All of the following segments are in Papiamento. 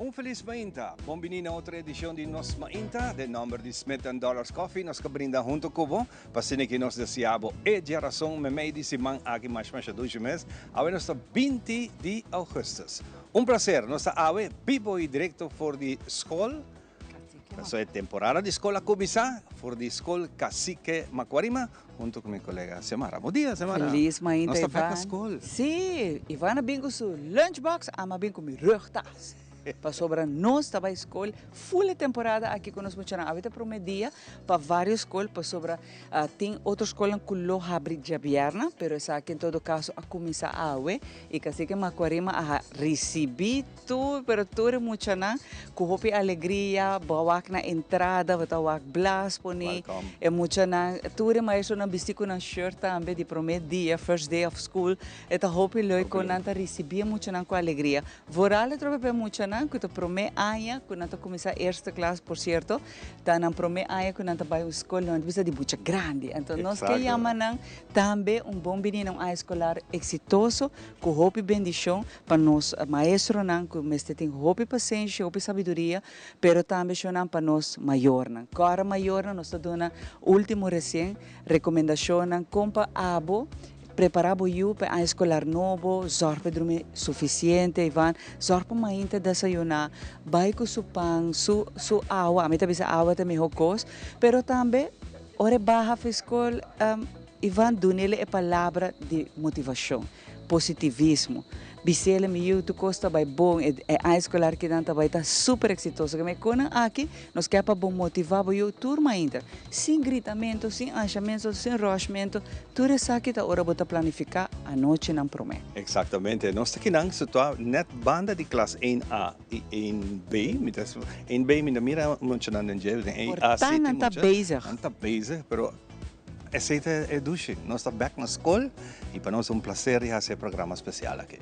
Un felis mainta. Bon bini na otro edicion di Nos Mainta. Den nomber di Smith and Dollars Coffee, nos ta brinda hunto cu bo. Pa asina cu nos desea bo e diarason memey di siman aki mas mas dushi mes. Awe nos ta 20 di augustus. Un placer, nos ta awe bibo y directo for di scol. So e temporada di scol a cuminsa for di scol Cacique Macuarima, hunto cu mi colega Xiomara. Bon dia, Xiomara. Feliz mainta, Nos ta back Ivan. na scol. Si, Ivan a bin cu su lunchbox, ami a bin cu mi rugtas. Pasobra nos ta bay scol full e temporada aki cu nos muchanan. Awe ta prome dia pa varios scol, pasobra tin otro scolnan cu lo habri diabierna, pero esaki en todo caso a cuminsa awe. Y Cacique Macuarima a ricibi tur, pero tur e muchanan cu hopi alegria, bo a wak na entrada, bo ta wak blas poni. Welcome. E muchanan, tur e maestronan bisti cu nan shirt tambe di prome dia, first day of school. E ta hopi leuk con nan ta ricibi e muchanan cu alegria. Vooral e trobe pa e muchanan cu ta prome aña cu nan ta cuminsa eerste klas, por cierto, ta nan prome aña cu nan ta bay un scol, nan ta bisa di mucha grandi. Anto nos ke yama nan tambe un bon bini na un aña escolar exitoso cu hopi bendicion pa nos maestronan cu mester tin hopi pasenshi, hopi sabiduria, pero tambe shownan pa nos mayornan. Cora mayornan nos ta duna ultimo recien recomendacionnan con pa abo prepara bo yu pa e aña escolar nobo, zorg pa e drumi suficiente, Ivan, zorg pa mainta desayuna, bay cu su pan, su su awa, ami ta bisa awa ta e miho cos, pero tambe ora e baha for school, Ivan dunele e palabra di motivacion, positivismo. Bisele mi yu tur cos ta bay bon, e aña escolar kinan ta bay ta super exitoso. Keme conan aki nos kier pa bo motiva bo yu tur mainta, sin gritamento, sin anshamento, sin rushmento, tur esaki ta ora bo ta planifica anochinan prome. Exactamente, nos ta kinan situa net banda di klas 1A y 1B, mi ta 1B mi ta mira muchanan den dje, den 1A Por si tin nan ta mucha, bezig. Nan ta bezig, pero esey ta e dushi. Nos ta bek na scol y pa nos ta un placer di haci e programa special aki.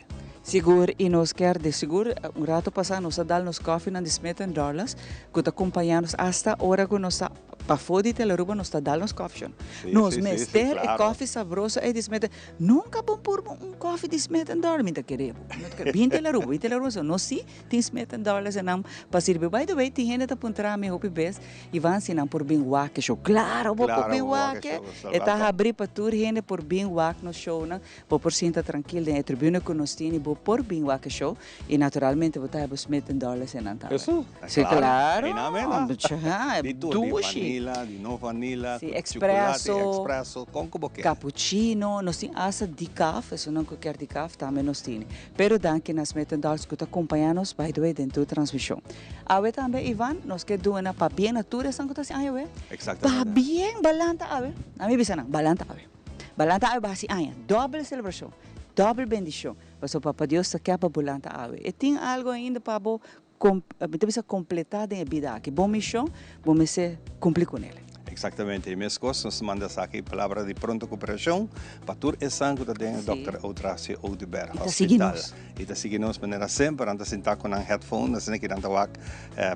Sigur, y nos kier di sigur, un rato pasa nos a dal nos koffienan di Smith and Dollars cu ta compaña nos hasta ora cu nos ta pafo di Telearuba, nos ta dal nos koffie. Nos mester e koffie sabroso ey di Smith and Nunca bo purba un koffie di Smith and Dollars, mi ta kere bo. Mi ta kere, bin Telearuba, bin Telearuba, so nos si tin Smith and Dollars enan pa sirbi. By the way, tin hende ta puntra mi hopi bes, Ivan, si nan por bin wak e show. Claro bo por bin wak e. E ta habri pa tur hende por bin wak nos shownan. Bo por sinta trankil den e tribune ku nos tin i bo por bin wak e show i naturalmente bo ta heba Smith and Dollars einan tambe. Eso? Si, Claro. claro. Einan mena. Cha, Di tur, di dushi. vanilla, di no vanilla, Si, ku chocolate, expresso. expresso, kon ku bo kier. Cappuccino, nos tin hasta decaf, esunnan ku kier decaf tambe nos tini. Pero danki na Smith and Dollars ku ta kompaña nos by the way den tur transmishon. Awe tambe Ivan, nos ke duna pabien na tur esnan ku ta hasi aña awe. Exactamente. Pabien balanta awe. Ami bisa nan, balanta awe. Balanta awe basi aña, dobbel celebracion, dobbel bendicion, pasobra Papa Dios ta kier pa bo lanta awe. E tin algo ainda pa bo, mi ta bisa completa den e bida aki. Bo mision, bo mester cumpli con el. Exactamente, y mescos nos ta manda esaki palabra di pronto cooperacion pa tur esnan cu ta den Dòkter Eutrasio Oduber Y ta sigui Hospital. nos. Y ta sigui nos manera semper, nan ta sinta cu nan headphone, asina ki nan ta wak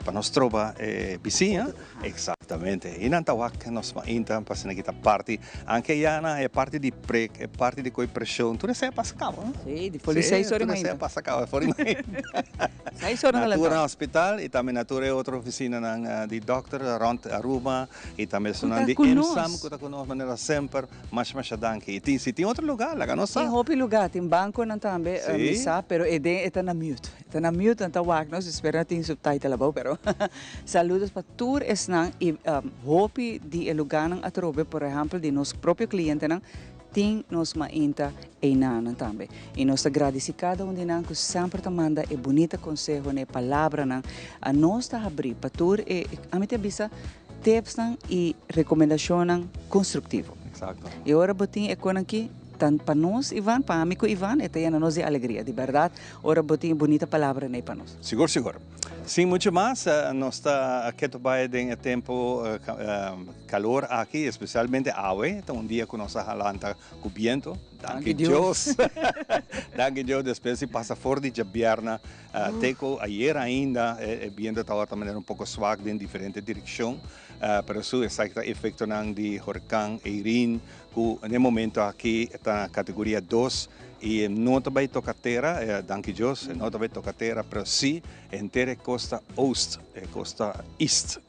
pa nos troba e bisiña. Exactamente. Y nan ta wak nos mainta pa asina kita parti. Anke ya na e parti di prek, e parti di koe presion, tur esei a pasa caba, no? Sí, di for di seis ora di Tur esei a mainta. pasa caba, for di mainta. 6 ora na Na tur lantá. hospital y tambe na tur e otro oficinanan di dokter rond Aruba y tambe Cu esunnan ta di cu nos. IMSAM cu ta cu nos manera semper. Masha masha danki. Y tin si tin otro lugar, laga nos sa. Tin hopi lugar, tin banconan tambe, mi sa, pero e den e ta na mute. E ta na mute, nan ta wak nos, espero nan tin subtitle abou, pero saludos pa tur esnan y hopi di e lugarnan atrobe, por ehempel di nos propio clientenan, tin nos mainta einanan tambe. Y nos ta gradici cada un di nan cu semper ta manda e bunita consehonan, e palabranan. A nos ta habri pa tur e, ami ta bisa, tipsnan y recomendacionnan constructivo. Y ora bo tin e conan aki, tan pa nos, Ivan, pa ami cu Ivan, e ta yena nos di alegria, di berdad, ora bo tin e bunita palabranan ey pa nos. Sigur, sigur. Sin mucho mas, nos ta keto bay den e tempo calor aki, especialmente awe, ta un dia cu nos a lanta cu biento. Danki Dios. Danki Dios, despues di pasa for di djabierna te cu ayer ainda e biento tabata manera un poco zwak den diferente direccion, pero su esaki ta efectonan di huracán Irene cu na e momento aki ta categoria 2. Y no ta bay toca tera, danki Dios, no ta bay toca tera, pero si henter e costa oost, e costa east,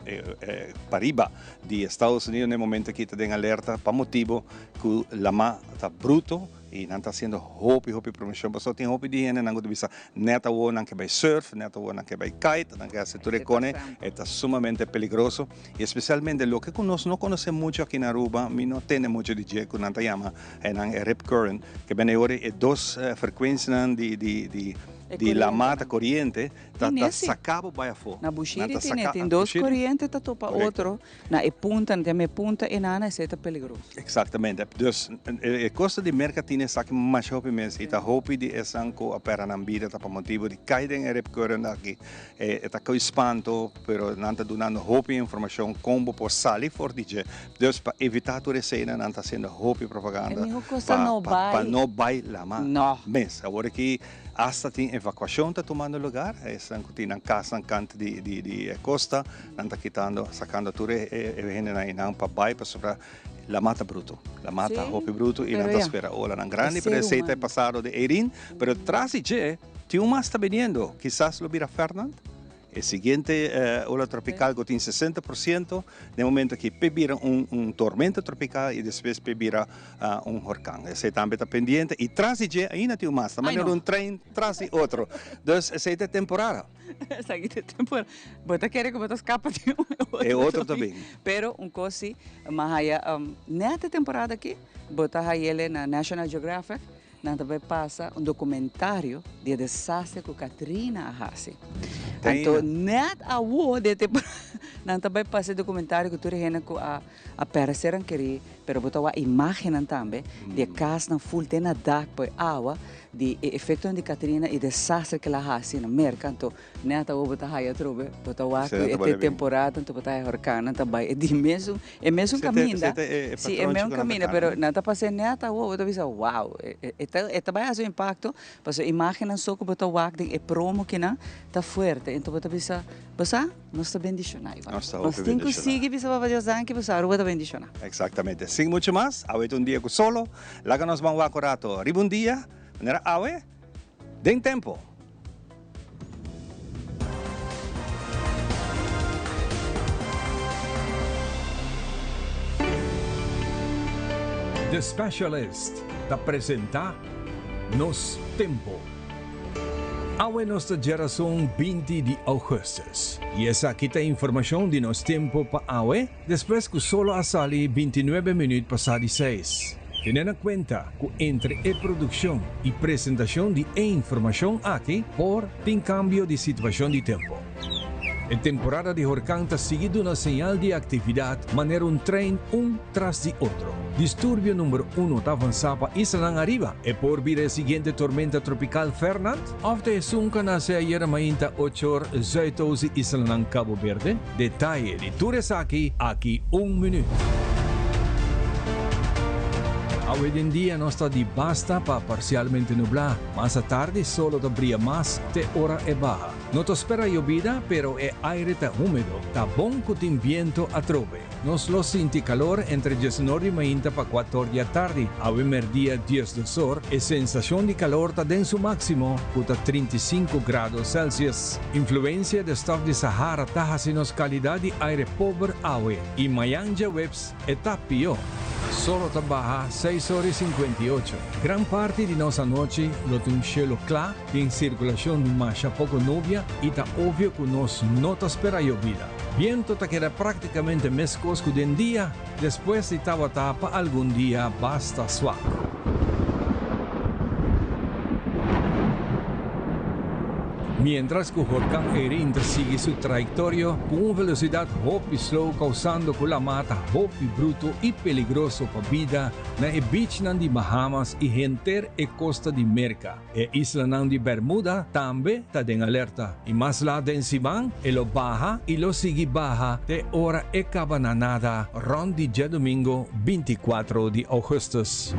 pariba di Estados Unidos na e momento aki ta den alerta pa motibo cu lama ta bruto y nan ta haciendo hopi hopi promocion pasobra tin hopi di hendenan cu ta bisa net awor nan ke bay surf, net awor nan ke bay kite, nan ke haci tur e cone, e ta sumamente peligroso. Y especialmente loke cu nos no conoce mucho aki na Aruba, mi no tende mucho di dje, cu nan ta yama nan e rip current, ke bene ora e dos frecuencianan di di di di lama ta coriente ta ta saca bo bay afo. Na Bushiri tene, tin dos coriente ta topa otro na e punta, nan ta yama e punta enana, esey ta peligroso. Exactamente. Dus e costa di Merca tin esaki masha hopi mes y ta hopi di esnan cu a pera nan bida ta pa motibo di cay den e rip current aki. E ta koe spanto, pero nan ta dunando hopi informashon kon bo por sali for di dje. Dus pa evitá tur eseinan nan ta hasiendo hopi propaganda E mihó kos ta no pa bai. no bai lama No. mes. Awor aki asta tin evakuashon ta tumando lugar, esnan ku tin nan kasnan kant di di di e kosta, nan ta kitando, sakando tur e e hendenan einan pa bai pasobra lama ta bruto. Lama ta Sí, hopi bruto i pero nan ta ya, spera olanan e grandi, pero ser esei ta e humano. pasado di Eirin, pero tras di dje Tin un mas ta biniendo, kisas lo bira Fernand, e siguiente ola tropical cu tin 60% den momento aki p'e bira un tormenta tropical y despues p'e bira un horcan. Esey tambe ta pendiente y tras di dje ainda tin un mas, ta manera un trein tras di otro. Dus esey ta e temporada. Esaki ta e temporada. Bo ta kere cu bo ta scapa di un e otro. E otro ta bin. Pero un cos si, m'a haya net e temporada aki, bo ta hay'el na National Geographic. Nan ta bai pasa un documentario di e desastre cu Katrina a haci. Anto net awo den e temporada nan ta bai pasa e documentario cu tur e hende cu a a perde seran keri, pero bo ta wak imagennan tambe di e casnan full te na dak pa e awa di e efectonan di Katrina y desastre cu el a haci na Merca. Anto net awo bo ta haya atrobe, bo ta wak cu e temporada anto bo ta haya horcannan ta bai e di mesun E mesun caminda, si e mesun caminda, pero nan ta pasa e net awo, bo ta bisa wow, e ta e ta bai haci un impacto, pasobra imagennan so cu bo ta wak den e promo kinan ta fuerte, enton bo ta bisa, bo sa, nos ta bendiciona Ivan, nos tin cu sigui bisa Papa Dios danki pasobra Aruba ta bendiciona. Exactamente, sin mucho mas, awe ta un dia cu solo, laga nos ban wak un rato riba un dia, manera awe, den tempo. The Specialist ta presenta Nos Tempo. Awe nos ta djerason 20 di augustus y esaki ta informacion di nos tempo pa awe despues cu solo a sali 29 minuut pasa di seis. Tene na kuenta ku entre e produkshon i presentashon di e informashon aki por tin kambio di situashon di tempu. E temporada di horkan ta sigui duna señal di aktividat manera un trein un tras di otro. Disturbio number uno ta avansá pa islanan ariba. E por bira e siguiente tormenta tropikal Fernand òf ta esun ku a nase ayera mainta ochor zuidoost di islanan Cabo Verde? Detaye di tur esaki aki un minuut. Awe den dia nos ta di basta pa parsialmente nublá. Mas atardi solo ta bria mas te ora e baha. No ta spera yobida pero e aire ta húmedo. Ta bon ku tin biento atrobe. Nos lo sinti kalor entre diesnor di mainta pa kuator di atardi. Awe merdia diesdosor e sensashon di kalor ta den su máksimo ku ta 35 grado Celsius. Influensia de stof di Sahara ta hasi nos kalidat di aire pober awe i mayan djaweps e ta pió. Solo ta baha seis ora i 58. Gran parti di nos anochi lo tin un shelu kla, tin sirkulashon di masha poko nubia i ta obvio ku nos no ta spera yobida. Biento ta keda práktikamente meskos ku den dia despues di tabata pa algun dia basta swak. Mientras ku horkan Erin ta sigui su trayektorio ku un velosidat hopi slow kousando ku lamá ta hopi bruto i peligroso pa bida na e beachnan di Bahamas i henter e kosta di Merka. E islanan di Bermuda tambe ta den alerta i mas lat den siman e lo baha i lo sigui baha te ora e kaba na nada rònt di djadumingu 24 di ougùstùs.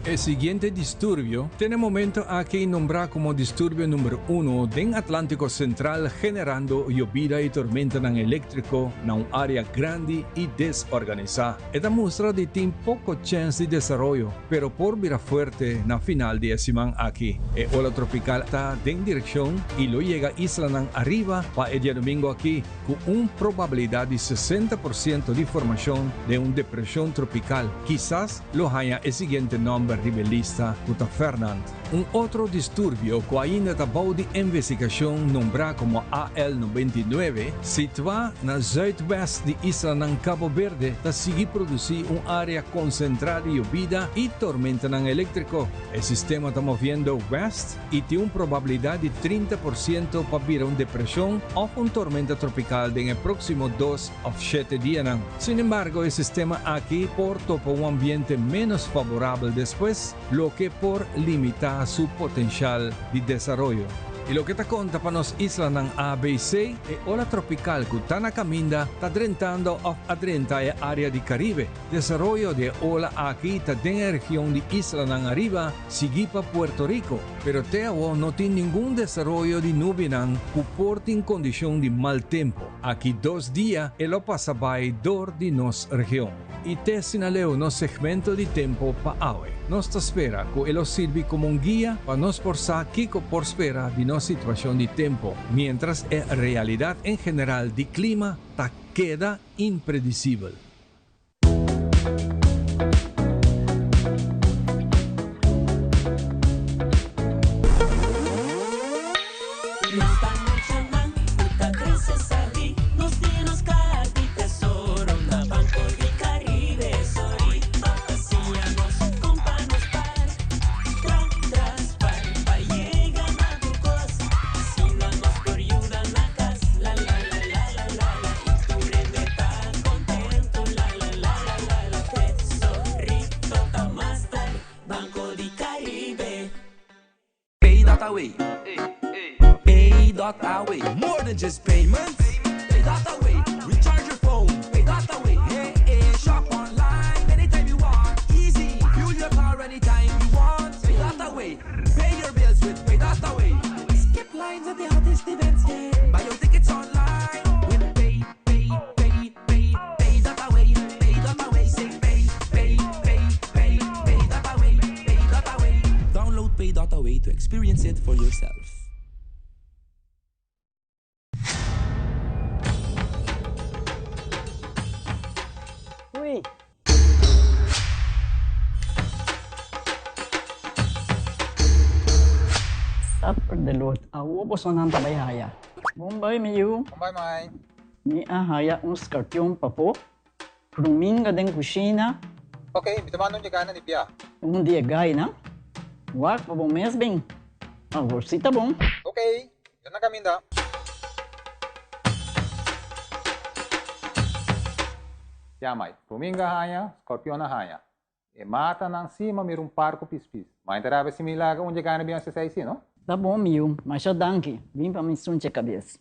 E siguiente disturbio te na e momento aki nombrá komo disturbio number uno den Atlántiko Sentral generando yobida i tormentanan eléktriko na un área grandi i desorganisá. E ta mustra di tin poko chèns di desaroyo, pero por bira fuerte na final di e siman aki. E ola tropikal ta den direkshon i lo yega islanan ariba pa e diadomingo aki ku un probabilidat di 60% di formashon den un depreshon tropikal. Kisas lo haña e siguiente nòmber riba e lista ku ta Fernand. Un otro disturbio ku ainda ta bou di investigashon nombrá komo AL 99, situá na zuidwest di islanan Cabo Verde ta sigui produsí un área konsentrá di yobida i tormentanan eléktriko. E sistema ta moviendo west i tin un probabilidat di 30% pa bira un depreshon òf un tormenta tropikal den e próksimo dos òf shete dianan. Sin embargo, e sistema aki por topa un ambiente ménos favorabel despues, loke por limitá su potenshal di desaroyo. I loke ta konta pa nos islanan ABC, e ola tropikal ku ta na kaminda ta drentando òf a drenta e área di Karibe. Desaroyo di e ola aki ta den e region di islanan ariba, sigui pa Puerto Rico, pero te awor no tin ningun desaroyo di nubianan ku por tin kondishon di mal tempu. Aki dos dia e lo pasa bai dor di nos region. I te asina leu nos segmento di tempo pa awe. Nos ta spera ku e lo sirbi komo un guia pa nos por sa kiko por spera di nos situashon di tempo, miéntras e realidat en general di klima ta keda impredisibel. Nos ta muchanan ku ta krese sabí, nos tin nos kaha di tesoro na Banco di Caribe. Sorry pa siña nos kon pa nos par, tra tras par pa yega na tur kos. Asina nos por yuda na kas, la la la la la la la i tur hende ta kontentu, la la la la la la. Tesorito ta master, Banco di Caribe. Pay dot away. Pay dot away. More than just payments. Pay dot away. Recharge your phone. Pay dot away. Hey, hey. Shop online anytime you want. Easy. Fuel your car anytime you want. Pay dot away. Pay your bills with Pay dot away. Skip lines at the hottest events. Yeah. Buy your tickets online with Pay, Pay, Pay, Pay, Pay dot away. Pay dot away. Say pay, pay, pay, pay, pay dot away. Pay dot away. Download Pay dot away to experience it for yourself. Ui. Supper de Lord, awo bosonan ta bai haya. Bon bai mi yu. Bon bai mai. Mi a haya un skarpion pafó, Pruminga den kushina. Ok, mi ta manda un dje na di bia. Un di e gainan. Wak pa bo mes bin. Awor si ta bon. Ok, mi ta na kaminda. Ya mai, pruminga haña, skorpion a haña. E matanan si ma mira un par ku pispis. Ma e ta rabia si mi laga un dje gaina bin hasi esei si, no? Ta bon mi yu, masha danki. Bin pa mi sunche kabes.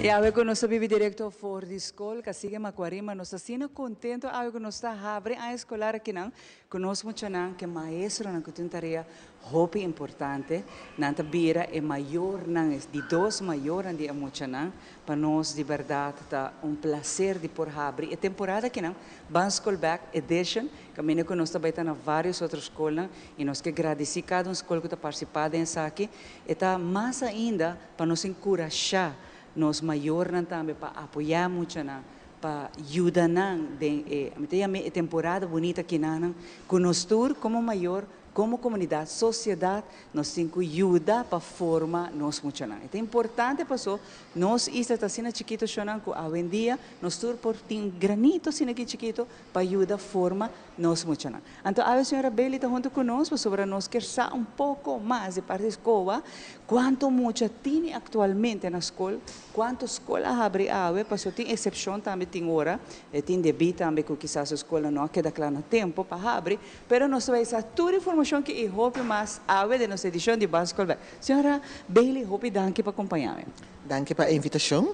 Y awe cu nos ta bibi directo for di school Cacique Macuarima, nos ta asina contento awe cu nos ta habri aña escolar akinan cu nos muchanan, cu e maestronan cu tin un tarea hopi importante. Nan ta bira e mayornan, e di dos mayornan di e muchanan. Pa nos di berdad ta un placer di por habri e temporada akinan, Ban School Back Edition, caminda cu nos ta bay ta na varios otro scolnan y nos ke gradici cada un scol cu ta participa den esaki. E ta mas ainda pa nos encurasha nos mayornan tambe pa apoya muchanan, pa yuda nan den e, mi ta yam'e e temporada bunita kinanan, cu nos tur como mayor, como comunidad, sociedad, nos tin cu yuda pa forma nos muchanan. E ta importante paso nos isla ta asina chikito shonan cu awendia nos tur por tin granito asina aki chikito pa yuda forma nos muchanan. Anto awe señora Bailey ta hunto cu nos pasobra nos kier sa un poco mas di parti escoba cuanto mucha tini actualmente na scol, cuanto scol a habri awe, pasobra tin excepcion tambe tin ora, e tin debi tambe cu kisas e scolnan no a keda cla na tempo pa habri, pero nos ta bay sa tur informacion. informacion aki y hopi mas awe den nos edicion di Ban Scol Bek. Señora Bailey, hopi danki pa acompaña mi. Danki pa e invitacion.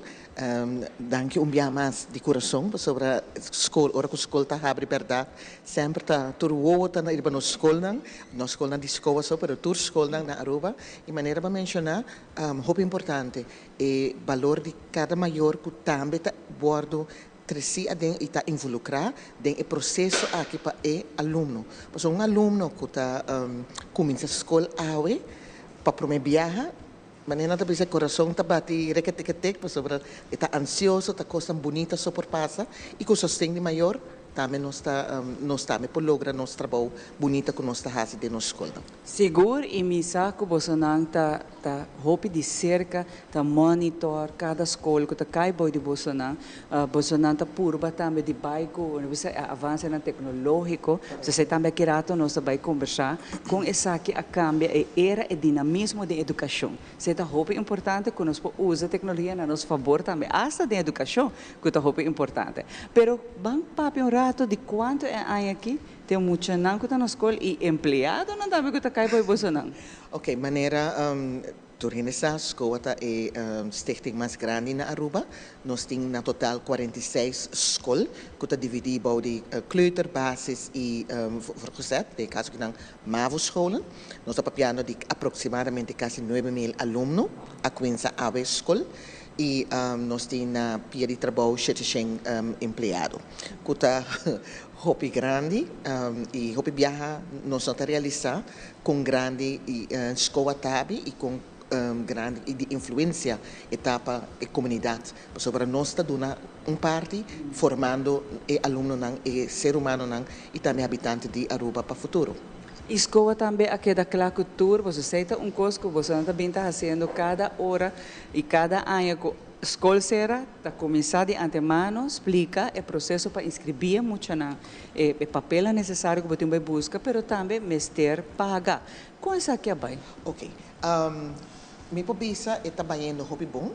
Danki un bia mas di curason pasobra scol, ora cu scol ta habri berdad, semper ta tur wowo ta riba nos scolnan, nos scolnan di SKOA so, pero tur scolnan na Aruba. Y manera bo a menciona, hopi importante e balor di cada mayor cu tambe ta wordo treci aden y ta involucra den e proceso aki pa e alumno. Pasobra un alumno cu ta cuminsa scol awe pa prome biaha, manera nan ta bisa corazon ta bati reketeketek pasobra e ta ansioso, ta cosnan bunita so por pasa y cu sosten di mayor tambe nos ta nos tambe por logra nos trabou bunita cu nos ta haci den nos scolnan. Sigur y mi sa cu bosonan ta ta hopi di cerca ta monitor cada scol cu ta cay boy di bosonan. Bosonan ta purba tambe di bay cu no bisa e avancenan tecnologico. Esey tambe aki rato nos ta bay conversa con esaki a cambia e era e dinamismo den educacion. Esey ta hopi importante cu nos por usa tecnologia na nos fabor tambe hasta den educacion cu ta hopi importante. Pero ban papia un rato di cuanto e aña aki Tin muchanan ku ta na skol i empleadonan tambe ku ta kai pa e bosonan. Ok, manera tur hende sa, SKOA ta e stichting mas grandi na Aruba. Nos tin na total 46 skol ku ta dividí bou di kleuter, basis i voortgezet, den e kaso kinan mavo-scholen. Nos ta papiando di aproksimadamente kasi 9000 alumno a kuminsa awe skol i nos tin na pia di trabou 700 empleado ku ta Hopi grandi y hopi biaha nos no ta realisa con grandi SKOA tabi y con grandi y di influencia e ta pa e comunidad. Pasobra nos ta duna un parti formando e alumnonan, e ser humanonan y tambe habitante di Aruba pa futuro. Y SKOA tambe a keda cla cu tur boso. Esey ta un cos cu bosonan ta bin ta haciendo cada ora y cada aña cu Skol sera ta kuminsá di antemano splika e proseso pa inskribí e muchanan, e papelnan nesesario ku bo tin bai buska, pero tambe mester paga. Kon esaki a bai? Ok. Mi por bisa e ta bayendo hopi bon.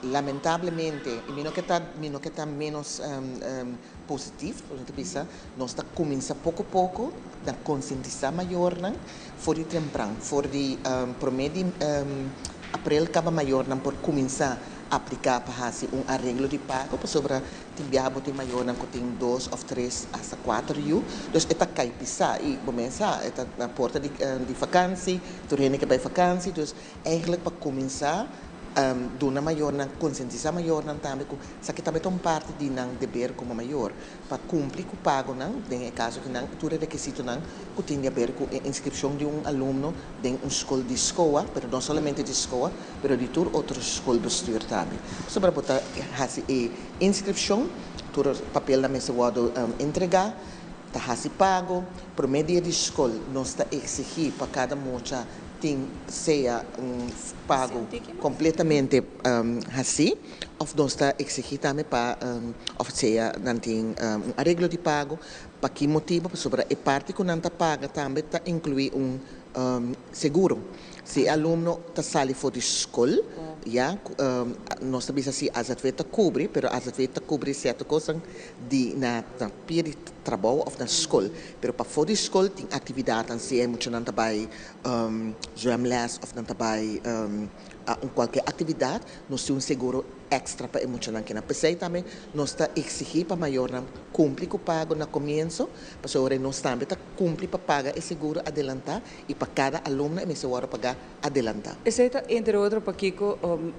Lamentablemente, i mi no ke ta mi no ke ta ménos positif, mi ta bisa nos ta kuminsá poko poko na konsientisá mayornan for di tempran, for di promé di aprel kaba mayornan por kuminsá apliká pa hasi un areglo di pago pasobra tin biaha bo tin mayornan ku tin dos òf tres asta kuater yu, dus e ta kai pisá i bo mes sa e ta na porta di di fakansi, tur hende ke bai fakansi, dus Eigenlijk pa kuminsá duna mayornan, konsientisá mayornan tambe ku esaki tambe ta un parti di nan deber komo mayor pa kumpli ku pagonan, den e kaso di nan tur e rekisitonan ku tin di aber ku e inskripshon di un alumno den un skol di SKOA, pero no solamente di SKOA, pero di tur otro skolbestuur tambe. Pasobra bo ta hasi e inskripshon, tur papelnan mester wòrdu entregá, ta hasi pago. Promé dia di skol nos ta eksigí pa kada mucha tin sea un pago completamente haci of nos ta exigi tambe pa of sea nan tin un areglo di pago. Pa ki motibo? Pasobra e parti cu nan ta paga tambe ta inclui un seguro. Si e alumno ta sali for di scol ya nos ta bisa si AZV ta cubri pero AZV ta cubri cierto cosnan di na pia di trabou of na scol pero pafo di scol tin actividadnan si e muchanan ta bay zwemles of nan ta bai un cualkier actividad, nos tin un seguro extra pa e muchanan kinan. P'esey tambe nos ta exigi pa mayornan cumpli cu pago na comienso, pasobra nos tambe ta cumpli pa paga e seguro adelanta y pa cada alumno e mester wordo paga adelanta. Esey ta entre otro pakico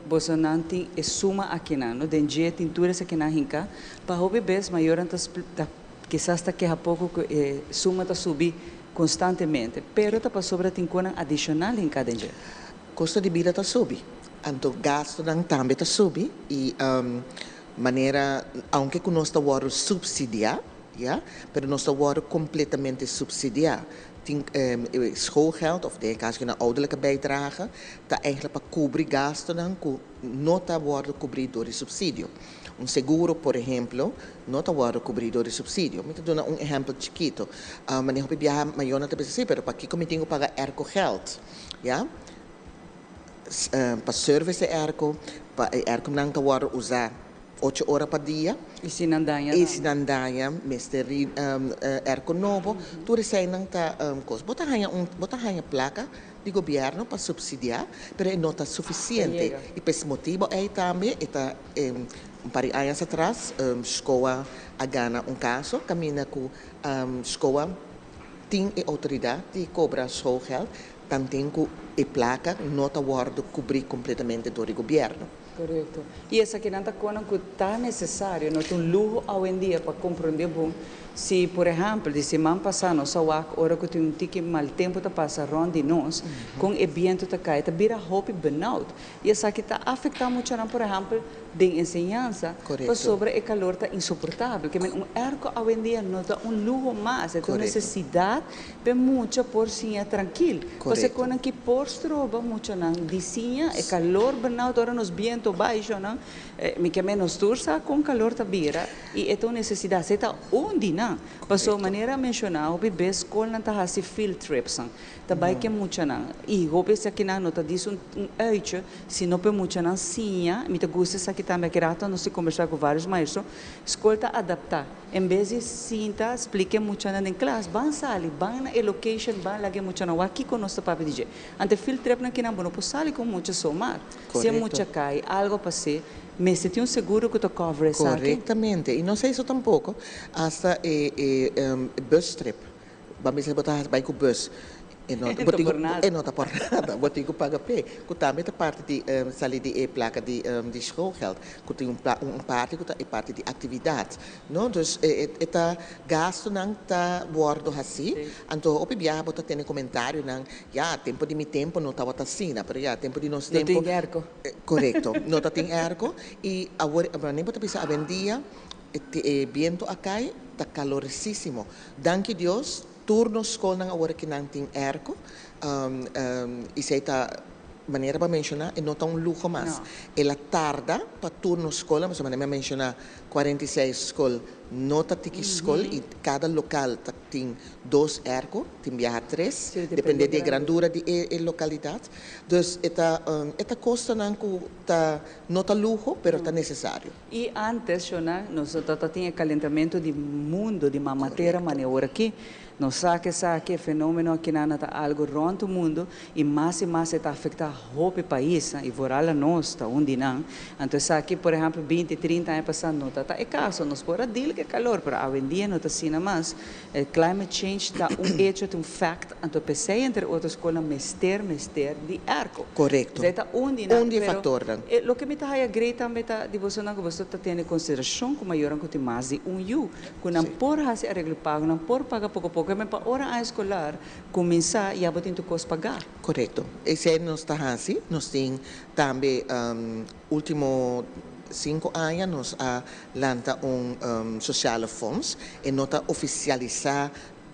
bosonan tin e suma akinan, no? Den dje tin tur esakinan hinca. Pa hopi bes mayornan ta kisas ta keha poco cu e suma ta subi Constantemente, pero ta pasobra tin conan adicional hinca den dje. Costo di bida ta subi, anto gastonan tambe ta subi y manera aunke cu nos ta wordo subsidia, ya, pero nos ta wordo completamente subsidia. Tin schoolgeld of den e caso cu na ouderlijke bijdrage ta eigenlijk pa cubri gastonan cu no ta wordo cubri door di subsidio. Un seguro, por ehemplo, no ta wòrdu kubrí dor di supsidio. Mi ta duna un ehèmpel chikito. Manera hopi biaha mayornan ta bisa, sí, pero pakiko mi tin ku paga airco gèld? Ya. Pa service e airco, pa e airconan ta wòrdu usá 8 ora pa dia. Y si nan daña Y si nan daña, mester airco nobo. Tur eseinan ta cos. Bo ta haña un, bo ta haña placa di gobierno pa subsidia, pero e no ta suficiente. Y pa es motibo ey tambe e ta un par di añas atras SCOA a gana un caso caminda cu SCOA tin e autoridad di cobra schoolgeld, tanten cu e placa no ta wordo cubri completamente door di gobierno. Correcto. Y esakinan ta conan cu ta necesario, no ta un luho awendia pa comprende bon. Si, por ehempel, di siman pasa nos a wak ora cu tin un tiki mal tempo ta pasa rond di nos, con e biento ta cay, ta bira hopi benauwd. Y esaki ta afecta muchanan, por ehempel, den enseñansa, pasobra e calor ta insoportabel. Ke men un airco awendia no ta un luho mas, e ta un necesidad p'e mucha por siña trankil. Pasobra con nan ki por stroba muchanan di siña, e calor benauwd ora nos biento bay, shonan, mi ke men nos tur sa con calor ta bira y e ta un necesidad. Esey ta un di nan. Pasobra manera a menciona, hopi bes scolnan ta haci field tripsnan. Ta bai ke muchanan. Y hopi esakinan no ta dis un uitje, sino p'e muchanan siña. Mi ta gusta esaki tambe. Aki rato nos tin combersa cu varios maestro. Scol ta adapta. En bes di sinta splica e muchanan den klas, ban sali, ban na e location, ban laga e muchanan wak kico nos ta papia di dje. Ante field tripnan kinan bo no por sali cu mucha somar. Si e mucha cay, algo pas'e, mester tin un seguro cu ta cover esaki. Correctamente. Y no sa eso tampoco. Hasta e e bus trip. Ban bisa bo ta haci bay cu bus. E no bo tin cu e no ta por nada. Bo tin cu paga p'e. Cu tambe ta parti di sali di e placa di di schoolgeld. Cu tin un un parti cu ta e parti di actividad. No, dus e e ta gastonan ta wordo haci. Anto hopi biaha bo ta tene comentarionan, ya, tempo di mi tempo no tabata asina, pero ya, tempo di nos tempo. No tin airco. Corecto, no ta tin airco. Y awor, wanneer bo ta bisa awendia e biento a cay, ta caloresisimo. Danki Dios, tur nos scolnan awor aki nan tin airco. Y esey ta, manera bo a menciona, e no ta un luho mas. El a tarda pa tur nos scolnan, pasobra manera mi a menciona, 46 skol no ta tiki skol i kada lokal ta tin dos airco, tin biaha tres, depende di e grandura di e lokalidat. Dus e ta e ta kostonan ku ta no ta luho pero ta nesesario. I antes, Shona, nos no tabata tin e kalentamentu di mundu, di mama tera manera ora aki. Nos sa ku esaki, e fenomeno akinan ta algu rònt mundu i mas i mas e ta afektá hopi paisnan i vooral anos ta un di nan. Anto esaki, por ehèmpel, binti, trinta aña pasá no ta ta e kaso. Nos por a deal ku e kalor, pero awendia no ta asina mas. E climate change ta un hecho, ta un fact, anto p'esei entre otro skolnan mester mester di airco. Korekto. Esei ta un di nan, Un di e pero faktornan. e loke mi ta haya great tambe ta di bosonan ku boso ta tene konsiderashon ku mayornan ku tin mas di un yu, ku nan por hasi areglo di pago, nan por paga poko poko, men pa ora aña eskolar kuminsá ya bo tin tur kos pagá. Korekto. Esei nos ta hasi. Nos tin tambe ultimo 5 aña nos a lanta un sociale fonds. E no ta oficialisa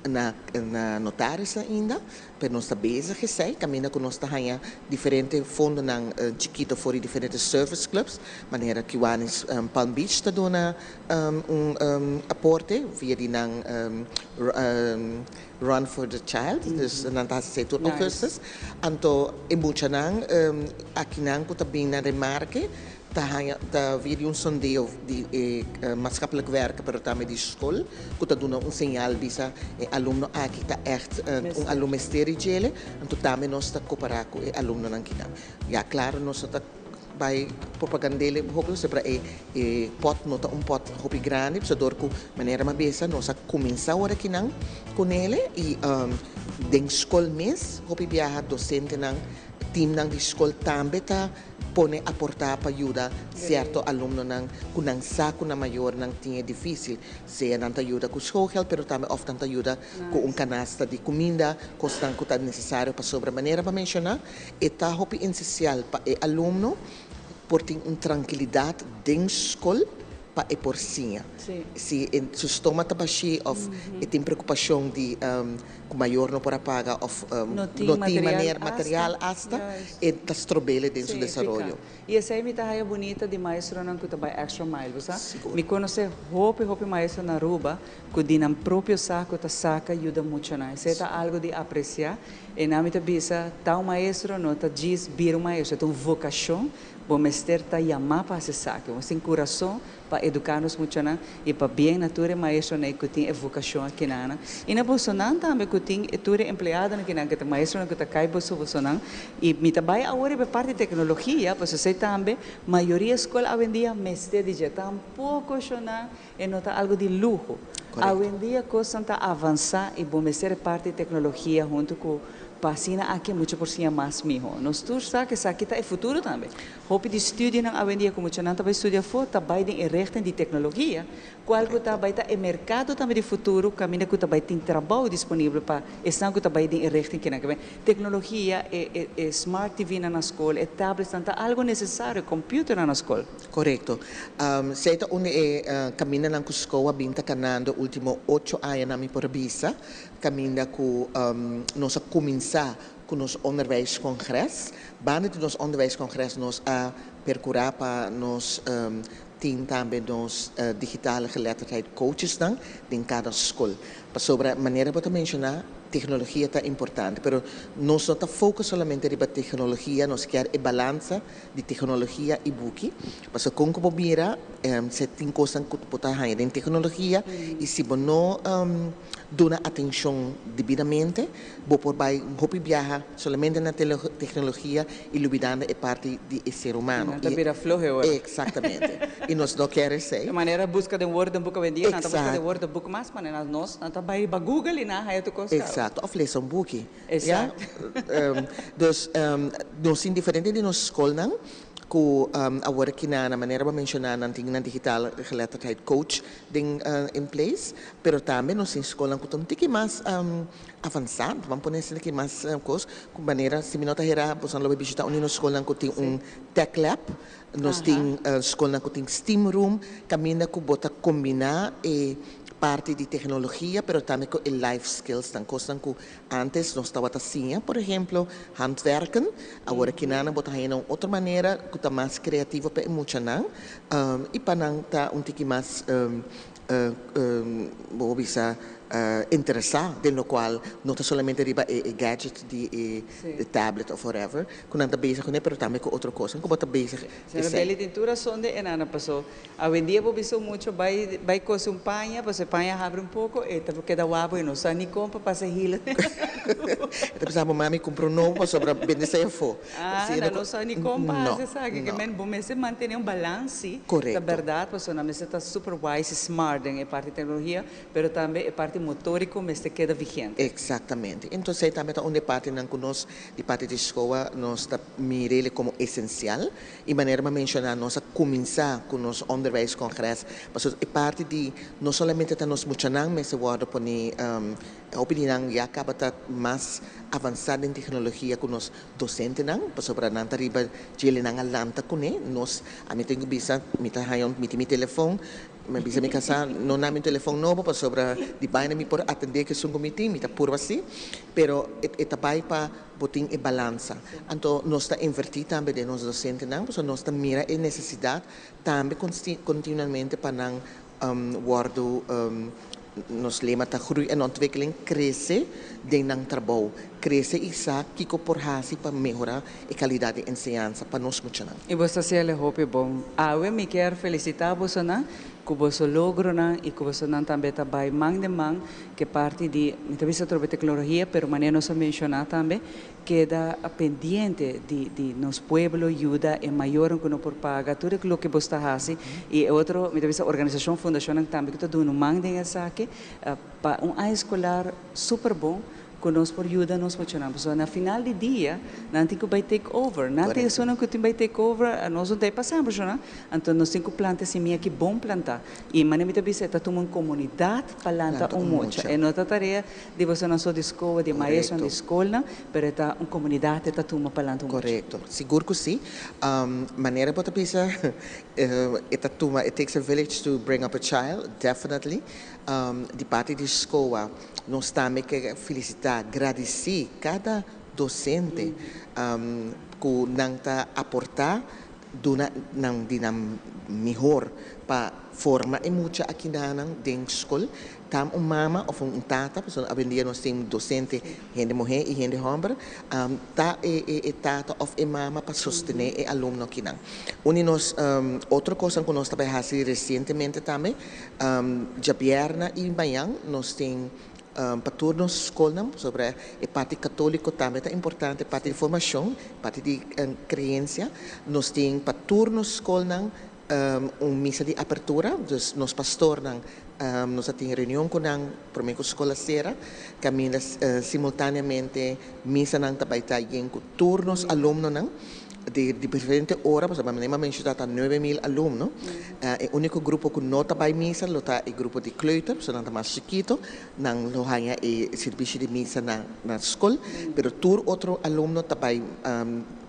na na notaris ainda, pero nos ta bezig esey. Caminda cu nos ta haya diferente fondonan chikito for di diferente service clubs, manera Kiwanis Palm Beach ta duna un aporte via di nan Run for the Child, dus nan ta haci esey tur augustus. Anto e muchanan akinan cu ta bin na remarke ta haña ta via di un sondeo di e maatschappelijk werker pero tambe di skol ku ta duna un señal bisa e alumno aki ta ègt un alumno mester di djele anto tambe nos ta koperá ku e alumnonan kinan. Ya klaro nos no ta bai propagand'é hopi pasobra e e pòt no ta un pòt hopi grandi pasobra dor ku manera mi a bisa nos a kuminsá ora kinan kunele i den skol mes hopi biaha dosentenan timnan di skol tambe ta pone aportá pa yuda sierto alumnonan ku nan sa ku nan mayornan tin e difísil. Sea nan ta yuda ku schoolgeld pero tambe òf nan ta yuda ku un kanasta di kuminda, kosnan ku ta nesesario pasobra manera bo a menshoná e ta hopi esesial pa e alumno por tin un trankilidat den skol pa e por siña. Si e su stoma ta bashí òf e tin preokupashon di ku mayor no por a paga òf No tin no tin material manera asta. material asta, Juist. e ta strobele den su Sí, desaroyo. pica. I esei mi ta haya bunita di maestronan ku ta bai extra mile, bo sa? Sigur. Mi konosé hopi, hopi maestro na Aruba ku di nan propio saku ta saka yuda muchanan. Esei ta algu di apresiá. E nan mi ta bisa, ta un maestro no ta djis bira un maestro, e ta un vokashon. Bo mester ta yamá pa hasi esaki. Bo mester tin kurason. Pa educa nos muchanan y pabien na tur e maestronan cu tin e vocacion akinan. Y na bosonan tambe cu tin e tur e empleadonan akinan cu ta maestronan cu ta cay boso bosonan. Y mi ta bay awor riba e parti tecnologia, pasobra esey tambe mayoria scol awendia mester di dje. Tampoco shona e no ta algo di luho. Awendia cosnan ta avansa y bo mester e parti tecnologia hunto cu pa asina aki mucha por siña mas miho. Nos tur sa cu esaki ta e futuro tambe. Hopi di studionan awendia ku muchanan ta bai studia afó ta bai den e richting di teknologia, kual ku ta bai ta e merkado tambe di futuro kaminda ku ta bai tin trabou disponibel pa esnan ku ta bai den e richting kinan. Ke teknologia, e e e smart TV-nan na skol, e tabletsnan ta algu nesesario, computernan na skol. Korekto. Esei ta un di e kamindanan ku SCOA bin ta kanando ultimo ocho añanan mi por a bisa, kaminda ku nos a kuminsá ku nos onderwijscongres. Banda di nos onderwijscongres nos a percura pa nos tin tambe nos digitale geletterdheid coachesnan den cada scol. Pasobra manera bo ta menciona tecnologia ta importante, pero nos no ta focus solamente riba tecnologia, nos kier e balansa di tecnologia y buki. Pasobra con cu bo mira si tin cosnan cu bo ta haya den tecnologia y si bo no duna atencion debidamente, bo por bai hopi biaha solamente na tecnologia y lubidando e parti di e ser humano. Nan ta bira floho ora. Exactamente. Y nos no kier esey. E manera busca den woordenboek awendia, nan ta busca den woordenboek mas manera nos, nan ta bai riba Google y nan haya tur cos caba. Exacto. Of lesa un buki. Ya. Dus nos tin diferente di nos scolnan cu awor aki na manera bo a menciona nan tin nan digitale geletterdheid coach den in place, pero tambe nos tin scolnan cu ta un tiki mas avansá, ban pone asina ki mas cos, cu manera si mi no ta hera boso lo bay bishita un di nos scolnan cu tin un tech lab, nos tin scolnan cu tin steam room, caminda cu bo ta combina e parti di tecnologia pero tambe cu e life skills nan, cosnan cu antes nos tabata siña, por ehemplo, handwerken, awor aki nan bo ta haña na un otro manera cu ta mas creativo pa e muchanan y pa nan ta un tiki mas bo por bisa interesa den locual no ta solamente riba e gadget di e tablet of whatever cu nan ta bezig cune pero tambe cu otro cosnan cu bo ta bezig Señora esey. Belly tin tur razon den enana paso awendia bo bisa mucho bay bay cose un paña paso e paña habri un poco e ta keda wabo y no sa ni con pa pasa hila. E ta bisa bo mami cumpra un nobo pasobra bende esey afo. Ah, Sí, nan no no sa ni con pa no, haci esaki ke no. men bo mester mantene un balansi ta Correcto. berdad pasobra nan mester ta super wise y smart den e parti tecnologia pero tambe e parti motorico mester keda vigente. Exactamente. Entonces esey tambe ta un di e partinan cu nos di parti di SCOA nos ta mir'e como esencial y manera mi a menciona nos a cuminsa cu nos onderwijscongres pasobra e parti di no solamente ta nos muchanan mester wordo poni hopi di nan ya caba ta mas avansa den tecnologia cu nos docentenan pasobra nan ta riba djele nan a lanta cune nos ami tin cu bisa mi ta haya mi tin mi telefon Mi a bisa mi kasá, no na mi un telefon nobo pasobra di baina mi por atendé ku esun ku mi tin, mi ta purba sí, pero e ta bai pa bo tin e balansa. Anto nos ta invertí tambe den nos dosentenan pasobra nos ta mira e nesesidat tambe kontinuamente pa nan wòrdu Nos lema ta Groei en Ontwikkeling, krese den nan trabou, krese i sa kiko por hasi pa mehorá e kalidat di enseñansa pa nos muchanan. I boso ta hasi el hopi bon. Awe mi kier felisitá bosonan ku boso logronan i ku bosonan tambe ta bai man den man ku e parti di, mi ta bisa atrobe teknologia, pero manera nos a menshoná tambe, Keda pendiente di di nos pueblo, yuda e mayornan ku no por paga tur e loke bos ta hasi i e otro mi ta bisa organisashon, fundashonnan tambe ku ta duna un man den esaki pa un aña eskolar super bon ku nos por yuda nos muchanan. Pasobra na final di dia nan tin ku bai take over, nan ta esunnan ku tin bai take over, nos no ta e pa semper shona, anto nos tin ku planta e simia ki bon plantá i manera mi ta bisa e ta tuma un komunidat pa lanta un mucha, e no ta tarea Di bosonan so di skola, di maestronan di skolnan, pero e ta un komunidat e ta tuma pa lanta un mucha. Korekto. Sigur ku si. Manera bo ta bisa e ta tuma, it takes a village to bring up a child, definitely. Di parti di skoa nos tambe ke felisitá, gradisí kada dosente ku nan ta aportá duna nan di nan mihor pa forma e mucha akinanan den skol. Ta un mama of un tata, pasobra awendia nos tin docente hende muher y hende homber, ta e tata of e mama pa sostene e alumno akinan. Un di nos otro cosnan cu nos ta bay haci recientemente tambe, djabièrnè y mañan nos tin pa tur nos scolnan, pasobra e parti catolico tambe ta importante, parti di formacion, parti di creencia, nos tin pa tur nos scolnan un misa di apertura, dus nos pastornan nos a tin reunion ku nan promé ku skol a sera, kaminda simultaneamente misanan ta bai ta yen ku tur nos alumnonan di diferente ora, pasobra manera mi a menshoná ta 9000 alumno, e úniko grupo ku no ta bai misa lo ta e grupo di kleuter, pasobra nan ta mas chikito, nan lo haña e sirbishi di misa na skol, pero tur otro alumno ta bai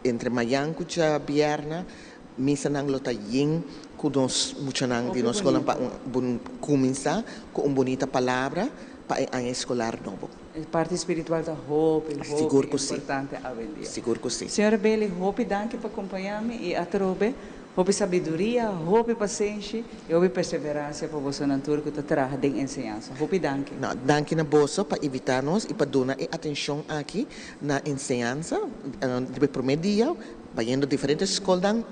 entre mayan ku djabièrnè. Misanan lo ta yen ku nos muchanan di nos skolnan pa un kuminsá ku un bunita palabra pa e aña eskolar nobo. E parti spiritual ta hopi, hopi importante awendia. Sigur ku si. Señora Bailey, hopi danki pa kompañá mi i atrobe hopi sabiduria, hopi pasenshi i hopi perseveransia pa bosonan tur ku ta traha den enseñansa. Hopi danki. No, danki na boso pa invitá nos i pa duna e atenshon aki na enseñansa. Riba e promé dia Bayendo diferente skolnan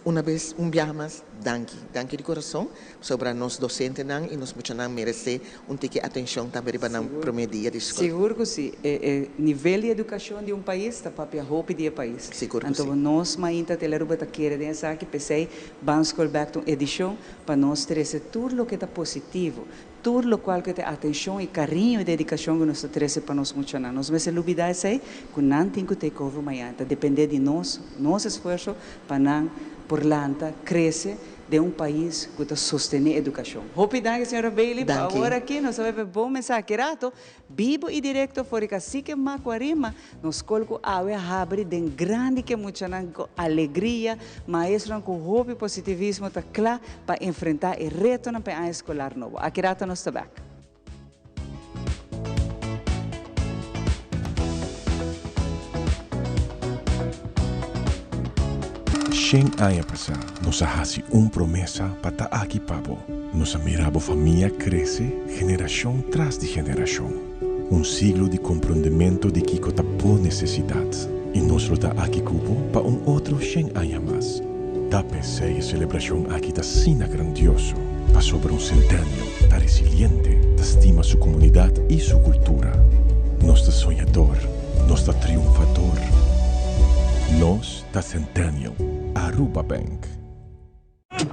una bes un biaha mas danki danki di kurason pasobra nos dosentenan i nos muchanan meresé un tiki atenshon tambe riba nan promé dia di skol. Sigur ku si. E nivel di edukashon di un pais ta papia hopi di e pais. Sigur ku si. Anto nos mainta Tele Aruba ta kere den esaki p'esei Ban Skol Bèk ta un edishon pa nos trese tur loke ta positivo Tur locual cu ta e atencion y cariño y dedicacion cu nos ta trece pa nos muchanan. Nos mester lubida esey cu nan tin cu take over mañana. Ta depende di nos, nos esfuerzo pa nan por lanta, crece den un pais cu ta sostene educacion. Hopi danki señora Bailey pa Danki. awor aki nos a bebe bon mensahe. Ki rato Bibo y directo for di Cacique Macuarima, nos scol cu awe a habri den grandi ke muchanan cu alegria, maestronan cu hopi positivismo ta cla pa enfrenta e retonan pa e aña escolar nobo. Aki rato nos ta bek. Shen aña pasá nos a hasi un promesa pa ta aki pa bo. Nos a mira bo famia krese generashon tras di generashon. Un siglo di komprondementu di kiko ta bo nesesidat. I nos lo ta aki ku bo pa un otro shen aña mas. Ta p'esei e selebrashon aki ta asina grandioso, pasobra un Centennial ta resiliente, ta stima su komunidat i su kultura. Nos ta soñador, nos ta triunfador. Nos ta Centennial, Aruba Bank.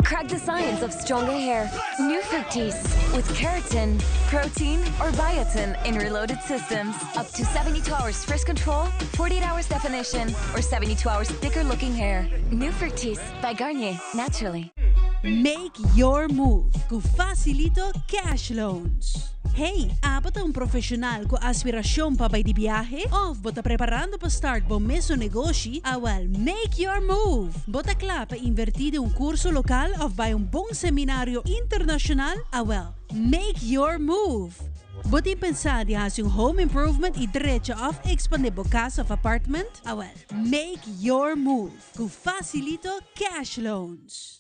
Crack the science of stronger hair. New Fructis with keratin, protein, or biotin in reloaded systems. Up to 72 hours frizz control, 48 hours definition, or 72 hours thicker looking hair. New Fructis by Garnier, naturally. Make your move ku Facilito Cash Loans. Hey, abo ta un profesional ku aspirashon pa bai di biahe? Of bo ta preparando pa start bo mesun negoshi? Awel, make your move! Bo ta kla pa invertí den un kurso lokal of bai un bon seminario internashonal? Awel, make your move! Bo tin pensá di hasi un home improvement i drecha of ekspandé bo kas of apartment? Awel, make your move ku Facilito Cash Loans!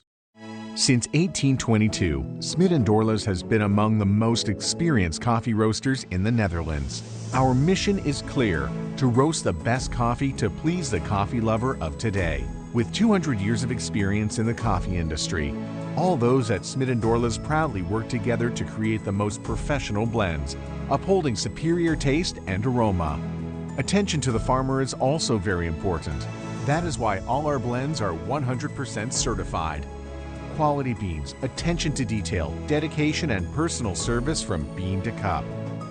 Since 1822, Smit & Dorlas has been among the most experienced coffee roasters in the Netherlands. Our mission is clear, to roast the best coffee to please the coffee lover of today. With 200 years of experience in the coffee industry, all those at Smit & Dorlas proudly work together to create the most professional blends, upholding superior taste and aroma. Attention to the farmer is also very important. That is why all our blends are 100% certified. Quality beans, attention to detail, dedication, and personal service from bean to cup.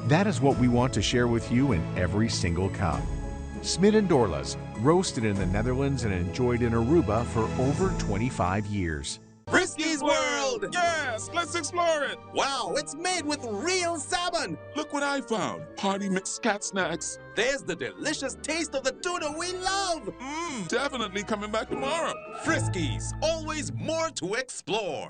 That is what we want to share with you in every single cup. Smit & Dorlas, roasted in the Netherlands and enjoyed in Aruba for over 25 years. Friskies World! Yes, let's explore it! Wow, it's made with real salmon! Look what I found! Party mix cat snacks. There's the delicious taste of the tuna we love! Mmm, definitely coming back tomorrow. Friskies, always more to explore.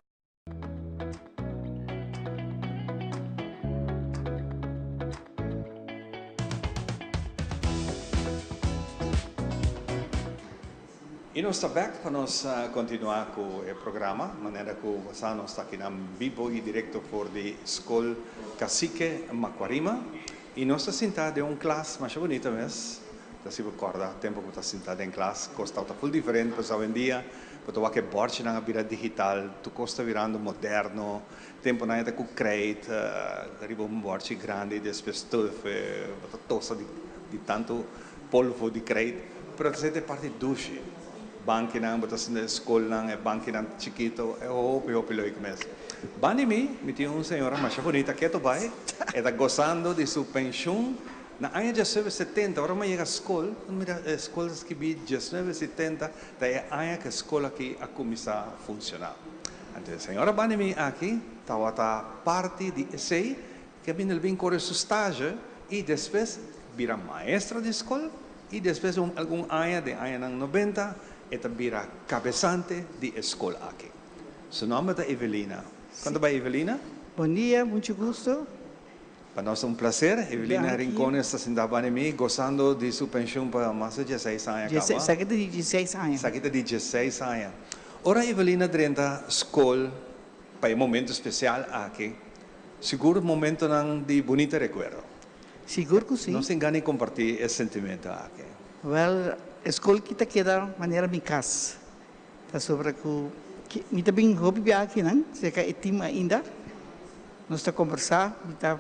Y nos ta bek pa nos continua cu e programa, manera cu bo sa nos ta akinan bibo y directo for di Scol Cacique Macuarima y nos ta sinta den un klas masha bunita mes, ta si bo corda tempo cu bo ta sinta den klas cos tabata full diferente pues awendia bo ta wak e borchinan a bira digital, tur cos ta birando moderno, temponan e ta cu krijt riba un borchi grandi despues stuf bo ta tosa di tanto polvo di krijt, pero ta sete parti dushi. Bankinan, bo ta sinta e skolnan, e bankinan chikito, e hopi hopi leuk mes. Banda di mi, mi tin un señora masha bunita keto bai, e ta gosando di su penshun. Na aña diesnuebe setenta, ora mi a yega skol, mi mira e skol ta skibí diesnuebe setenta, ta e aña ku e skol aki a kuminsá funshoná. Anto e señora banda di mi aki tabata parti di esei, Ke bini el bin kore su stage i despues bira maestra di skol i despues di un algun aña den añanan nobenta e ta bira kabesante di e skol aki. Su nòmber ta Evelina. Kon ta bai Evelina? Bon dia, mucho gusto. Pa nos ta un plaser. Evelina Rincones ta sinta banda mi gosando di su penshun pa mas di dieseis aña kaba. Esaki ta di dieseis aña. Esaki ta di dieseis aña. Ora Evelina drenta skol pa e momento spesial aki, Sigur momentonan di bunita rekuerdo. Sigur ku si. Nos tin gana di kompartí e sentimento aki. Wèl, e skol ki ta keda manera mi kas. Ta sobra ku mi ta bin hopi biaha akinan serka e tim ainda. Nos ta kombersá, mi ta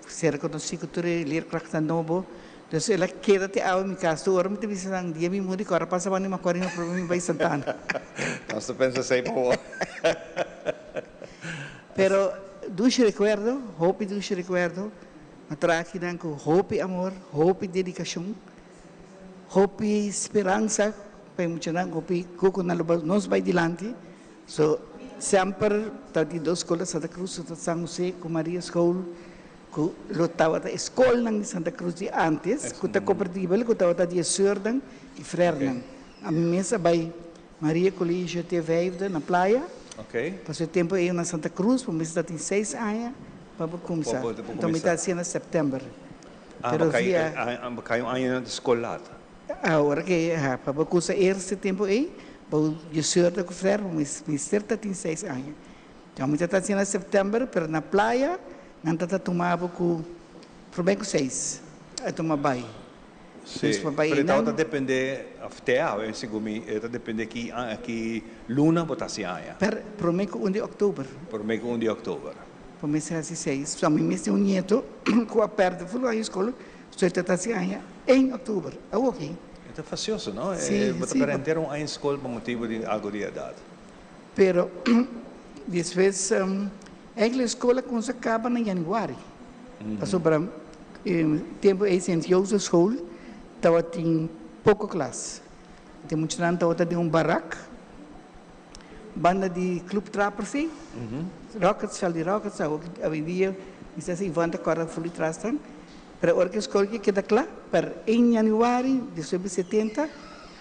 sera konosí ku tur e leerkrachtnan nobo. Dus el a keda te awe mi kas. Tur ora mi ta bisa nan, dia mi muri ku ora pasa wani mi a kore mi prome mi bai Santana. Nos ta pensa esei pa bo. Pero dushi rekuerdo, hopi dushi rekuerdo. Mi a traha akinan ku hopi amor, hopi dedikashon, hopi speransa pa e muchanan, hopi ku ku nan lo nos bai dilanti. So, semper tabatin dos skol na Santa Cruz, ta San Jose ku Maria School, ku lo tabata e skolnan di Santa Cruz di antes, ku ta kompartibel ku tabata di e sùrnan i frèrnan. Ami mes a bai Maria Colegio te vijfde na Playa. Pasobra e tempo ei na Santa Cruz, bo mester ta tin seis aña pa bo kumsa. Enton mi ta hasié na sèptèmber. Pero via. Bo kai un aña di skol laat. Ora ke pa bo kumsa eerste tempo ei, bo jesuerta ku frère, bo mester ta tin seis aña. Enton mi ta ta hasié na sèptèmber, pero na Playa nan ta ta tuma bo ku promé ku seis a tuma bai. Sí, pero e tabata depende, of te awe segun mi, e ta depende ki aña, ki luna bo ta hasi aña. Per prome ku un di òktober. Prome ku un di òktober. Bo mester hasi seis. So mi mes tin un nieto ku a pèrdè ful aña skol, so e ta ta hasi aña ein òktober. Awoki. E ta fasioso, no? Sí, Bo ta sí. pèrdè henter un aña skol pa motibu di algu di edat. Pero despues, eigenlijk skol a kuminsá kaba na yanüari. Pasobra e tempu ei Sint Jozef School tabatin poko klas. E muchanan tabata den un barak banda di Club Trappers ei, Rockets, veld di Rockets, awendia mi sa si Ivonne ta kòrda ful di tras nan. Pero ora ku e skol ke keda kla, per ein januari di sube setenta,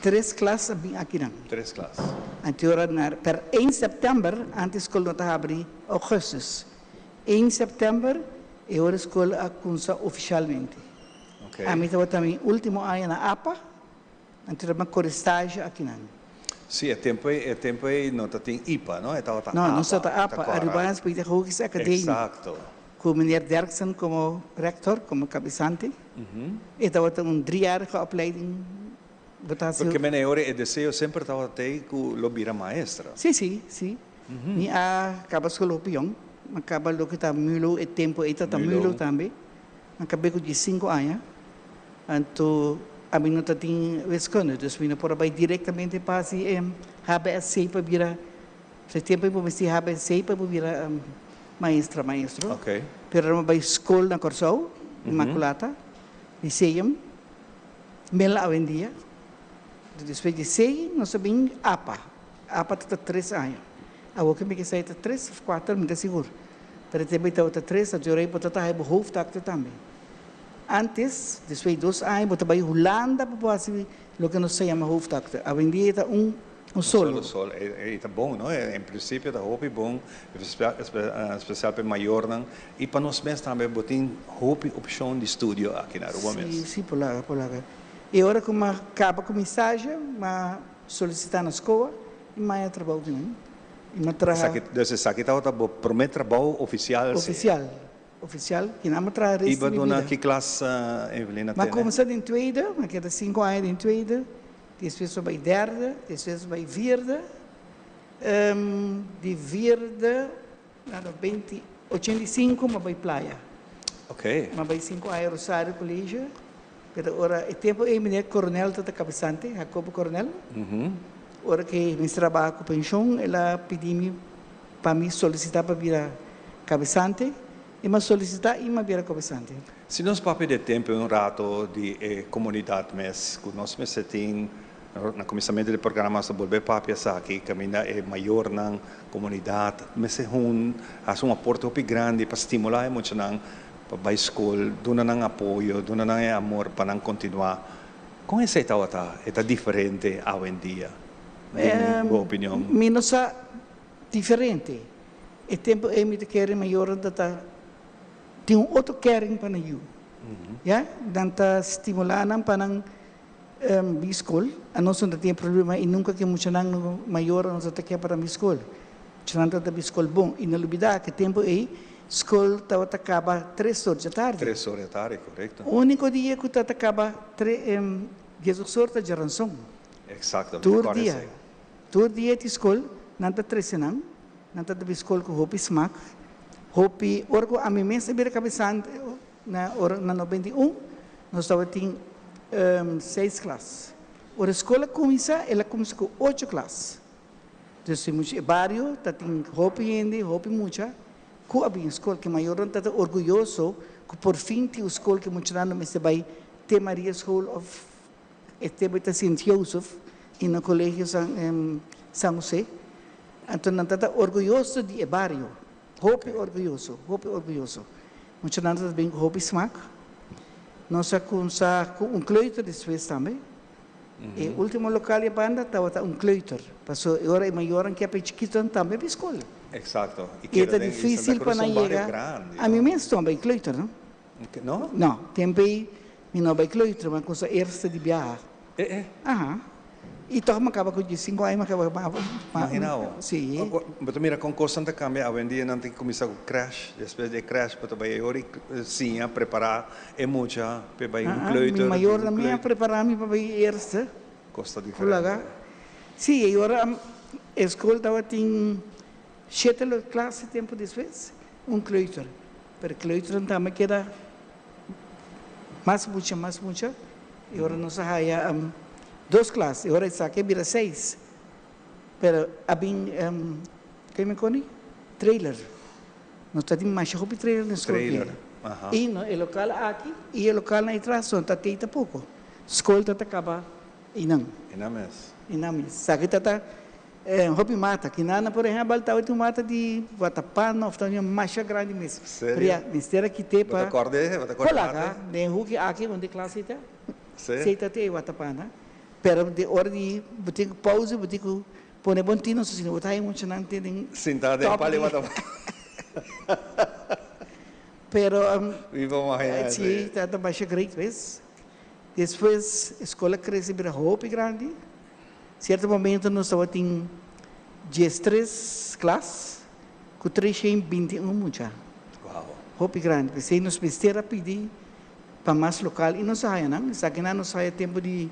tres klas a bin akinan. Tres klas. Anto ora na per ein sèptèmber, antes skol no ta habri ougùstus. Ein sèptèmber e ora skol a kunsa ofishalmente. Ami tabata mi último aña na apa, anto tabata kore stage akinan. Sí, e tempu ei, e tempu ei no ta tin ipa, no? E tabata No, apa. nos tabata Ta apa, kòrda. Arubaans Pedagogische Academie. Eksakto. Ku meneer Derksen komo rektor, komo kabesante. E tabata un driejarige opleiding bo ta hasi. Porque meneer ora e deseo semper tabata tei ku lo bira maestra. Sí, sí, sí. Mi a kaba skol hopi yong. Mi a kaba loke ta Mulo, e tempu ei ta ta Mulo tambe. Mi a kab'é ku diesinku aña. Anto ami no ta tin wiskunde, dus mi no por a bai direktamente pa hasi e HBSC pa bira, e tempu ei bo mester HBSC pa bo bira maestra, maestro. Pero mi a bai skol na Kòrsou, Inmaculata, Lyceum, mel awendia. Despues di esei nos a bin apa. Apa ta ta tres aña. Awor ke mi ke sa e ta tres of kuater, mi ta sigur. Pero e tempu ei tabata tres, anto ora ei bo ta ta haña bo hoofdakte tambe. Antes, despues di dos aña, bo ta bai Hulanda pa bo hasi loke nos ta yama hoofdakte. Awendia e ta un un solo. Un solo, e ta bon, no? En prinsipio ta hopi bon, espesial pa e mayornan i pa nos mes tambe. Bo tin hopi opshon di studio aki na Aruba mes. Si, si, por laga, por laga. E ora ku mi a kaba ku mi stage, mi a. solisitá na skoa i m'a haña trabou di nan. I m'a traha. Esaki, dus esaki tabata bo promé trabou ofisial? Si. Ofisial, ofisial. Kinan m'a traha rest di mi I bo duna bida. ki klas, Evelina, M'a tene? kuminsá den tweede, m'a keda sinku aña den tweede, despues m'a bai derde, despues m'a bai vierde. Di vierde na 20, 85 m'a bai Playa. M'a bai sinku aña Rosario College, pero ora e tempu ei meneer Coronel tabata kabesante, Jacobo Coronel. Ora ku e mester a baha ku penshon el a pidi mi pa mi solisitá pa bira kabesante i m'a solisitá i m'a bira kabesante. Si nos papia di e tempu un rato di e komunidat mes ku nos mester tin Na kuminsamentu di programa nos ta bolbe papia esaki kaminda e mayornan, komunidat mester hun hasi un aporte hopi grandi pa stimulá e muchanan pa bai skol, duna nan apoyo, duna nan e amor pa nan kontinuá. Kon esei tabata? E ta diferente awendia den bo opinion? Mi no sa diferente. E tempu ei mi ta kere mayornan ta ta tin un otro kering pa nan yu. Ya, nan ta stimulá nan pa nan Mi skol, anos no ta tin e problema i nunka ke muchanan mayor anos no ta ke para mi skol. Muchanan tabata bin skol bon i no lubida ke tempu ei skol tabata kaba tres or dja tardi. Tres or dja tardi, korekto. Uniko dia ku tabata kaba diesdos or ta djaranson. Eksaktamente, Tur kòrda dia, esei. tur dia di skol nan ta trese nan, nan tabata bin skol ku hopi smak, hopi ora ku ami mes a bira kabesante Na ora na 91 nos tabatin seis klas. Ora e skol a kuminsá, el a kuminsá ku ocho klas. Dus e mucha e bario ta tin hopi hende, hopi mucha ku a bin skol. Ke mayornan ta ta orguyoso ku por fin tin un skol ke muchanan no mester bai te Maria School òf e tempu ta Sint Joseph i na Colegio San San Jose. Anto nan ta ta orguyoso di e bario. Hopi orguyoso, hopi orguyoso. Muchanan ta bin ku hopi smak. Nos a kumsa ku un kleuter despues tambe. E ultimo lokal di banda tabata un kleuter, paso e ora e mayornan ke pa e chikitonan tambe bai skol. Exacto. I ta dificil pa nan yega. Ami mes no a bai kleuter, no. No? No, tempo ei mi no a bai kleuter, mi a kumsa eerste di biaha. E e? Aha. I tòg mi a kaba ku diesinko aña mi a kaba ma Imagina bo. Si. Bo ta mira kon kosnan ta kambia awendia nan tin kuminsá ku crèsh, despues di e crèsh bo ta bai e ora i siña prepará e mucha p'e bai un kleuter. Mi mayornan mi a prepará mi pa bai eerste. Kos ta diferente. Si, e ora e skol tabatin shete klase tempu despues, un kleuter. Pero kleuternan tambe keda mas mucha, mas mucha. E ora nos a haya dos klas, e ora esaki a bira seis. Pero a bin, ke mi koni? Trailer. Nos ta tin masha hopi trailer na skol Trailer, aha. I no e lokal aki i e lokalnan ei tras no ta tei tampoko. Skol ta ta kaba einan. Einan mes. Einan mes. Esaki ta ta Hopi mata. Kinana por ehempel tabatin un mata di watapana of tabatin un masha grandi mes. Serio? Pero ya mester a kite Bo ta pa korde? Bo ta korde Hola mata? ka den huki aki unda e klas ei ta. Si. Si ta te e watapana. Pero di ora di bo tin ku pauze bo tin ku pone bon tino so sino bo ta haña muchanan te den Sinta den top pal di di watapana. Pero Mi por imagina si si. ta masha great wes. Despues e skol a krese bira hopi grandi. Cierto momento nos tabatin 13 klas cu 321 mucha. Hopi grandi. P'esey nos mester a pidi pa mas local y nos a haya nan. Esakinan nos haya tempo di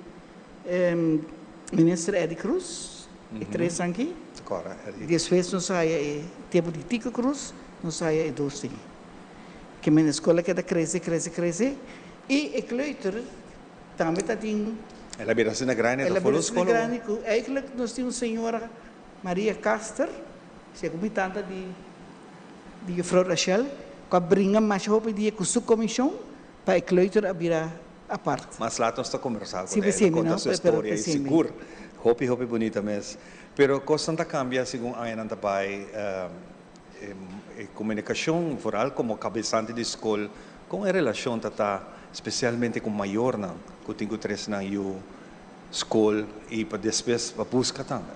Minister Eddie Croes, e tres anki. Despues nos a haya e tempo di Tico Croes, nos a haya e dos tin. Ke men escola keda crece, crece, crece y e kleuter Tambe ta tin. El a bira asina grandi, El ta a folo bira asina skol o? grandi ku eigenlijk nos tin un señora Maria Caster, segun mi tanta di di juffrouw Rachel, ku a bringa masha hopi dia ku su komishon pa e kleuter a bira apart. Mas laat nos ta kombersá Si, ku el, pesemi, konta no? su Pero historia i pesemi. sigur hopi hopi bunita mes. Pero kosnan ta kambia segun añanan ta bai, e komunikashon vooral komo kabesante di skol, Kon e relashon ta ta spesialmente ku mayornan ku tin ku trese nan yu skol i pa despues pa buska tambe?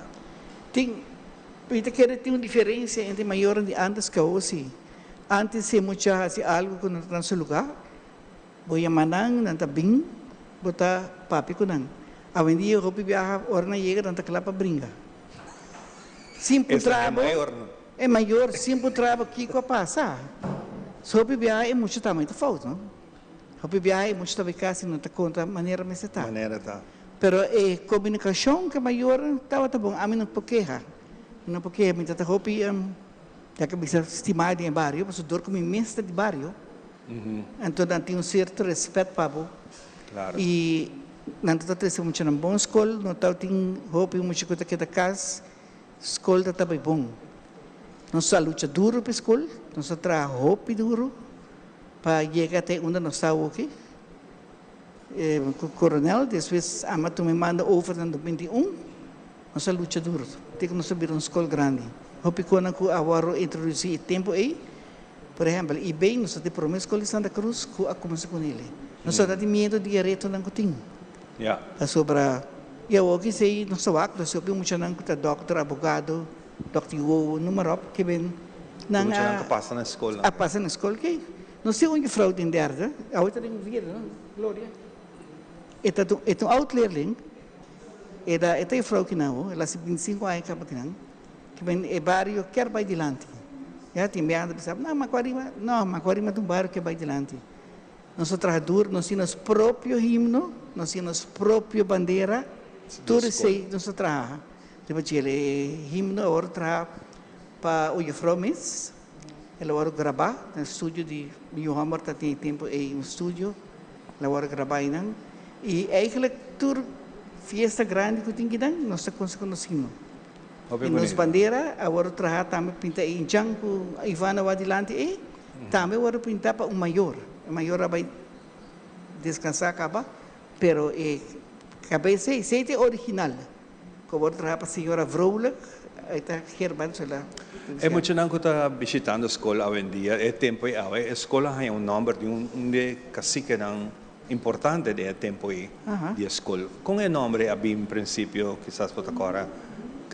Tin, mi ta kere tin un diferensia entre mayornan di antes ku awo si. Antes si e mucha hasi algu ku no ta na su lugá, bo yama nan, nan ta bin, bo ta papia ku nan. Awendia hopi biaha ora nan yega nan ta kla pa bringa. Sin Esta puntra e bo, mayor no. e mayor sin puntra bo kiko a pasa. So hopi biaha e mucha tambe ta fout no. Hopi biaha e mucha ta bay kas y no ta konta manera mester ta. Manera ta. Pero e komunikashon ku e mayor tabata bon, ami no por keha. Mi no por keha, mi ta ta hopi ya ke bisa stima den e bario, pasobra dor ku mi mes ta di bario, anto nan tin un sierto respet pa bo. Y nan ta ta trese muchanan bon skol, no tabatin hopi mucha ku ta keda kas, skol ta ta bay bon. Nos a lucha duro pa e skol, nos a traha hopi duro pa yega te unda nos ta awoki. Ku Coronel, despues ama tuma e manda over na 2001, nos a lucha duro te ku nos a bira un skol grandi. Hopi konan ku a wòrdu introdusí e tempu ei, por ehèmpel, IB, nos ta di promé skol di Santa Cruz ku a kuminsá ku nele. Nos a ta di miedu di e retonan ku tin. Pasobra i awor kisei nos ta wak, nos hopi muchanan ku ta dòkter, abogado, dòkter di wowo, noem maar op, ke ben nan a pasa na skol. A pasa na skol ke. Nos tin un juffrouw den derde, awe ta den vierde no, Gloria? E ta e ta un oud leerling, e ta e ta juffrouw kinan ho, el a hasi bintisinko aña kaba kinan, ke men e bario kier bai dilanti, ya tin biaha ta bisa no Macuarima, no Macuarima ta un bario ke bai dilanti, nos a traha duro, nos tin nos propio himno, nos tin nos propio bandera, tur esei nos a traha riba djele, e himno awor traha pa un juffrouw mes. El a wòrdu grabá den studio di mi yu hòmber ta tin e tempu ei un studio, el a wòrdu grabá einan. I eigenlijk tur fiesta grandi ku tin kinan nos ta konse ku nos himno. Hopi I nos bunita. bandera a wòrdu trahá tambe pinta e indjan ku Ivana wak dilanti ei, tambe a wòrdu pintá pa un mayor. E mayor a bai deskansá kaba, pero e kabes ei, esei ta e original. Ku a wòrdu trahá pa señora Vrolijk, ei ta Gerben su la. E muchanan ku ta bishitando skol awendia, e tempu ei awe, e skol a haña un nòmber di un di e kasikenan importante den e tempu ei di e skol. Kon e nòmber ei a bin prinsipio? Kisas bo ta kòrda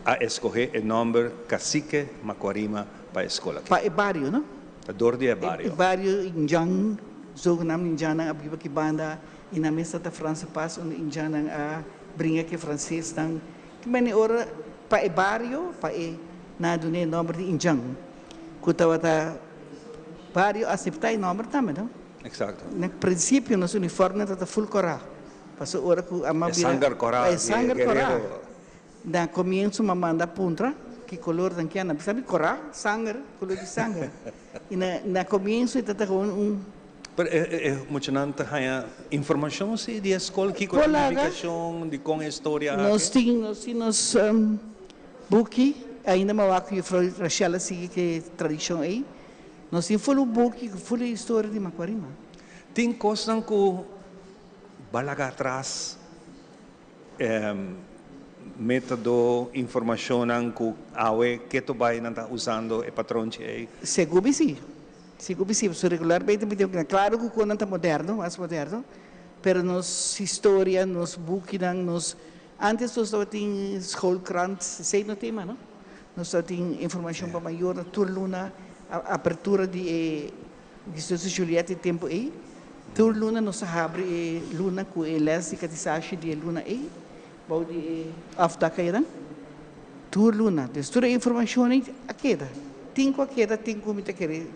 a eskohé e nòmber Kasike Makuarima pa e skol aki. Pa e bario, no? Ta dor di e bario. E bario indjan, zogenaamd indjannan a biba aki banda i nan mes ta Franse Pas unda indjannan a bringa ku e fransesnan. Ki mane ora pa e bario, pa e nan a duna e nòmber di Indjan, ku tabata bario aseptá e nòmber tambe, no? Eksakto. Na prinsipio nos uniformnan tabata ful kòrá, pasobra ora ku a E bira sanger kòrá e di e sanger kòrá. guerero. Na komienso m'a manda puntra ki kolor nan kier, nan bisa mi kòrá, sanger, kolor di sanger. I na na komienso e tabata gewoon un. Pero e e muchanan ta haña informashon si di e skol? Kiko Por ta laga. nifikashon di kon e storia aki? Nos tin nos tin nos buki, ainda mi a wak ku jufrou Rachel a sigui ku e tradishon ei. Nos tin ful un buki ku ful e historia di Macuarima. Tin kosnan ku ba laga atras Método, informashonnan ku awe ketu bai nan ta usando e patronchi ei. Segun mi si. Segun mi si. Pasobra regularmente mi tin klaro ku konan ta moderno, mas moderno, pero nos historia, nos bukinan, nos antes nos tabatin schoolkrant, esei no tin mas no. Nos tabatin informashon pa mayornan tur luna, apertura di e Distrito Juliet e tempu ei. Tur luna nos a habri e luna ku e les di katisashi di e luna ei, bou di e afdak einan. Tur luna. Dus tur e informashon ei a keda. Tin ku a keda, tin ku mi ta kere.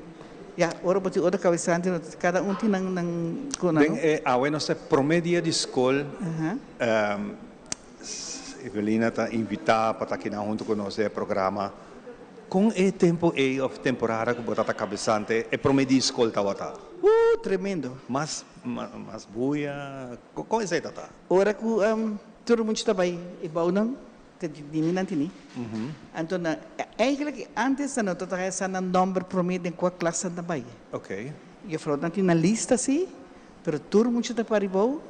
Ya, ora bo tin otro kabesante, no ta kada un tin nan nan kona, Den no? e awe nos ta e promé dia di skol. Evelina ta invitá pa ta kinan huntu ku nos den e programa. Kon e tempu ei òf temporada ku bo ta ta kabesante e promé di skol tabata? Tremendo. Mas mas buya? Kon esei ta ta? Ora ku tur mucha ta bai e bounan ta di mi nan tini. Anto nan eigenlijk antes nan no ta traha sa nan nòmber promé den kua klas nan ta bai. Juffrouw nan tin nan lista si, pero tur mucha ta pari bou.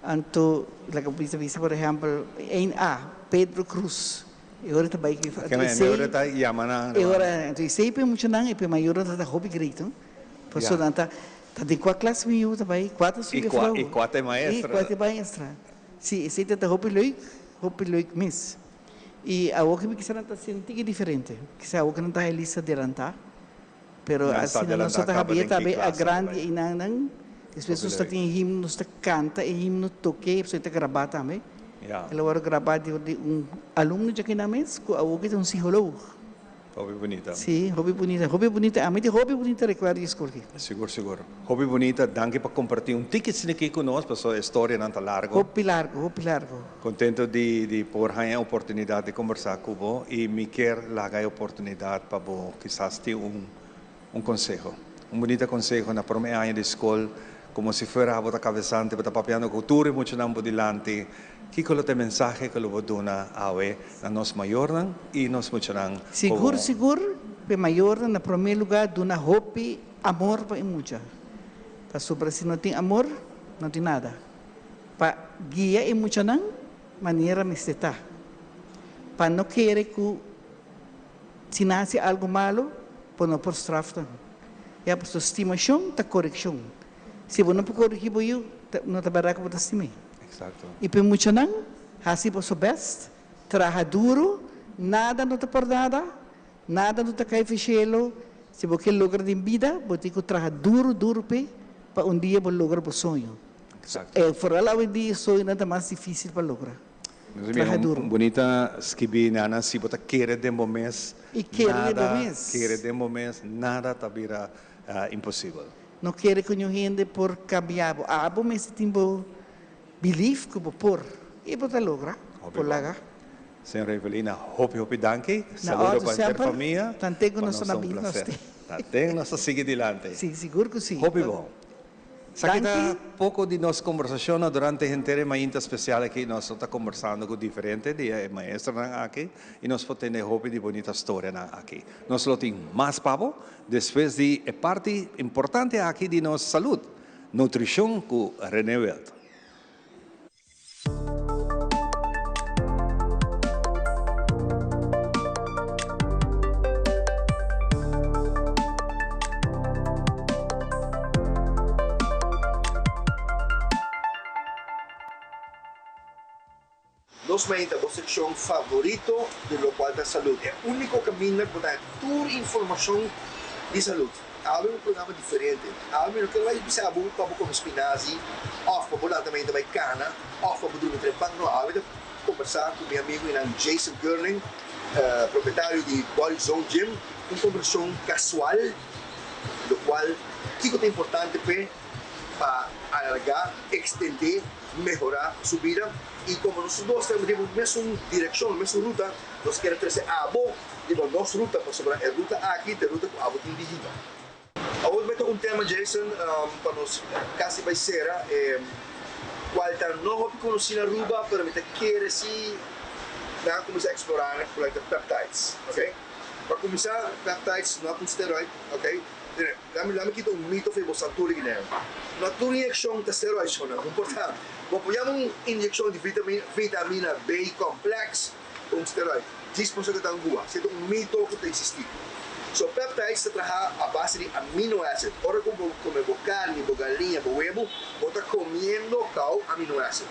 Anto laga bo bisa bisa por ehempel ein A, Pedro Cruz, e ora ta bai ku Ke men e ora ta yama nan E ora anto esei pa e muchanan e pa e mayornan ta ta hopi grito pasobra nan ta ta den kua klas mi yu ta bai kua ta su juffrouw I kua ta e maestra I kua ta e maestra si esei ta ta hopi leuk hopi leuk mes i awor ke mi kisa nan ta sinti ke diferente kisa awor ke nan ta lista adelanta. Pero Nan sa asina nos adelantá ta kaba habia den ki tambe a klase nan grandi bai. einan nan. Despues Hopi nos ta leuk. tin himno, nos ta kanta e himno, tok'é, pasobra e ta grabá tambe. El a wòrdu grabá dor di un alumno djakinan mes ku awor ta un psiholoog. Hopi bunita. Sí, hopi bunita, hopi bunita. Ami tin hopi bunita rekuerdo di e skol aki. Sigur, sigur. Hopi bunita. Danki pa kompartí un tiki esaki ku nos, pasobra e storianan ta largu. Hopi largu, hopi largu. Kontento di di por haña e oportunidat di kombersá ku bo i mi kier laga e oportunidat pa bo kisas tin un un konseho. Un bunita konseho na promé aña di skol, komo si fuera bo ta kabesante, bo ta papiando ku tur e muchanan bo dilanti. Kiko lo ta e mensahe ku lo bo duna awe na nos mayornan i nos muchanan Sigur komo? sigur p'e mayornan na promé lugá duna hopi amor pa e mucha, pasobra si no tin amor no tin nada. Pa guia e muchanan manera mester ta, pa no kere ku si nan hasi algu malu bo no por straf nan. Ya pasobra stimashon ta korekshon. Si bo no por korigí bo yu, no ta bèrdat ku bo ta stim'é. I pa e muchanan, hasi boso bèst, traha duru, nada no ta por nada, nada no ta kai for shelu. Si bo ke logra den bida, bo tin ku traha duru duru p'e, pa un dia bo logra bo soño. Foral awendia soñonan ta mas difísil pa logra. Traha duru. Un bunita skibí, Nana, si bo ta kere den bo mes, I kere den bo mes. Kere den bo mes, nada ta bira imposibel. No kere ku niun hende por kambia bo. Abo mester tin bo belief ku bo por i bo ta logra. Hopi Por bon. laga. Señora Evelina, hopi hopi danki. Na Saludo òrdu pa henter semper. famia. Tanten ku Pa nos nos ta na ta un bida nos placer. tin. Tanten nos ta sigui dilanti. Sí, sigur ku sí. Hopi bon. Esaki ta Danki. poko di nos kombersashonnan durante henter e mainta spesial aki. Nos lo ta kombersando ku diferente di e maestronan aki i nos por tende hopi di bonita storianan aki. Nos lo tin mas pa bo despues di e parti importante aki di nos salud, nutrishon ku Rene Wild. Nos Mainta, bo seccion favorito di locual ta salud. E unico caminda cu bo ta haya tur informacion di salud. Awe un programa diferente. Awe mi no ker bai bisa bo pa bo come spinazi of pa bo lanta mainta bai cana of pa bo drumi trempan. No, awe ta combersa cu mi amigo y nan Jason Gerling, propietario di Body Zone Gym. Un combersacion casual, locual kico ta importante p'e pa alarga, extende, mehora su bida y como nos dos ta riba mesun direccion, mesun ruta, nos kier a trece abo riba nos ruta pasobra e ruta aki ta e ruta cu abo tin di hiba. Awor bay ta un tema Jason pa nos casi bay cera e cual ta no hopi conoci na Aruba pero mi ta kere si nan a cuminsa explora nan cu ta peptides ok. Pa cuminsa peptides no ta un steroid ok. Lami lami kita un mito for e bo santura guineo. No tur inyekshon ta steroid shona, no importa. Bo por yama un inyekshon di vitamina vitamina B complex un steroid. Djis pasobra ku ta angua. Esei ta un mito ku ta existi. So peptides ta traha a base di amino acid. Ora ku bo kome bo karni, bo galiña, bo webu, bo ta komiendo kau amino acid.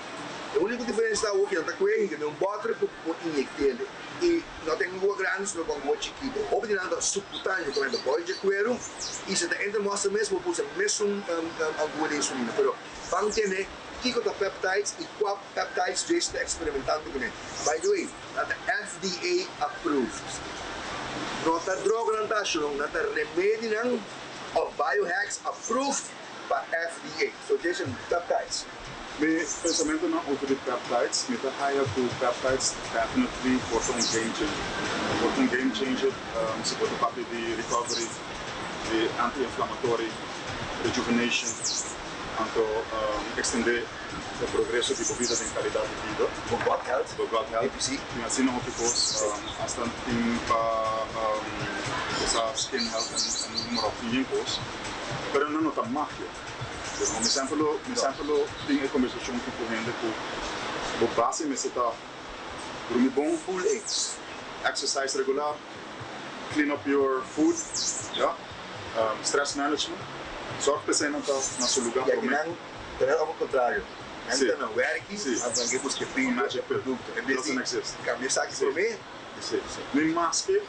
E uniko diferensia ta awor ku nan ta kue hinka den un bòter ku por inyekt'e. I no ta angua grandi sino ku angua chikito. Hopi di nan ta subcutáneo, ku nan ta bòi dje kueru i si ta entra mòster mes bo por usa mesun angua di insulina. Pero ban tene kiko ta peptides i kua peptides Jason ta eksperimentando kuné. By the way, nan ta FDA approved. No ta droganan ta ashon, nan ta remedinan òf biohacks approved pa FDA. So Jason, peptides. Mi pensamentonan over di peptides, mi ta haya cu peptides definitely por ta un game changer. Por ta un game changer si bo ta papia di recovery, di anti-inflammatory, rejuvenation, anto extende e progreso di bo bida den calidad di bida. Bo gut health. Bo gut health. Tin asina hopi cos, hasta tin pa esa skin health en noem maar op, tin yen cos, pero nan no ta magia. Pero mi semper lo mi semper lo tin e kombersashon ku ku hende ku bo base mester ta drumi bon, Full eggs. Exercise regular, clean up your food, ya, stress management, zorg pa eseinan ta na su luga Y prome. akinan ta net algo contrario. Nan Si. ta na werki, Si. a nan ke buska e A pil, magic e pill. producto. En bes Doesn't di exist. cambia esaki Si. prome. Si. Mi maske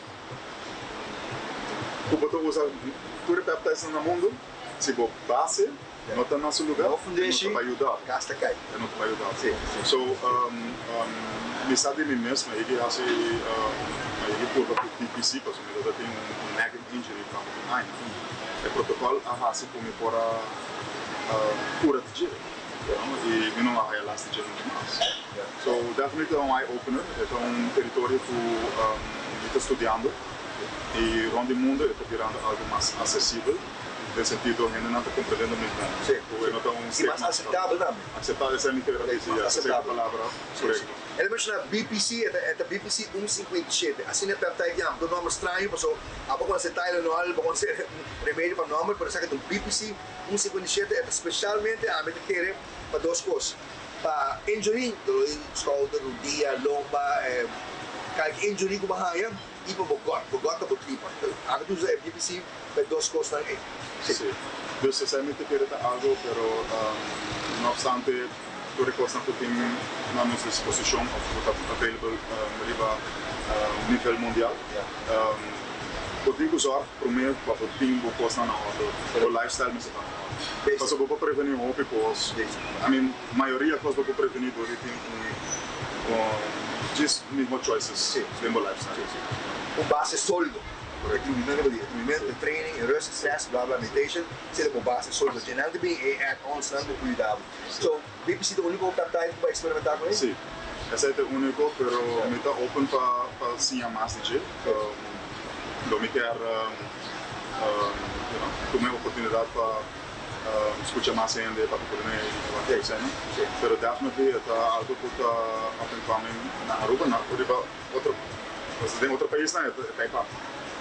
ku bo ta usa tur e peptides nan na mundu, Si bo base No ta na su lugá, No fundeshi, e no ta bai yuda bo. Kas ta kai. E no ta bai yuda bo. Si, si. So, mi sa di mi mes, mi a yegi hasi, mi a yegi purba ku BPC, pasobra mi tabata tin un nagging injury pa hopi aña. E protokòl a hasi ku mi por a kura di dje, you know, i mi no a haya las di dje nunka mas. So, definitely ta un eye opener, e ta un teritorio ku mi ta studiando i rònt di mundu e ta birando algu mas asesibel. Den sentido hendenan ta comprendendo mihó cu e no ta un stigma. Y mas aceptabel tambe. Aceptabel, esei mi kere bisa, ya, esei ta e palabra corecto. El a menciona BPC, e ta BPC un 57, asina e peptide yama, ta un nomber straño paso abo conoce Tylenol, bo conoce remedio pa nomber, pero esaki ta un BPC un 57, e ta specialmente ami ta kere pa dos cos, pa injury, dolor di schouder, rodia, lomba, kalke injury cu bo haya. I pa bo gòt, bo gòt ta bo tripa. Ami ta usa e BPC pa e dos kosnan ei. Sí. Dus esei mi ta kere ta algo, pero no obstante tur e kosnan ku tin na nos disposishon òf ku ta available riba nivel mundial, bo tin ku zòrg promé pa bo tin bo kosnan na òrdu, bo lifestyle mester ta na òrdu. Pasobra bo por prevení hopi kos, I mean mayoria kos bo por prevení dor di tin un. Djis mihó choices den bo lifestyle. Un base sólido. E movimento bo di, e movimento, e training, e rust, stress, bla bla, meditation, esei ta bo base sólido. Dje nan ta bin e add-ons nan ku por yuda bo. So, BPC ta úniko peptide ku bo a eksperimentá kuné? Sí, esei ta e úniko, pero mi ta open pa siña mas di dje. Lo mi kier, you know, tuma e oportunidat pa. Scucha mas hende pa por pone wak e esena. Pero definitely e ta algo cu ta up and coming na Aruba na riba otro den otro paisnan e ta pa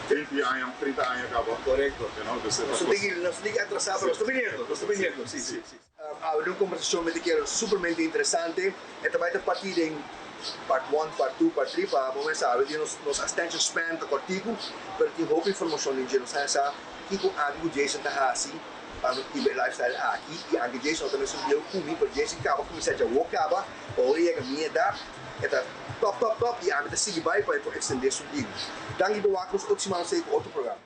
20 aña 30 aña caba. Corecto. You know, dus e ta Nos cos. nos tin ki atrasa pero nos ta biniendo, nos ta biniendo, si si si. Awe den un conversacion mi ta kere supermente interesante. E ta bai ta parti den part one, part two, part three pa bo mester awe nos nos attention span ta cortico pero tin hopi informacion den dje. Nos a hesa Kiko ami ku Jason ta hasi pa no hiba e lifestyle aki? I anke Jason no ta mesun bieu ku mi, pero Jason kaba kuminsá djawo kaba, pa ora e yega mi edat e ta top top top i ami ta sigui bai pa e por ekstendé su bida. Danki pa wak nos otro siman nos ta ei ku otro programa.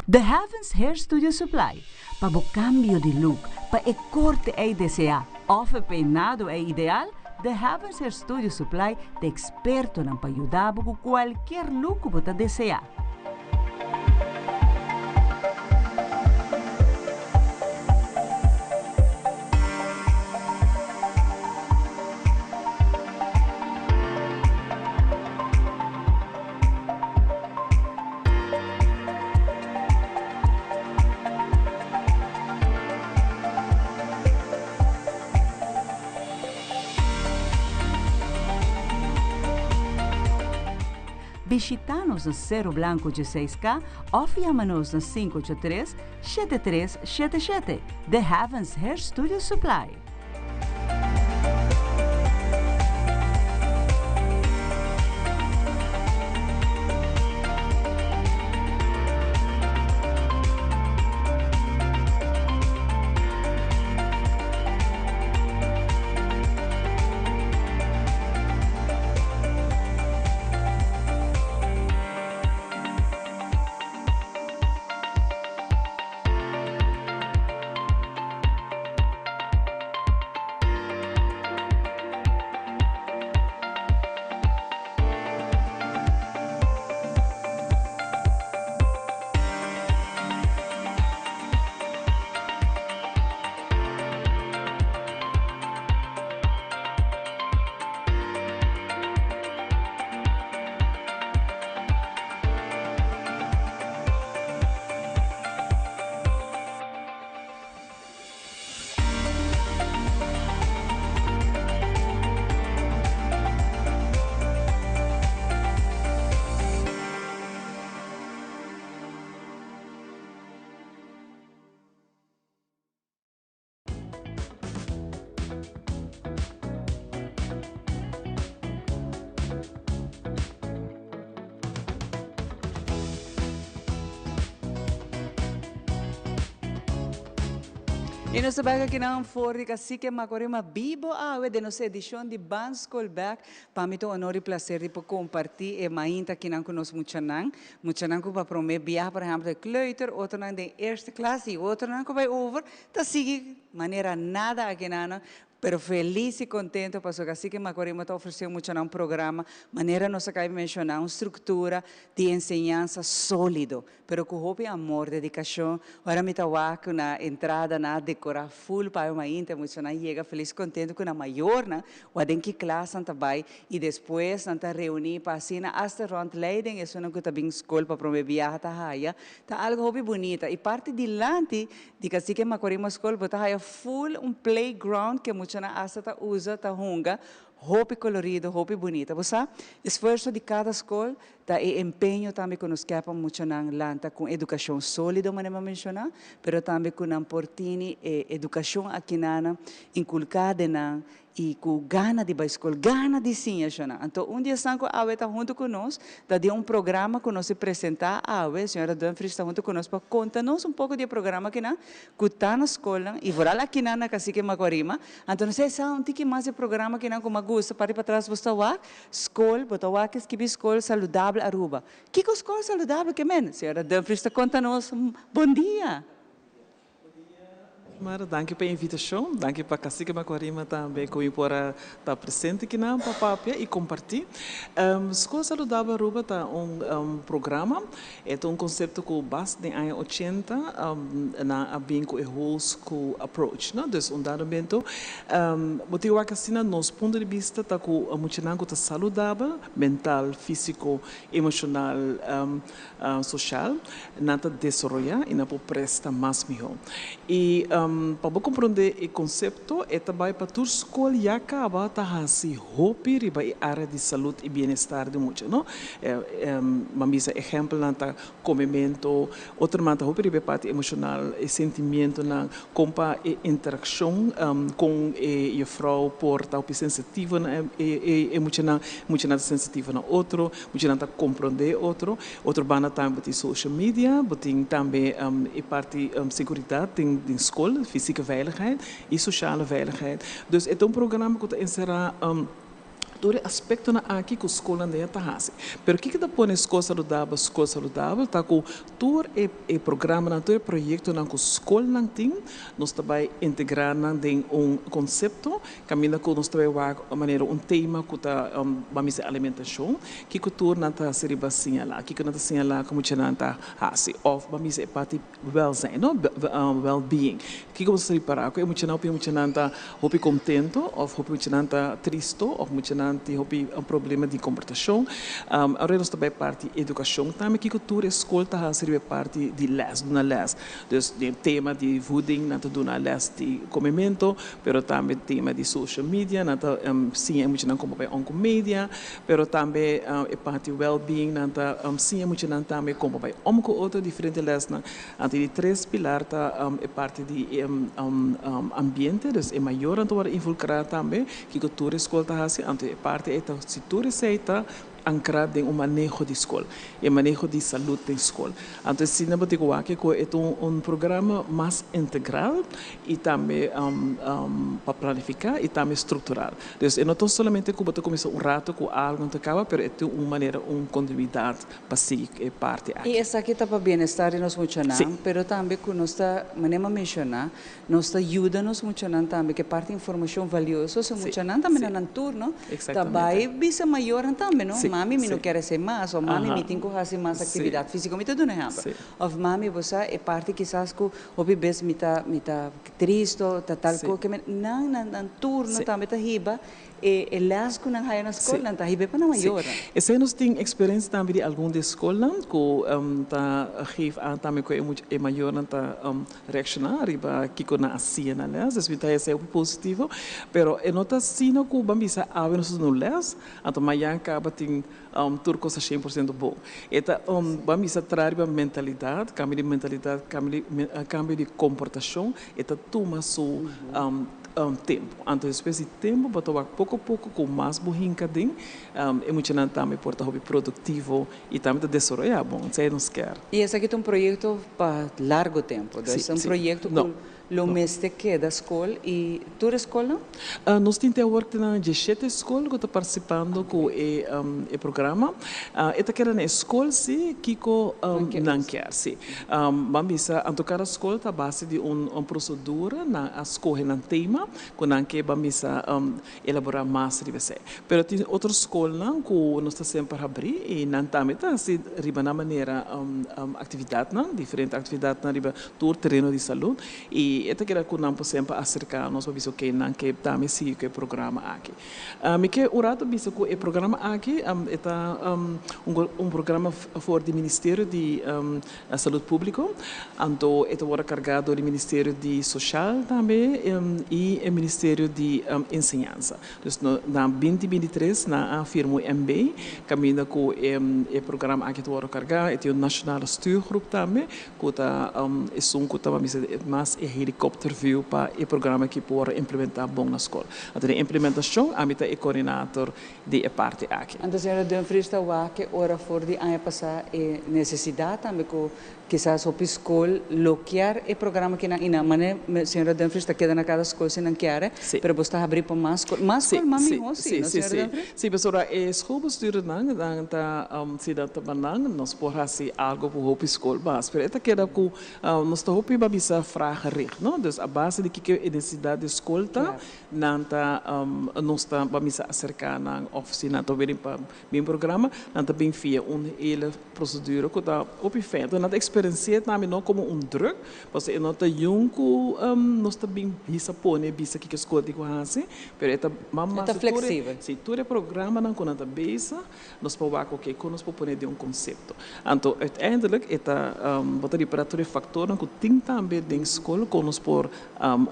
The Heavens Hair Studio Supply Pa bo cambio di look, pa e corte ey desea of e peinado ey ideal, The Heavens Hair Studio Supply ta expertonan pa yuda bo cu cualkier look cu bo ta desea. Bishita nos na Cerro Blanco 16K of yama nos na 583 7377. The Heavens Hair Studio Supply. I nos ta bek akinan for di Cacique Macorima bibo awe den nos edicion di Ban School Bek. Pa mi ta un honor y placer di por comparti e mainta akinan cu nos muchanan. Muchanan cu pa prome biaha por ehempel e kleuter, otronan den eerste klas y otronan cu bay over ta sigui manera nada akinan. Pero felis y contento pasobra Cacique Macorima ta ofrece muchanan un programa manera nos a caba di menciona, un structura di enseñansa solido. Pero ku hopi amor, dedikashon. Ora mi ta wak ku na entrada nan a dekorá ful pa e mainta, muchanan yega felis kontentu ku nan mayornan, wak den ki klas nan ta bai i despues nan ta reuní pa asina asta ròntleiding esunnan ku ta bin skol pa promé biaha ta haya. Ta algu hopi bunita. I parti dilanti di Cacique Macorima Skol bo ta haya ful un playground ku e muchanan asta ta usa ta hunga hopi kolorido, hopi bunita. Bo sa, esfuerso di kada skol Ta e empeño tambe ku nos ke pa muchanan lanta ku un edukashon sólido manera mi a menshoná, pero tambe ku nan por tini e edukashon akinanan inkulká den nan i ku gana di bai skol, gana di siña shona. Anto un di esnan ku awe ta huntu ku nos ta den un programa ku nos a presentá awe, señora Dumfries ta huntu ku nos pa konta nos un poko di e programa akinan ku ta na skolnan i vooral akinan na Cacique Macuarima. Anto nos a hesa un tiki mas di e programa akinan ku mi a gusta, parti patras bo sta wak. Skol, bo ta wak skibi Skol Saludabel Aruba. Kiko Skol Saludabel ke men? Señora Dumfries ta konta nos. Bon dia! Mara, danki pa e invitashon. Danki pa Cacique Macuarima tambe ku mi por a ta presente kinan pa papia i kompartí. Skol Saludabel Aruba ta un programa, e ta un konsepto ku bas den aña ochenta nan a bin ku e whole school approach, no. Dus un dado momento bo tin wak asina nos punto di bista ta ku muchanan ku ta saludabel, mental, físiko, emoshonal, soshal, nan ta desaroyá i nan por presta mas mihó. I pa bo komprondé e konsepto e ta bai pa tur skol ya kaba ta hasi hopi riba e área di salud i bienestar di mucha, no. Ban bisa ehèmpelnan ta komemento, otronan ta hopi riba e parti emoshonal, e sentimientonan, kon pa e interakshon kon e jufrou por ta hopi sensitivo na e muchanan, muchanan ta sensitivo na otro, muchanan ta komprondé otro. Otro banda tambe bo tin social media, bo tin tambe e parti seguridat den skol, fysieke veiligheid i sociale veiligheid. Dus e ta un programa ku ta enserá Tur e aspektonan aki ku skolnan den ta hasi. Pero kiko ta pone Skol Saludabel Skol Saludabel ta ku tur e e programanan, tur e proyektonan ku skolnan tin, nos ta bai integrá nan den un konsepto kaminda ku nos ta bai wak manera un tema ku ta ban bisa alimentashon, kiko tur nan ta hasi riba siñalá, kiko nan ta siñalá ku muchanan ta hasi òf ban bisa e parti Welzijn, no? Well-being. Kiko bo ta ripará? Ku e muchanan hopi muchanan ta hopi kontento òf hopi muchanan ta tristo òf muchanan tin hopi problema di komportashon. Ora nos ta bai parti edukashon tambe kiko tur e skol ta hasi riba e parti di lès, duna lès. Dus den tema di voeding nan ta duna lès di komemento, pero tambe tema di social media nan ta siña e muchanan komo bai on ku media, Pero tambe e parti well-being nan ta siña muchanan tambe kon pa bai om ku otro diferente lèsnan. Anto di tres pilar ta e parti di ambiente, dus e mayornan ta wòrdu involukrá tambe kiko tur e skol ta hasi. Anto e parti ei ta si tur esei ta ankrá den un maneho di skol, e maneho di salud den skol. Anto asina bo tin ku wak ku e ta un programa mas integral i tambe pa planifiká i tambe struktural. Dus e no ta solamente ku bo ta kuminsá un rato ku algu ta kaba, pero e tin un manera, un kontinuidat pa sigui e parti aki. I esaki ta pa bienestar di nos muchanan, pero tambe ku nos ta, manera mi a menshoná, nos ta yuda nos muchanan tambe ku e parti informashon valioso, so muchanan tambe na nan turno ta bai bisa mayornan tambe, no, mami mi no kier hasi mas, òf mami mi tin ku hasi mas aktividat físiko, mi ta duna ehèmpel, òf mami bo sa e parti kisas ku hopi bes mi ta mi ta Tristo, ta tal ko ke men nan na nan turno tambe ta hiba e e les ku nan haya na skol, nan ta hib'é pa nan mayornan. Esei nos tin eksperensia tambe di algun di e skolnan ku ta geef aan tambe ku e mayornan ta reakshoná riba kiko nan a siña na les. Dus mi ta haya esei hopi positivo. Pero e no ta asina ku ban bisa awe nos ta duna un les, anto mayan kaba tin Tur kos ta shen por siento bon. E ta ban bisa traha riba mentalidat, kambio di mentalidat, kambio di komportashon, e ta tuma su tempu. Anto despues di tempu bo ta wak poko poko ku mas bo hinka den, e muchanan tambe por ta hopi produktivo i tambe ta desaroyá bon. Esei nos kier. I esaki ta un proyekto pa largo tempu. Dus un proyekto ku. Lo mester keda skol i tur e skolnan? Nos tin te awor te na dieshete skol ku ta partisipando ku e e programa. E ta keda na e skol si kiko nan kier si. Ban bisa anto kada skol ta a base di un un prosedura nan a skohe nan tema ku nan ke ban bisa elaborá mas riba esei. Pero tin otro skolnan ku nos ta semper habrí i nan tambe ta hasi riba nan manera aktividatnan, diferente aktividatnan riba tur tereno di salud i e ta keda ku nan por semper aserká nos pa bisa oke nan ke tambe sigui ku e programa aki. Mi ke un rato bisa ku e programa aki e ta un programa for di Ministerio di Salud Públiko, anto e ta wòrdu kargá dor di Ministerio di Soshal tambe i e Ministerio di Enseñansa. Dus na binti 23 nan a firma un MB kaminda ku e programa aki ta wòrdu kargá. E tin un Nationale Stuurgroep tambe ku ta esun ku ta bisa mas e helikopter view pa e programa aki por wòrdu implementá bon na skol. Anto den implementashon ami ta e koordinator di e parti aki. Anto señora Dumfries ta wak e ora for di aña pasá e nesesidat tambe ku kisas hopi skol lo kier e programa kinan i nan manera señora Dumfries ta keda na kada skol si nan kier pero bo sta habrí pa mas skol. Mas skol mas mihó si, no señora Dumfries? Sí, pasobra e schoolbestuurdernan nan ta si nan ta banan nos por hasi algo ku hopi skol mas pero e ta keda ku nos ta hopi ba bisa vraaggericht no dus a base di kiko e nesesidat di skol ta Nan ta, nos ta ba misa aserká nan òf si nan ta wini pa bin programa, nan ta bin fia un hele prosedura ku ta hopi fèn. Enton nan ta eksperensi'é tambe no komo un drùk, pasobra e no ta yun ku nos ta bin hisa pone bisa kiko skol tin ku hasi, pero e ta E ta fleksibel. Si, tur e programanan ku nan ta bezig, Nos por wak oke kon nos por pone den un konsepto. Anto uiteindelijk e ta bo ta ripará tur e faktornan ku tin tambe den skol kon nos por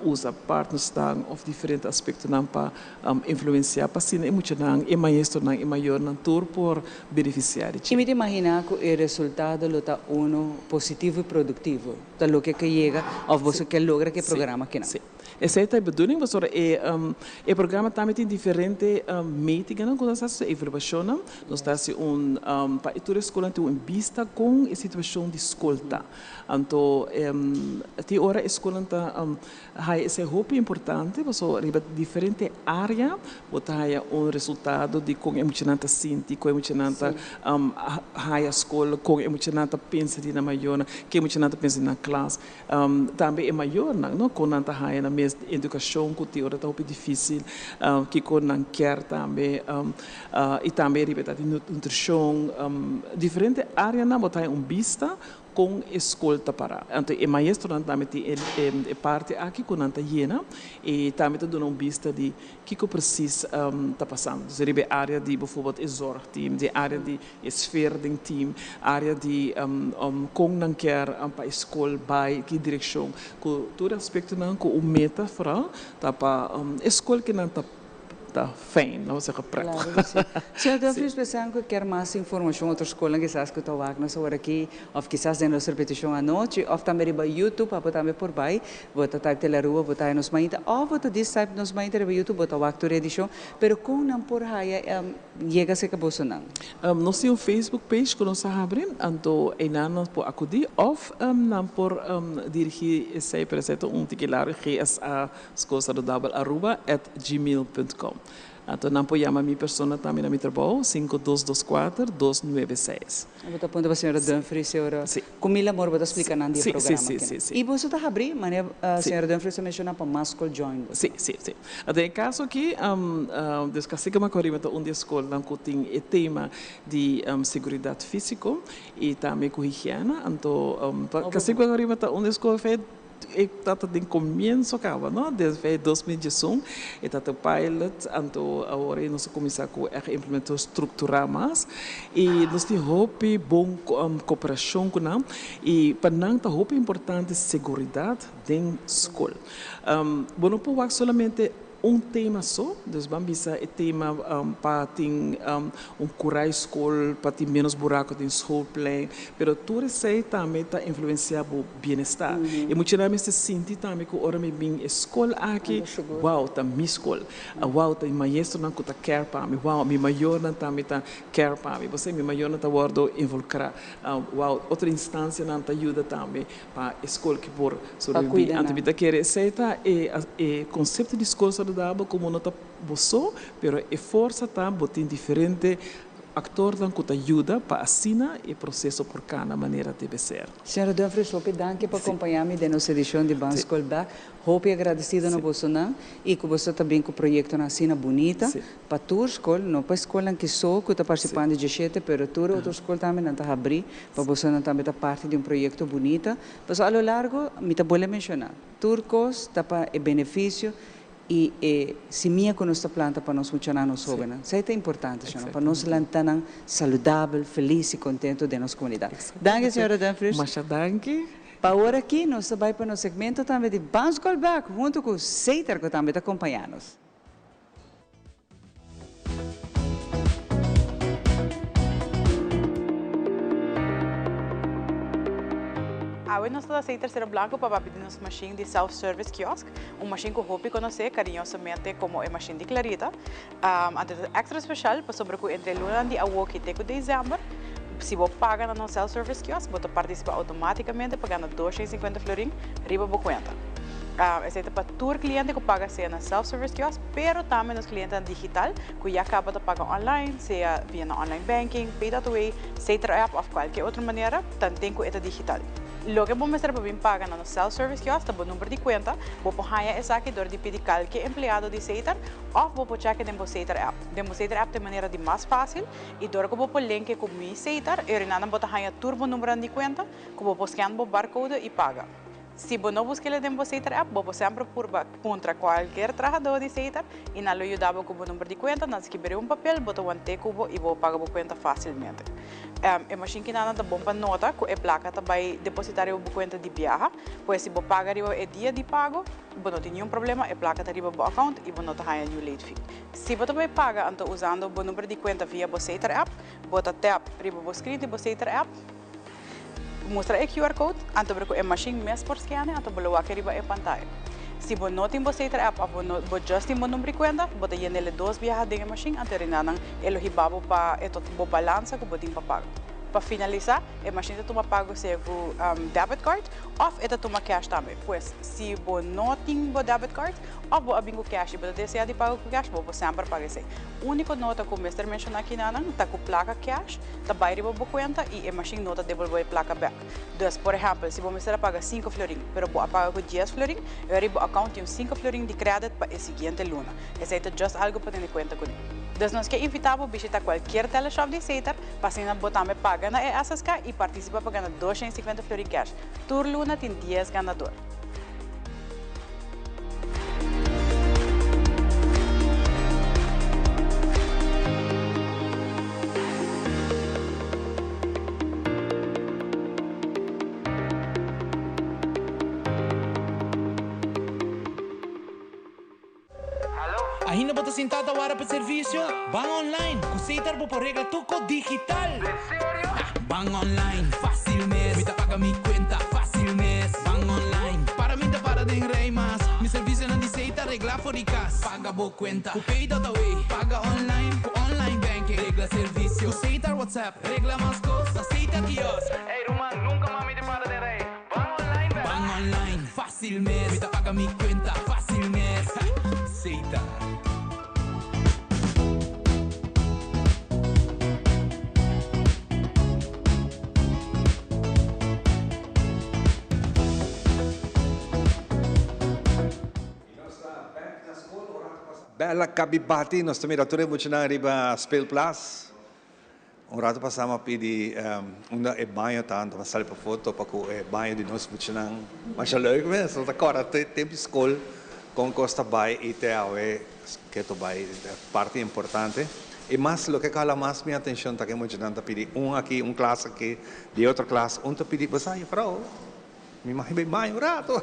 usa partnersnan òf diferente aspektonan pa influensiá pa asina e muchanan, e maestronan, e mayornan tur por benefisiá di dje. I mi ta imaginá ku e resultado lo ta uno positivo i produktivo. Ta loke ke yega òf boso ke logra ku e programa akinan. Sí. Esei ta e bedoeling pasobra e e programa tambe tin diferente metingennan ku nos hasi, evaluashonnan. Nos ta hasi un pa e tur e skolnan tin un bista kon e situashon di skol ta. Anto tin ora e skolnan ta haya esei hopi importante pasobra riba diferente área bo ta haya un resultado di kon e muchanan ta sinti, kon e muchanan ta haya skol, kon e muchanan ta pensa di nan mayornan, ke e muchanan ta pensa di nan klas. Tambe e mayornan, no, kon nan ta haña nan mes edukashon ku tin ora ta hopi difísil, kiko nan kier tambe, i tambe riba e ta di nutrishon, diferente áreanan bo ta haña un bista kon e skol ta pará. Anto e maestronan tambe tin e parti aki ku nan ta yena i tambe ta duna un bista di kiko presis ta pasando. Dus riba e área di befòrbèlt e zòrgteam, di e área di E sfeer den team, area di kon nan kier pa e skol bai, ki direkshon. Ku tur e aspektonan ku un meta vooral ta pa e skol kinan ta ta fijn, laten we zeggen prettig. Claro ku si. Señor Dumfries, pensan ku kier mas informashon otro skolnan kisas ku ta wak nos awor aki òf kisas den nos repetishon anochi òf tambe riba YouTube abo tambe por bai. Bo ta type Telaruba bo ta haya nos mainta òf bo ta dis type nos mainta riba YouTube bo ta wak tur edishon. Pero kon nan por haya Yega serka bosonan. Nos tin un Facebook page ku nos a habri, anto einan nan por akudí òf nan por dirigí esei, pero esei ta un tiki largu, gsa Skol Saludabel Aruba at gmail punt com. Anto nan por yama mi persona tambe na mi trabou, 5224 296. Bo ta puntra pa señora Dumfries, señora. Ku mil amor bo ta splika nan di e programa aki. I boso ta habrí, manera señora Dumfries a menshoná, pa mas skol join boso. Sí, sí, sí. Den e kaso aki, dus Cacique Macorima ta un di e skolnan ku tin e tema di seguridat físiko i tambe ku higiena. Anto Cacique Macorima ta un di e skol E tata den comienzo caba no, desde 2011 e tata pilot, anto awor e nos a cuminsa cu echt implemento structura mas y nos tin hopi bon cooperacion cu nan y pa nan ta hopi importante seguridad den scol. Bo no por wak solamente. un tema so, dus ban bisa e tema pa tin un kurai skol, pa tin ménos buraku den schoolplein, pero tur esei tambe ta influensiá bo bienestar. E muchanan mester sinti tambe ku ora mi bin e skol aki, wow, ta mi skol, wow, ta e maestronan ku ta care pa mi, wow, mi mayornan tambe ta care pa mi, bo sa mi mayornan ta wòrdu involukrá, wow, otro instansianan ta yuda tambe pa e skol ki por sobreviví. Anto mi ta kere esei ta e e konsepto di skol saludabel komo no ta bo so, pero e forsa ta bo tin diferente aktornan ku ta yuda pa asina e proseso por kana manera debe ser. Señora Dumfries, hopi danki pa kompañá mi den nos edishon di Ban Skol Bèk. Hopi agradesido na bosonan i ku boso ta bin ku proyektonan asina bunita pa tur skol, no pa e skolnan ki so ku ta partisipando djeshete, pero tur e otro skol tambe nan ta habrí pa bosonan tambe ta parti di un proyekto bunita. Pasobra a lo largo mi ta bolbe menshoná, tur kos ta pa e benefisio i e simia ku nos ta planta pa nos muchanan, nos hóbennan. Esei ta importante, señora, pa nos lanta nan saludabel, felis i kontento den nos komunidat. Danki, señora Dumfries. Masha danki. Pa awor aki nos ta bai pa nos segmento tambe di Ban Skol Bek hunto ku Seiter ku tambe ta kompañá nos. Awe nos ta Seiter Cero Blanco pa papia di nos machine di self-service kiosk, un machine ku hopi konosé kariñosamente komo e machine di Clarita. Anto ta extra special pasobra ku entre lunanan di awoki te ku december, si bo paga na nos self-service kiosk, bo ta participa automaticamente pa gana 250 florin riba bo cuenta. Esei ta pa tur cliente ku paga sea na self-service kiosk, pero tambe nos clientenan digital ku ya caba ta paga online, sea via nan online banking, Pay.way, Setra app of cualkier otro manera, tanten ku e ta digital. Loke bo mester pa bin paga na nos self-service kiosk ta bo number di cuenta, bo por haña esaki dor di pidi kalke empleado di Setar, Òf bo por chèk'e den bo Setar app. Den bo Setar app ta e manera di mas fásil i dor ku bo por link'e ku Mi Setar, e orinanan bo ta haña tur bo numbernan di kuenta ku bo por scan bo barcode i paga. Si bo no busk'el den bo Setar app, bo por semper purba puntra kualker trahadó di Setar i nan lo yuda bo ku bo number di kuenta, nan skibir'e un papel, bo ta want'é ku bo i bo paga bo kuenta fásilmente. E mashin kinanan ta bon pa nota ku e plaka ta bai depositá riba bo kuenta di biaha, pues si bo paga riba e dia di pago, Bo no tin niun problema, e plaka ta riba bo account i bo no ta haña niun late fee. Si bo ta bai paga anto usando bo number di kuenta via bo Setar app, bo ta tap riba bo screen di bo Setar app, mustra e QR code, anto ber ku e machine mes por scan'e anto bo lo wak riba e pantaya. Si bo no tin bo Setar app of bo no bo just tin bo number di kuenta, bo ta yen'e dos biaha den e machine anto rinanan e lo hiba bo pa e tot bo balansa ku bo tin pa paga. Pa finalisa, e machine ta tuma pago sea ku debit card of e ta tuma cash tambe. Pues, si bo no tin bo debit card of bo a bin ku cash i bo ta desea di paga ku cash, bo por semper paga esei. Úniko nota ku mester menshoná akinanan ta ku plaka cash ta bai riba bo kuenta i e mashin no ta debolbé e plaka bèk. Dus, por ehèmpel, si bo mester a paga sinku florin, pero bo a paga ku dies florin, e ora bo account tin un sinku florin di credit pa e siguiente luna. Esei ta just algu pa tene kuenta kuné. Dus nos ke invitá bo bishitá kualkier teleshop di Setar pa asina bo tambe paga na e SSK i partisipá pa gana 250 florin cash. Tur luna tin dies ganador. Ainda bo ta sintá ta wara pa servisio? Ban online! Ku Setar bo por regla tur kos digital! Den serio? Ban online, fásil mes! Mi ta paga mi kuenta, fásil mes! Ban online, para mi ta para den rei mas! Mi servisionan di Setar reglá for di kas! Paga bo kuenta ku Pay.away! Paga online ku online banking! Regla servisio ku Setar WhatsApp! Regla mas kos na Setar kiosk! Ey ruman, nunka mas mi ta para den rei! Ban online bèk! Ban online, fásil mes! Mi ta paga mi kuenta, fásil mes! Seita. Bella Kabibati, nos ta mira tur e muchanan riba speelplaats. Un rato pasá mi a pidi unda e baño ta, anto mi a sali pa foto pa ku e baño di nos muchanan. Masha leuk mes, nos ta kòrda te tempu di skol kon kos ta bai i te awe ke ta bai parti importante. I mas loke a hala mas mi atenshon ta ku e muchanan ta pidi un aki, un klas aki, di otro klas un ta pidi, bo sa jufrou, mi mag bai baño un rato.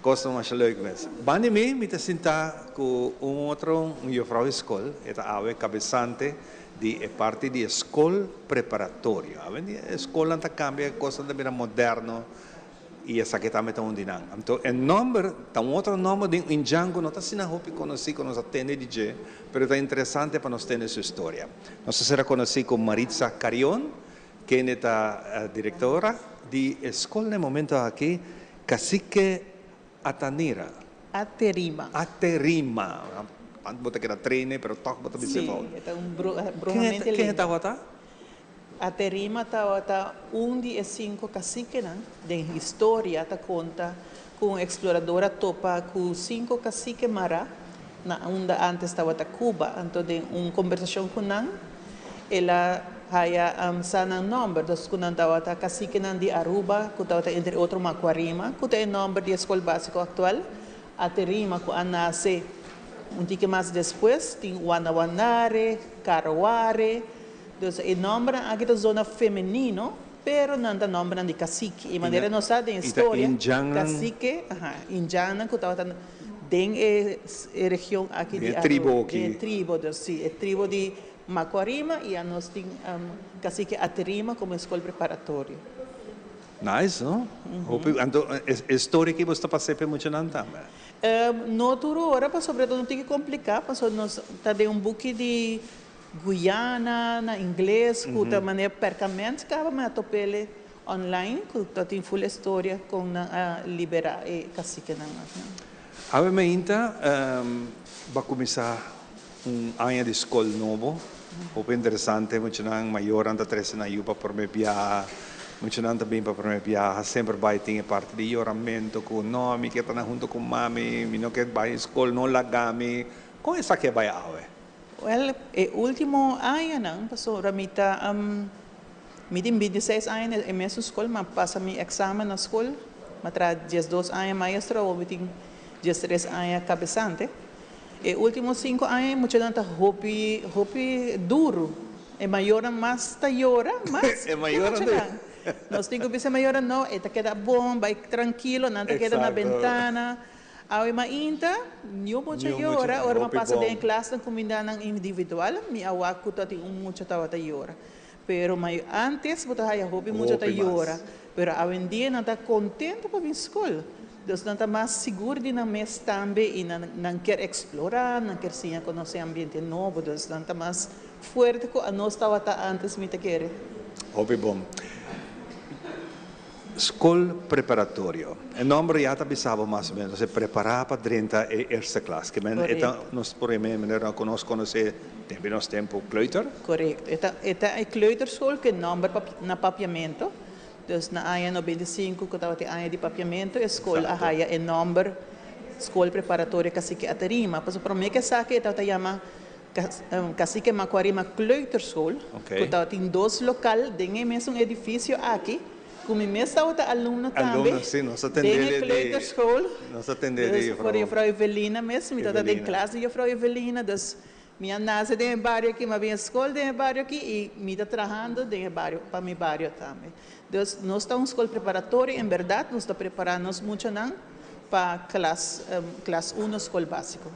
Kos ta masha leuk mes. Banda di mi, mi ta sinta ku un otro un juffrouw di skol, e ta awe kabesante di e parti di e skol preparatorio. Awendia e skolnan ta kambia, kosnan ta bira moderno i esaki tambe ta un di nan. Anto e nòmber ta un otro nòmber di un indjan ku no ta asina hopi konosí ku nos a tende di dje, pero ta interesante pa nos tende su historia. Nos a sera konosí ku Maritza Carion, kende ta direktora di e skol na e momento aki, Cacique Atanira. Aterima. Aterima. Antes bo ta keda traine, pero tòg bo ta bisa e fout. Sí, e ta un bromamente Ken e tabata? Aterima tabata un di e sinku kasikenan. Den historia ta konta ku un eksplorador a topa ku sinku kasike mará na unda antes tabata Cuba. Anto den un kombersashon ku nan, el a haya sa nan nòmber, dus ku nan tabata kasikenan di Aruba, ku tabata entre otro Macuarima, ku ta e nòmber di e skol básiko aktual, Aterima, ku a nase un tiki mas despues, tin Wanawanare, Caroare, dus e nòmbernan aki ta zona femenino, pero nan ta nòmbernan di kasike. E manera nos sa den historia, kasike, aha, indjannan ku tabata den e region aki di Aruba, den e tribo, dus si, e tribo di Macuarima y anos tin Cacique Aterima como e scol preparatorio. Nice, no? Hopi, anto e story aki bo sta pasa pa e muchanan tambe? No tur ora, pasobra ta un tiki complica, pasobra nos ta den un buki di Guyana na ingles cu ta manera perkament caba, mi a topele online cu ta tin full e storia con nan a libera e caciquenan. Awe mainta bo a cuminsa Un aña di skol nobo, hopi interesante, muchanan mayornan ta trese nan yu pa prome biaha, muchanan ta bin pa prome biaha, semper bai tin e parti di yoramento ku no mi ke ta na hunto ku mami, mi no ke bai skol, no laga mi, kon esaki a bai awe? Wèl, e último añanan, pasobra mi ta, mi tin bintiseis aña na e mesun skol, mi a pasa mi èksamen na skol, mi a traha diesdos aña maestro, awor mi tin diestres aña kabesante. E ultimo sinku aña e muchanan ta hopi hopi duru. E mayornan mas ta yora mas E ku e mayornan ta muchanan. Nos tin ku bisa e mayornan no, e ta keda bon, bai trankilo, nan ta keda na Exacto. bentana. Awe mainta niun mucha Niun mucha, yora, ora mi a hopi pasa den e bon. klasnan kumindanan individual, mi a wak ku ta tin un mucha tabata yora. Pero mai antes bo ta haya hopi mucha ta Hopi mas. yora, pero awendia nan ta contento pa bin scol. Dus nan ta mas sigur di nan mes tambe y nan nan kier explora, nan kier siña conoce ambiente nobo, dus nan ta mas fuerte cu anos tawata antes mi ta kere. Hopi bon. Scol preparatorio. E nomber ya ta bisa bo mas o menos, e prepara pa drenta e eerste klas. Ke men e ta Correcto. nos por e manera cu nos conoce den nos tempo kleuter. Correcto. E ta e ta e kleuterschool cu e nomber na papiamento. Dus na aña 95 cu tabata e aña di papiamento e scol a haya e nomber Scol Preparatorio Cacique Aterima. Pasobra prome cu esaki e tabata yama Cacique Macuarima Kleuterschool, cu tabatin dos local den e mesun edificio aki, cu mi mes tabata alumno tambe den e kleuterschool. Dus for juffrouw Evelina mes, mi tabata den klas di juffrouw Evelina, dus mi a nace den e bario aki, mi a bin e scol den e bario aki y mi ta trahando den e bario, pa mi bario tambe. Dus nos ta un scol preparatorio, en berdad nos ta prepara nos muchanan pa klas, klas uno scol basico.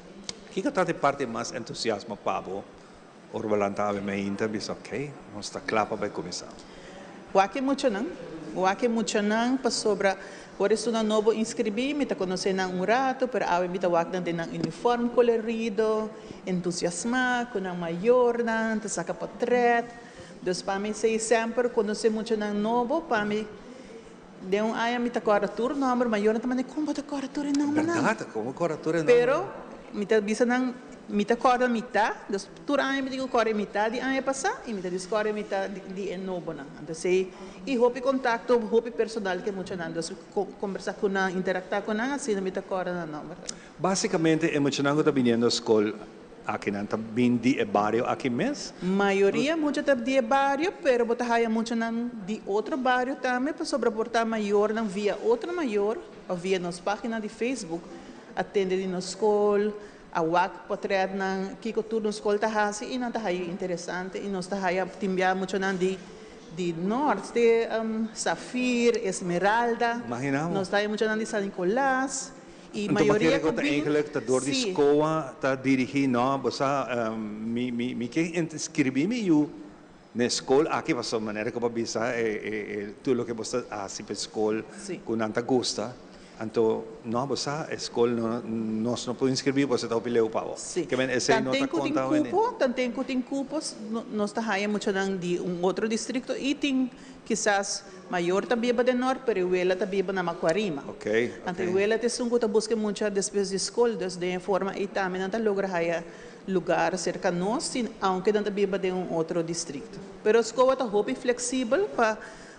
Kiko ta e parti mas entusiasmo pa bo ora bo lanta awe mainta bisa ok, nos ta kla pa bai kuminsá? Wak e muchanan, wak e muchanan pasobra ora esunnan nobo inskribí mi ta konosé nan un rato pero awe mi ta wak nan den nan uniform kolorido, entusiasmá ku nan mayornan, ta saka potrèt. Dus pa mi esei semper konosé muchanan nobo pa mi Den un aña mi ta kòrda tur nòmber, mayornan ta manda, kon bo ta kòrda tur e nòmbernan? Bèrdat, kon bo kòrda tur e nòmbernan? Pero mi ta bisa nan, mi ta kòrda mitá, dus tur aña mi tin ku kòrda e mitá di aña pasá i mi ta diskòrda e mitá di e nobonan. Anto esei, i hopi kontakto, hopi personal ku e muchanan, dus kombersá ku nan, interaktá ku nan, asina mi ta kòrda nan nòmbernan. Básikamente e muchanan ku ta biniendo skol Aki nan ta bin di e bario aki mes? Mayoria mucha ta di e bario, pero bo ta haya muchanan di otro bario tambe pasobra por ta mayornan via otro mayor of via nos pagina di Facebook a tende di nos skol, a wak potretnan kiko tur nos skol ta hasi y nan ta haya interesante y nos ta haya tin bia muchanan di di Noord te Safir, Esmeralda, Imagina bo. nos ta haya muchanan di San Nicolas. E Anto mayoria bakere ku ku ta bin, eigenlijk ta dor di sí. SCOA ta dirigí no, bo sa mi mi mi ke inskribí mi yu na e skol aki pasobra manera ku bo a bisa e e e tur loke bo ta hasi pa e skol Sí. ku nan ta gusta anto no bo sa e skol no nos no por inskribí pasobra ta hopi leu pa bo. Sí. Ke men esei no Tanten ta ku tin konta hopi. kupo, tanten ku tin kupo nos ta haña muchanan di un otro distrikto i tin Kisas mayor ta biba den Nort, pero e wela ta biba na Macuarima. Anto e wela ta esun ku ta buska e mucha despues di skol, dus den e forma ei tambe nan ta logra haya lugar serka nos, sin aunke nan ta biba den un otro distrikto. Pero Skoa ta hopi fleksibel pa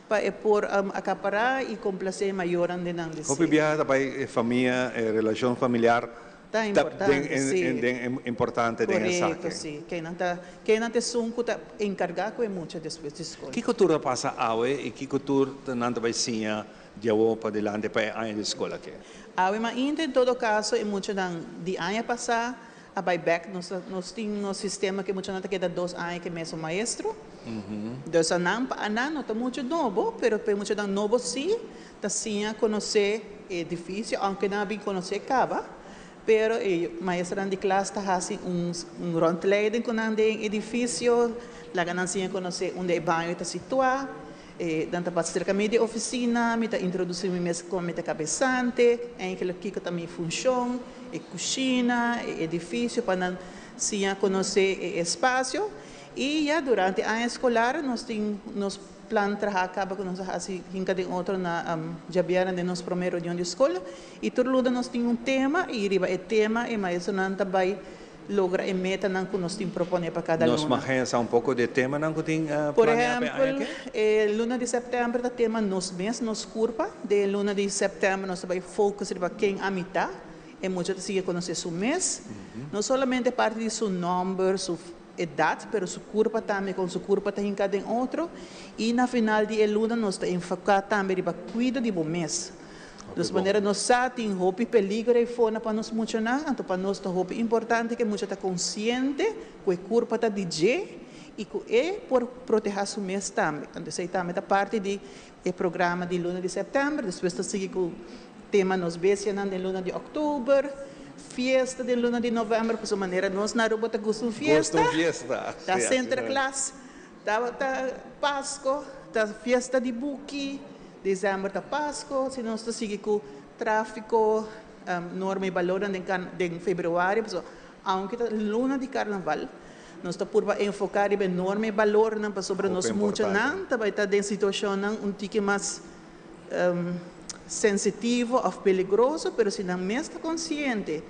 pa e por akapará i komplasé e mayornan den nan Hopi deseo. biaha ta bai e famia, e relashon familiar Ta importante, sí. Den importante den esaki. Korekto, sí. Kennan ta, kennan ta esun ku ta enkargá ku e mucha despues di skol. Kiko tur a pasa awe i kiko tur nan ta bai siña di awor pa dilanti pa e aña di skol aki? Awe mainta en todo kaso e muchanan di aña pasá a bai bèk. Nos ta, nos tin nos sistema ku e muchanan ta keda dos aña ku e mesun maestro. Dus anan pa anan no ta muchu nobo, pero pa e muchanan nobo sí Ta siña konosé e edifisio, aunke nan a bin konosé kaba, pero e maestranan di klas ta hasi un un rondleiding ku nan den e edifisio, laga nan siña konosé unda e baño ta situá, e nan ta pasa serka mi di ofisina, mi ta introdusí mi mes komo mi ta kabesante, enkele kiko ta mi funshon, e kushina, e edifisio pa nan siña konosé e espasio i ya durante aña eskolar nos tin nos Plan traha kaba ku nos a hasi hinka den otro na djabièrnè den nos promé reunion di skol i tur luna nos tin un tema i riba e tema e maestronan ta bai logra e metanan ku nos tin proponé pa kada Nos luna. mag haña sa un poko di e temanan ku tin Por planeá pa e aña ehèmpel, aki? e luna di sèptèmber ta tema Nos mes, nos kurpa. Den e luna di sèptèmber nos ta bai focus riba ken ami ta. E mucha ta sigui konosé su mes, no solamente parti di su nòmber, su. Edat, pero su kurpa tambe, kon su kurpa ta hinká den otro. I na final di e luna nos ta enfoká tambe riba kuido di bo mes. Dus manera nos sa tin hopi peligro ei for na pa nos muchanan, anto pa nos ta hopi importante ku e mucha ta konsiente ku e kurpa ta di dje i ku e por protehá su mes tambe. Anto esei tambe ta parti di e programa di luna di sèptèmber. Despues ta sigui ku tema nos bestianan den luna di òktober, fiesta den luna di novèmber, pasobra manera nos na Aruba ta gusta un fiesta, Gusta un fiesta, ta sí, así Sinterklaas, ta ta Pasco, ta fiesta di buki, desèmber ta Pasco, si nos ta sigui ku tráfiko, norma i balornan den den febrüari, pasobra aunke ta luna di karnaval, nos ta purba enfoká riba e norma i balornan pasobra Hopi nos importante. muchanan ta bai ta den situashonnan un tiki mas sensitivo of peligroso, pero si nan mes ta konsiente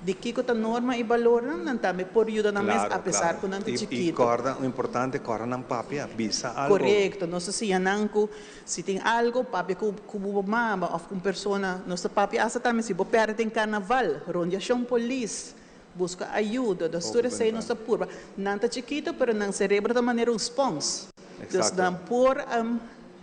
di kiko ta norma i balornan, nan tambe por yuda nan mes Claro, apesar claro. ku nan ta I, i chikito. kòrda, un importante, kòrda nan papia, bisa algo. Korekto, nos ta siña nan ku si tin algo, papia ku ku bo mama òf ku un persona, nos ta papia asta tambe si bo pèrdè den karnaval, rondiashon polis, buska ayudo, dus tur Hopi esei nos bonita. ta purba. Nan ta chikito pero nan serebro ta manera un spons, dus Exacto. nan por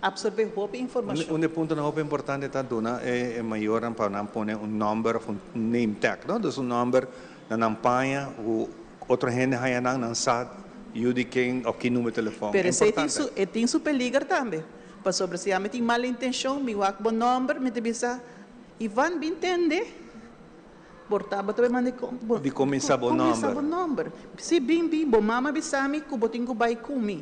Absorbé hopi Un informashon. un di e puntonan hopi importante ta duna e e mayornan pa nan pone un nòmber òf un name tag, no? Dus un nòmber na nan paña ku otro hende haña nan, nan sa yu di ken òf ki numero telefòn. Pero esei tin Importante. su e tin su peliger tambe. Pasobra si ami tin mal intenshon, mi wak bo nòmber, mi ta bisa, Ivan bin tende, por ta bo ta bai manda bo Di kuminsá bo kuminsá nòmber. bo nòmber. Si bin bin, bo mama bisa mi ku bo tin ku bai ku mi.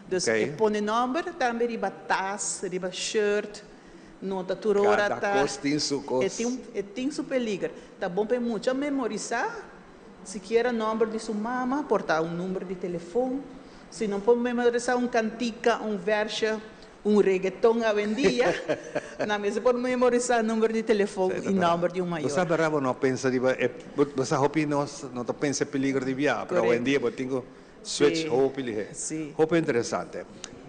Dus e pone nòmber tambe riba tas, riba shirt, no ta tur ora Kada ta kos tin su e kos. tin e tin su peliger. Ta bon pa e mucha memorisá sikiera nòmber di su mama, por ta un number di telefon. Si no por memorisá un kantika, un vèrsje, un regeton awendia, nan mester por memorisá number di telefon i nòmber di un Bo mayor. sa bèrdat bo no a pensa riba e bo sa hopi nos no ta pensa e peligro di biaha, pero awendia bo tin ku Switch hopi lihé. Hopi interesante.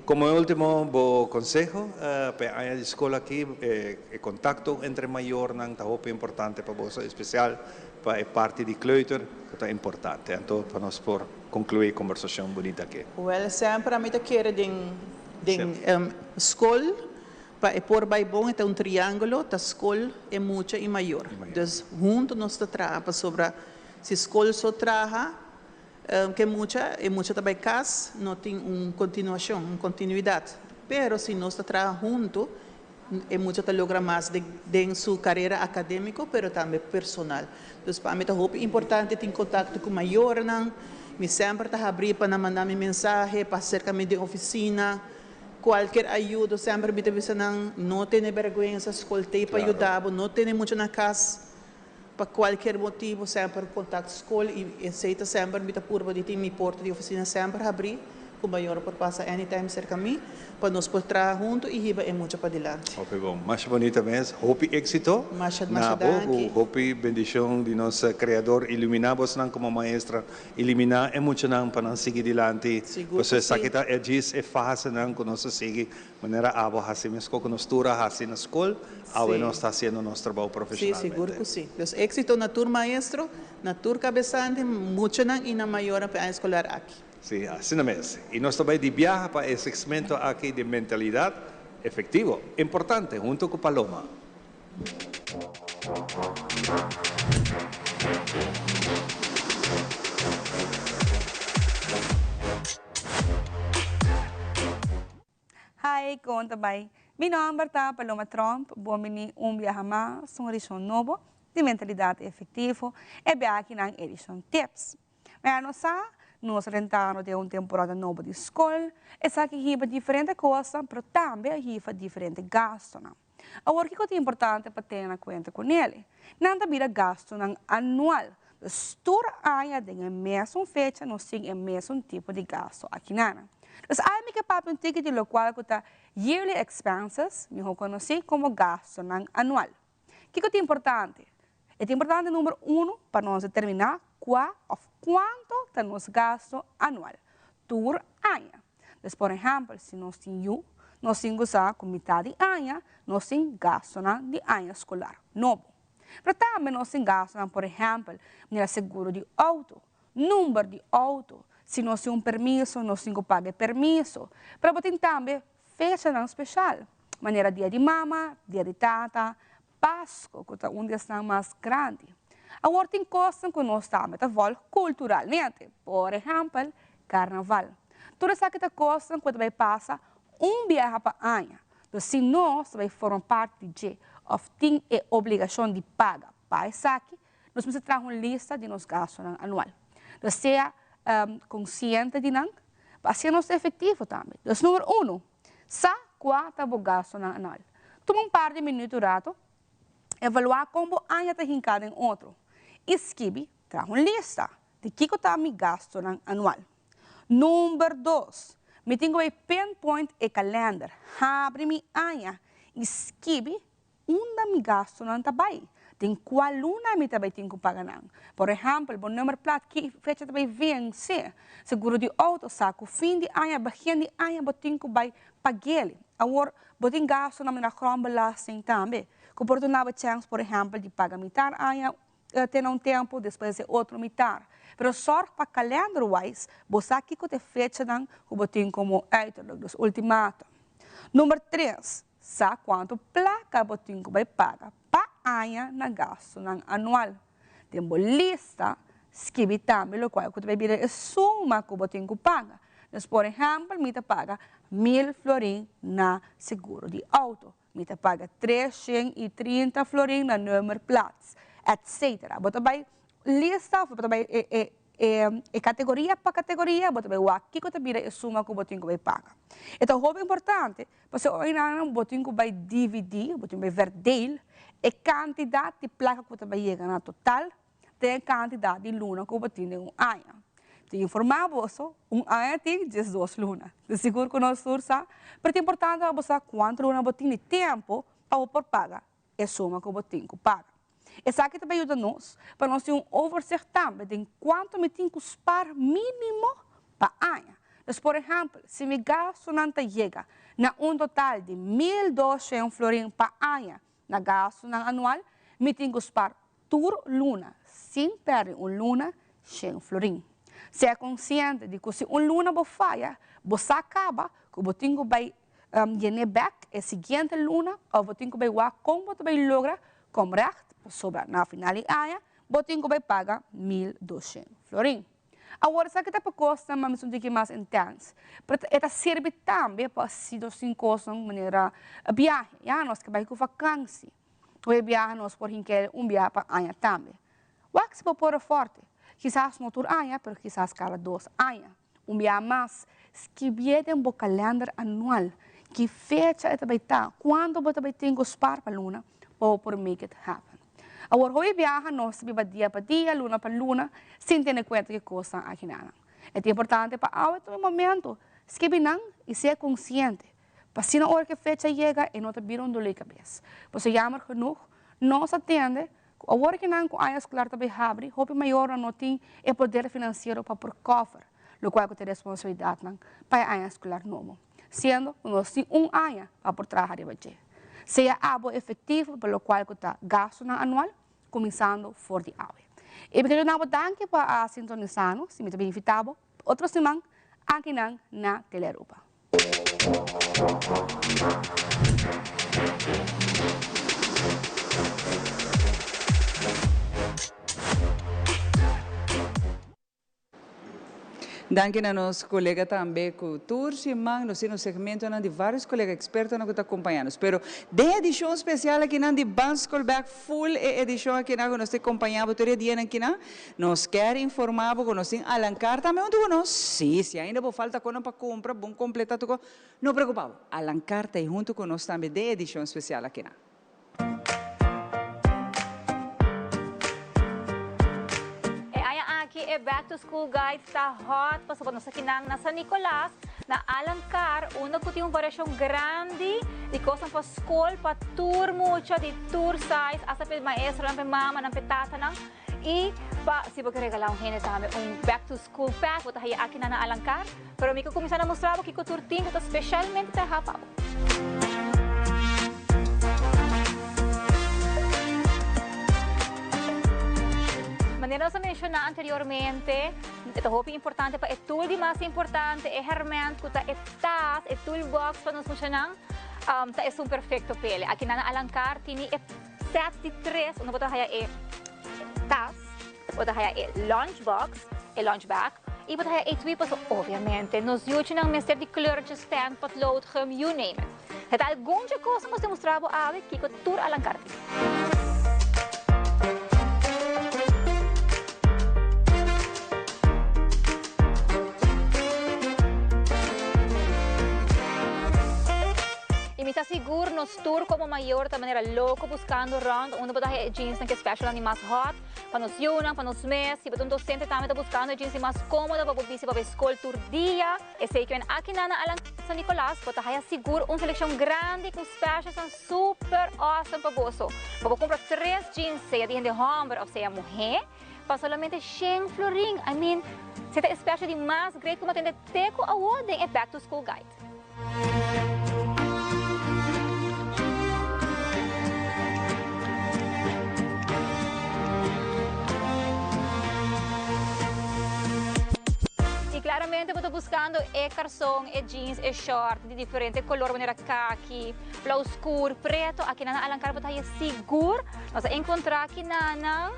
Como e ultimo bo conseho pa e aña di scol aki, e contacto entre mayornan ta hopi importante pa boso, especial pa e parti di kleuter cu ta importante. Anto pa nos por conclui e conversacion bunita aki. Wel, semper ami ta kere den den scol pa e por bay bon e ta un triangulo, ta scol, e mucha y mayor. Dus hunto nos ta traha pasobra si scol so traha Ke mucha, e mucha ta bai kas, no tin un kontinuashon, un kontinuidat. Pero si nos ta traha huntu, E mucha ta logra mas den su carera academico pero tambe personal. Dus pa mi ta hopi importante tin contacto cu mayornan. Mi semper ta habri pa nan manda mi mensahe, pa acerca mi den oficina. Cualkier ayudo semper mi ta bisa nan, no tene berguensa, scol t'ey pa yuda bo, no tene mucha na cas pa cualkier motibo semper contact scol y esey ta semper mi ta purba di tin mi porta di oficina semper habri cu mayor por pasa anytime cerca mi pa nos por traha hunto y hiba e mucha padilanti. Hopi bon. Masha bonita mes. Hopi exito Masha na masha bo danki. cu hopi bendicion di nos Creador ilumina bosnan como maestra, ilumina e muchanan pa nan sigui dilanti. Sigur cu Pasobra esaki si. ta e djis e fasenan cu nos ta sigui Manera abo hasi meskos ku nos tur a hasi na skol, awe Sí. nos ta hasiendo nos trabou Sí, profeshonalmente. sigur ku sí. Dus éksito na tur maestro, na tur kabesante, muchanan i na mayornan pa e aña eskolar aki. Sí, asina mes. I nos ta bai di biaha pa e segsmento aki di mentalidat efektivo, importante, hunto ku Paloma. Hi, kon ta bai? Mi nòmber ta Paloma Tromp, bon bini un biaha mas un edishon nobo di Mentalidat Efektivo, e biaha akinan edishon Tips. Mea nos sa, nos ta rentando den un temporada nobo di skol, esaki hiba diferente kosnan pero tambe a hiba diferente gastunan. Awor kiko ta importante pa tene na kuenta ku nele? Nan ta bira gastunan anual, dus tur aña den e mesun fecha nos tin e mesun tipo di gastu akinana. Dus ai mi ke papia un tiki di lokual ku ta yearly expenses, mihó konosí komo gastunan anual. Kiko ta importante? E ta importante number uno pa nos determiná kua òf kuantu ta nos gastu anual tur aña. Dus por ehèmpel si nos tin yu, nos tin ku sa ku mitá di aña nos tin gastunan di aña skolar nobo. Pero tambe nos tin gastunan por ehèmpel manera seguro di outo, number di outo, si nos tin un permiso nos tin ku paga e permiso. Pero bo tin tambe fechanan speshal manera dia di mama, dia di tata, Pasco, cu ta un di esnan mas grandi. Awor tin cosnan cu nos tambe ta volg culturalmente, por ehempel, Carnaval. Tur esaki ta cosnan cu ta bay pasa un biaha pa aña. Dus si nos ta bay forma parti di dje of tin e obligacion di paga pa esaki, nos mester traha un lista di nos gastonan anual. Dus sea consciente di nan, pa asina nos ta efectivo tambe. Dus numero uno, Sa kua ta bo gastunan anual. Tuma un par di minuut rato, evaluá kon bo aña ta hinká den otro i skibi, traha un lista di kiko ta mi gastunan anual. Number dos, mi tin ku bai pinpoint e kalender, habri mi aña i skibi Unda mi gastunan ta bai? Den kua luna mi ta bai tin ku paga nan? Por ehèmpel, bo number plat ki fecha ta bai vense? Seguro di outo sa ku fin di aña, begin di aña bo tin ku bai pag'el. Awor, bo tin gastunan manera grondbelasting tambe, ku por duna bo chèns, por ehèmpel, di paga mitar aña te na un tempu, despues e otro mitar. Pero sòrg pa kalènderwise bo sa kiko ta e fechanan ku bo tin komo uiterlijk, dus ultimatum. Number tres, Sa kuantu plaka bo tin ku bai paga pa aña na gastunan anual. Den bo lista, skibi tambe lokual ku ta bai bira e suma ku bo tin ku paga. Dus por ehèmpel mi ta paga mil florin na seguro di outo, mi ta paga 330 florin na nummerplaats, etcetera. Bo ta bai lista òf bo ta bai e E kategoria pa kategoria bo ta bai wak kiko ta bira e suma ku bo tin ku bai paga. E ta hopi importante pasobra ora nan bo tin ku bai dividí, bo tin ku bai verdeel e kantidat di plaka ku ta bai yega na total den e kantidat di luna ku bo tin den un aña. Tin informá boso, un aña tin 12 luna. Di sigur ku nos tur sa, pero ta importante pa bo sa kuantu luna bo tin di tempu pa bo por paga e suma ku bo tin ku paga. Esaki ta bai yuda nos pa nos tin un overzicht tambe den kuantu mi tin ku spar mínimo pa aña. Dus por ehèmpel, si mi gastunan ta yega na un total di 1200 florin pa aña na gastunan anual, mi tin ku spar tur luna, sin pèrdè un luna, shen florin. Sea konsiente di ku si un luna bo faya, bo sa kaba ku bo tin ku bai Yen'é bèk e siguiente luna òf bo tin ku bai wak kon bo ta bai logra kom règt pasobra na final di aña bo tin ku bai paga 1200 florin. Awor esaki ta pa kosnan mas un tiki mas intens, pero e ta sirbi tambe pa si nos tin kosnan manera biahe, ya, nos ke bai ku vakansi. Hopi biaha nos por hinkel un biaha pa aña tambe. Wak si bo por aforte. Kisas no tur aña, pero kisas kada dos aña. Un biaha mas, skibié den bo kalender anual ki fecha e ta bai ta, kuantu bo ta bai tin ku spar pa luna pa bo por make it happen. Awor hopi biaha nos ta biba dia pa dia, luna pa luna, sin tene kuenta ki kosnan aki nan. E ta importante pa awe tuma e momento, skibi nan i sea konsiente Pa asina ora ku e fecha yega e no ta bira un doló di kabes. Pasobra jammer genoeg nos a tende ku awor ku nan ku aña eskolar ta bai habri, hopi mayornan no tin e poder finansiero pa por cover lokual ku ta e responsabilidatnan pa e aña eskolar nobo, siendo ku nos tin un aña pa por traha riba dje. Sea abo efektivo pa lokual ku ta gastunan anual, kuminsando for di awe. I mi ta duna bo danki pa a sintonisa nos i mi ta bin invita bo otro siman akinan na Telearuba. Danki na nos colega tambe cu tur siman nos tin un segmentonan di varios colega expertonan cu ta acompaña nos. Pero den edicion special akinan di Ban School Bek full e edicion akinan cu nos ta acompaña bo tur e dianan akinan, Nos kier informa bo cu nos tin Alancar tambe hunto cu nos. Sí, si ainda bo falta conan pa cumpra, bon completa tur cos, no preocupa bo. Alancar ta ey hunto cu nos tambe den edicion special akinan. E aña aki e Back to School Guide ta hot pasobra nos akinan na San Nicolas, na Alancar, unda cu tin un variacion grandi di cosnan pa scol pa tur mucha di tur size, hasta pa e maestronan, pa e mamanan, pa e tatanan. Y pa si bo ke regala un hende tambe un back to school pack bo ta haya aki na na Alancar. Pero mi ke cuminsa na mustra bo kico tur tin cu ta specialmente traha pa bo. Manera nos a menciona anteriormente, e ta hopi importante pa e tool di mas importante, e herment cu ta e tas, e toolbox pa nos muchanan, ta esun perfecto p'ele. Aki na na Alancar tini e. Set di tres unda bo ta haya e tas, bo ta haya e lunch box, e lunch bag y bo ta haya etui paso obviamente nos yuchinan mester di kleurtjes, pen, potlood, gum, you name it. E ta algun dje cosnan cu nos ta mustra bo awe kico tur Alancar tin. Y mi ta sigur nos tur como mayor ta manera loco buscando rond unda bo ta haya e jeansnan ke specialnan di mas hot pa nos yunan, pa nos mes. Si bo ta un docente tambe ta buscando e jeans di mas comodo pa bo bisti pa bo school tur dia. Esey ke men aki na na Alan San Nicolas bo ta haya sigur un seleccion grandi cu specialsnan super awesome pa boso. Pa bo cumpra tres jeans sea di hende homber of sea muhe pa solamente shen florin. I mean, si ta e special di mas great cu bo a tende te cu awo den e back to school guide. Y claramente bo ta buscando e carson, e jeans, e short di diferente color manera kaki, blauw scur, preto. Aki nan na Alancar bo ta haya sigur. Nos a encontra aki nan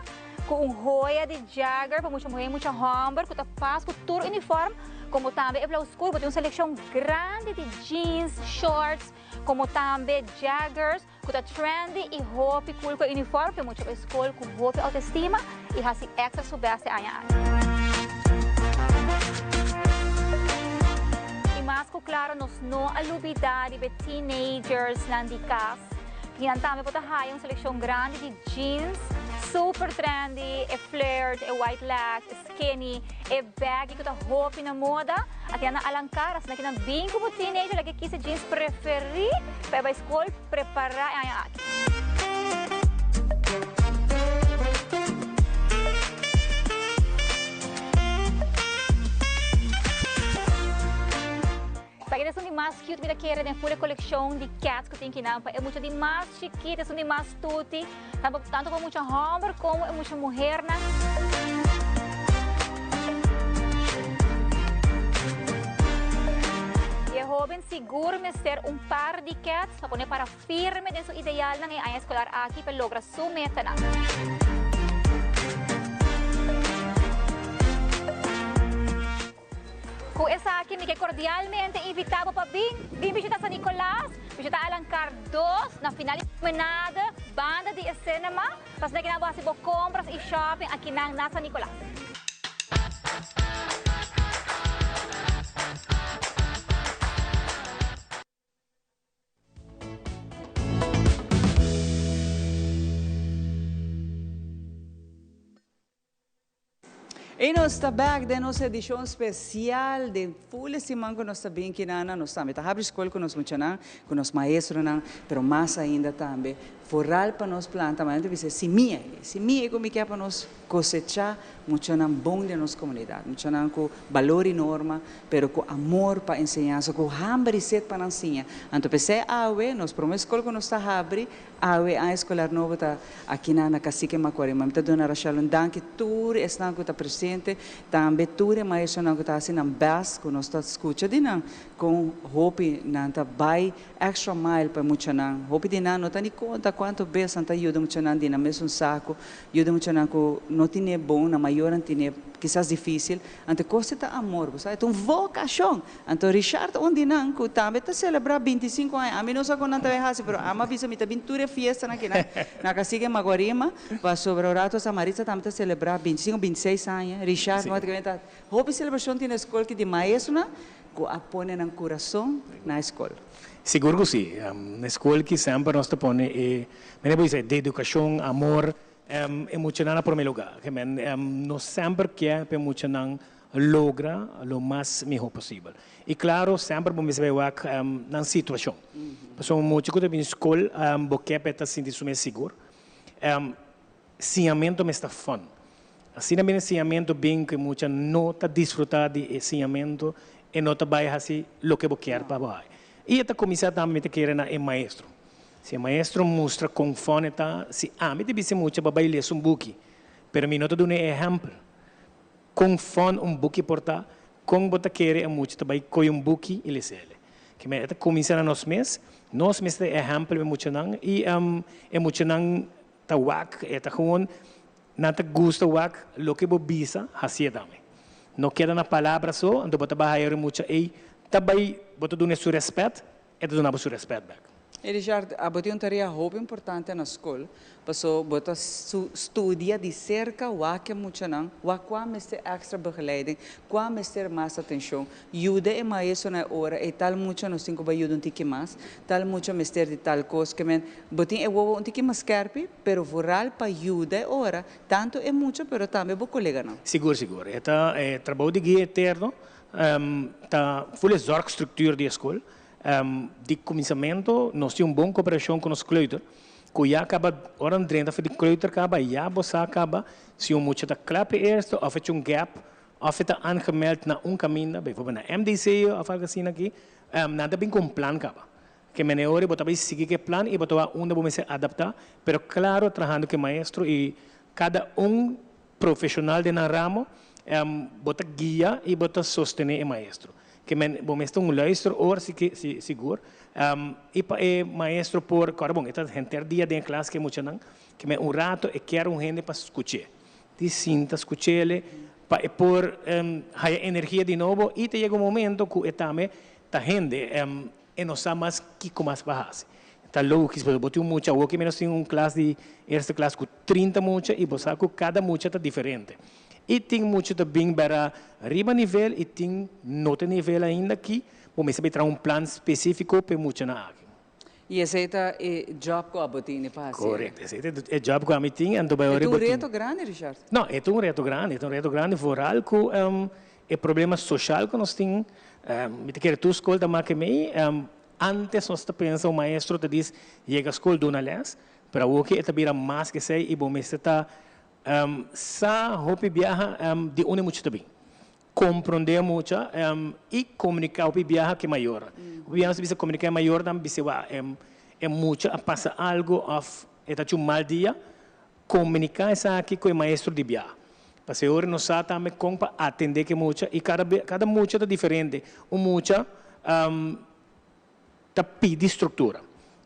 Cu un hoya di jagger pa mucha muher y mucha homber cu ta pas cu tur uniform, como tambe e blauw scur. Bo tin un seleccion grandi di jeans, shorts, como tambe jaggers cu ta trendy y hopi cool cu e uniform pa e mucha bay school cu hopi autoestima y haci extra su best e aña aki. Y mas cu claro nos no a lubida riba e teenagers nan di cas. Nan tambe bo ta haya un seleccion grandi di jeans super trendy, e flared, e wide leg, e skinny, e baggy cu ta hopi na moda. Aki nan na Alancar, asina ki nan bin cu bo teenager like e kies e jeans preferi pa e bay school prepara e aña aki. Esaki ta esun di mas cute mi ta kere den full e coleccion di cats cu tin kinan pa e mucha di mas chikito esun di mas tuti tanto pa mucha homber como e mucha muhernan. Y e hoben sigur mester un par di cats pa pone para firme den su idealnan e aña escolar aki pa logra su metanan. Ku esaki mi ke kordialmente invitá bo pa bin bin bishita San Nicolas, bishita Alancar dos na final di Promenade, banda di e cinema, pa asina kinan bo hasi bo kompras i shopping akinan na San Nicolas. Y nos ta back den nos edicion special den full e siman cu nos ta bin kinana. Nos tambe ta habri school cu nos muchanan, cu nos maestronan, pero mas ainda tambe vooral pa nos planta, ma nan ta bisa simia, e simia cu mi kier pa nos cosecha muchanan bon den nos comunidad, muchanan cu balor y norma, pero cu amor pa enseñansa, cu hamber y sed pa nan siña. Anto p'esey awe nos prome school cu nos ta habri Awe aña eskolar nobo ta akinan na Cacique Macuarima. Mi ta duna Rachel un danki tur esnan ku ta presente, tambe tur e maestronan ku ta hasi nan best ku nos ta skucha di nan kon hopi nan ta bai extra mile pa e muchanan. Hopi di nan no ta ni konta kuantu bes nan ta yuda muchanan di nan mesun saku, yuda muchanan ku no tine bon, nan mayornan tine kisas difisil. Anto e kos ta amor, bo sa, e ta un vokashon. Anto Richard un di nan ku tambe ta selebrá bintisinko aña, ami no sa kon nan ta bai hasi pero ama bisa mi ta bin tur e fiestanan aki nan na Cacique Maguarima pasobra ora sa Maritza tambe ta selebrá bintisinko bintiseis aña, Richard no ta hopi selebrashon tin na e skol ki di maestronan ku a pone nan kurason na e skol. Sigur ku si, na e skol ki semper nos ta pone e manera bo bisa dedikashon, amor, e muchanan na prome lugá. Nos semper ke pa e muchanan logra lo mas miho posibel. Y claro, semper bo mester bay wak nan situacion. Pasobra mucha cu ta bin scol, bo ke pa e ta sinti su mes sigur. Siñamento mester ta fun. Asina bini siñamento bin cu e mucha no ta disfruta di e siñamento, e no ta bay haci loke bo kier pa bo haci. Y e ta cuminsa tambe mi ta kere na e maestro. Si e maestro mustra con fun e ta, si ami ta bisa e mucha pa bay lesa un buki, pero mi no ta duna e ehempel, Kon fòn un buki por ta? Kon bo ta kere e mucha ta bai koe un buki i les'el? Kimen e ta kuminsá na nos mes. Nos mester ta e ehèmpel pa e muchanan i e muchanan ta wak, e ta gewoon nan ta gusta wak loke bo bisa, hasié tambe. No keda na palabra so, anto bo ta bai haya e mucha ei ta bai, bo ta dun'e su rèspèt, E ta duna bo su respet bek. E Richard, abo tin un tarea hopi importante na skol, paso bo ta studia di serka wak e muchanan, wak kua mester extra begeleiding, kua mester mas atencion. Yuda e maestro na e ora ey, tal mucha nos tin ku bai yuda un tiki mas, tal mucha mester di tal kos, ke men bo tin e wowo un tiki mas skerpi, pero vooral pa yuda e ora, tanto e mucha pero tambe bo koleganan. Sigur, sigur. E ta e trabou di guia eterno Ta full e zorgstructuur di e school. Di cuminsamento nos tin un bon cooperacion cu nos kleuter, cu ya caba ora nan drenta for di kleuter caba ya bo sa caba si un mucha ta cla p'e eerste of e un gap of e ta aangemeld na un caminda, bijvoorbeeld na MDC of algo asina aki, nan ta bin cu un plan caba. Ke mene ora bo ta bay sigui cu e plan y bo ta wak unda bo mester adapta, pero claro trahando cu e maestro y cada un Profesional den nan ramo, bo ta guia y bo ta sostene e maestro. Ke men bo mester un luister oor si ke si sigur y pa e maestro por kòrda bon e ta henter dia den e klas ku e muchanan ke men un rato e kier un hende pa skuch'é. Di sinta skuch'ele pa e por haya energia di nobo y ta yega un momento ku e tambe ta hende E no sa mas kiko mas pa hasi. Ta logis pasobra bo tin un mucha, awor ki mi nos tin un klas di eerste klas ku trinta mucha i bo sa ku kada mucha ta diferente. I tin mucha ta bin bera riba nivel i tin no ta nivel ainda ki bo mester bai traha un plan spesifiko pa e muchanan aki. I esei ta e job ku abo tini pa hasi? Korekto, esei ta e job ku ami tin anto bai E ora ta un bo tin. reto grandi, Richard. No, e ta un reto grandi, e ta un reto grandi vooral ku E problema social ku nos tin, mi ta kere tur skol ta make mei. Antes nos ta pensa un maestro ta dis yega skol duna les, pero awor ki e ta bira mas ke esei i bo mester ta sa hopi biaha di unda e mucha ta bin. Komprondé e mucha i komuniká hopi biaha ku e mayornan. Hopi biaha nos ta bisa komuniká e mayornan bisa wak e mucha a pasa algu òf e ta haci un mal dia, Komuniká esaki ku e maestro di bia. Pasobra e ora nos sa tambe kon pa atendé ku e mucha i kada be kada mucha ta diferente. Un mucha ta pidi struktura.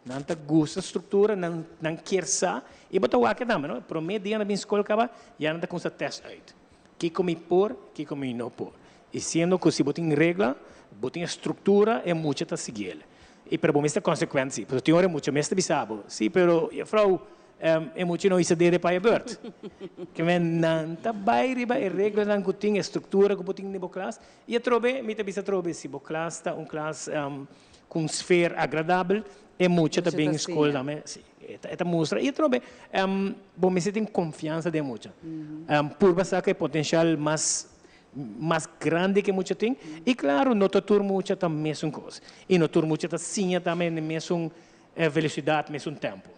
Nan ta gusta struktura, nan nan kier sa i bo ta wak e tambe no. Promé dia nan bin skol kaba ya nan ta kumsa tèst uit. Kiko mi por, kiko mi no por. I siendo ku si bo tin regla, bo tin e struktura, e mucha ta sigui el. I pero bo mester konsekuent si. Pasobra tin ora e mucha mes ta bisa bo, si pero juffrouw, e mucha no hisa dede pa e beurt. Ke men nan ta bai riba e reglanan ku tin, e struktura ku bo tin den bo klas. I atrobe, mi ta bisa atrobe, si bo klas ta un klas ku un sfeer agradabel, e mucha ta bin skol tambe. Si, e ta mustra. I atrobe, bo mester tin konfiansa den e mucha. Purba saka e potenshal mas mas grandi ku e mucha tin. I klaru, no ta tur mucha ta mesun kos. I no tur mucha ta siña tambe na e mesun velosidat, mesun tempu.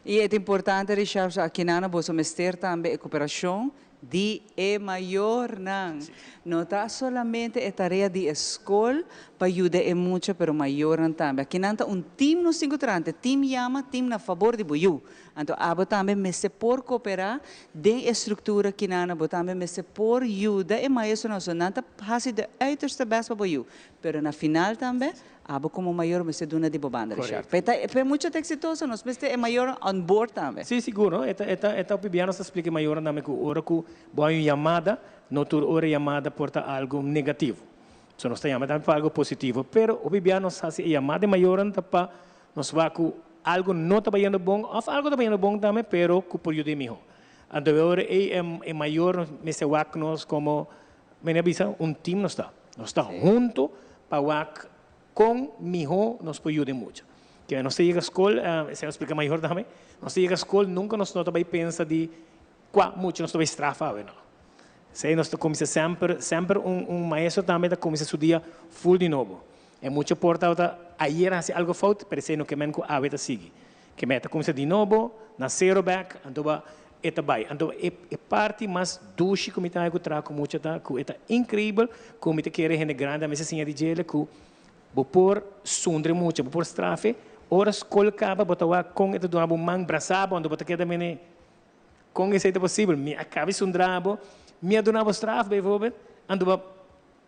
I e ta importante, Richard, akinan boso mester tambe e koperashon di e mayornan. No ta solamente e tarea di e skol pa yuda e mucha, pero mayornan tambe. Akinan ta un team nos tin ku traha, ante team yama team na fabor di bo yu. Anto abo tambe mester por koperá den e struktura kinan, bo tambe mester por yuda e maestronan, so nan ta hasi de uiterste best pa bo yu. Pero na final tambe Abo como mayor mester duna di bo banda, Richard. Pa e ta, pa e mucha ta exitoso, nos mester e mayornan on board tambe. Sí, sigur, no? E ta, e ta, e ta hopi bia nos ta splica e mayornan tambe cu ora cu bo hay un yamada, no tur ora e yamada por ta algo negativo. So nos ta yama tambe pa algo positivo. Pero hopi bia nos haci e yamada e mayornan ta pa nos wak cu algo no ta bayendo bon of algo ta bayendo bon tambe, pero cu por yuda e miho. Anto e ora ey e mayor mester wak nos como, mene a bisa, un team nos ta. Nos ta hunto pa wak kon mihó nos por yuda e mucha. Ke nos ta yega skol, esei nos splika mayor tambe, nos ta yega skol nunka nos no ta bai pensa di kua mucha nos ta bai strafa awe no. Esei nos ta kuminsá semper, semper un un maestro tambe ta kuminsá su dia ful di nobo. E mucha por tabata ayer hasi algo fout, pero esei no ke men ku awe ta sigui. Ke meta kuminsá di nobo, na sero bèk, anto ba e ta bai. Anto e e parti mas dushi ku mi ta haña ku traha ku mucha ta ku e ta inkreibel ku mi ta kere hende grandi a mester siña di djele ku bo por sundre mucha, bo por strafe. Ora skol kaba bo ta wak kon e ta duna bo man brasá bo, anto bo ta keda mene kon esei ta posibel? Mi a kaba di sundra bo, mi a duna bo straf bijvoorbeeld, anto bo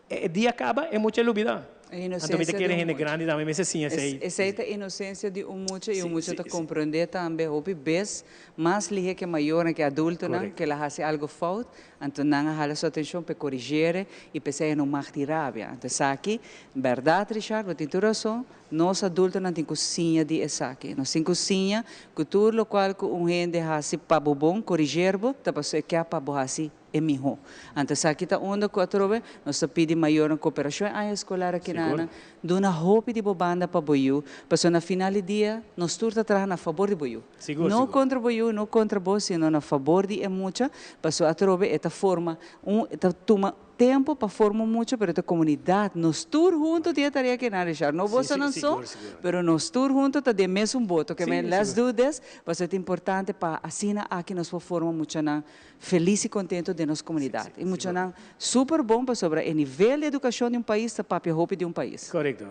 E dia kaba, e mucha lubida. E Anto mi ta inosensia di kere un hende mucha. grandi tambe mester siña esei. Esei ta inosensia di un mucha i un Sí, mucha sí, ta sí. komprendé tambe hopi bes mas lihe ke mayornan, ke adultonan, Korekto. ke el a hasi algu fout, anto nan a hala su atenshon p'e korigiere i p'esei e no mag di rabia. Anto esaki, bèrdat Richard, bo tin tur rason, nos adultonan tin ku siña di esaki. Nos tin ku siña ku tur lokual ku un hende hasi pa bo bon, korigier bo, ta pasobra e ke pa bo hasi e mihó. Anto esaki ta unda ku atrobe nos ta pidi mayornan koperashon e aña eskolar aki Sigur. nan duna hopi di bo banda pa bo yu, pasobra na final di dia nos tur ta traha na fabor di bo yu. Sigur, No sigur. kontra bo yu, no kontra bo, sino na fabor di e mucha, pasobra atrobe e ta forma un, e ta tuma tempu pa forma un mucha, pero ta komunidat, nos tur huntu tin e tarea aki nan, Richard. No Sí, boso sí, nan so, sigur, sigur. pero nos tur huntu ta den mesun boto. Ke Sí, men let's sigur. do this, pasobra ta importante pa asina aki nos por forma muchanan Felis i kontentu den nos komunidat. E muchanan super bon pasobra e nivel di edukashon di un pais ta papia hopi di un pais. Korekto.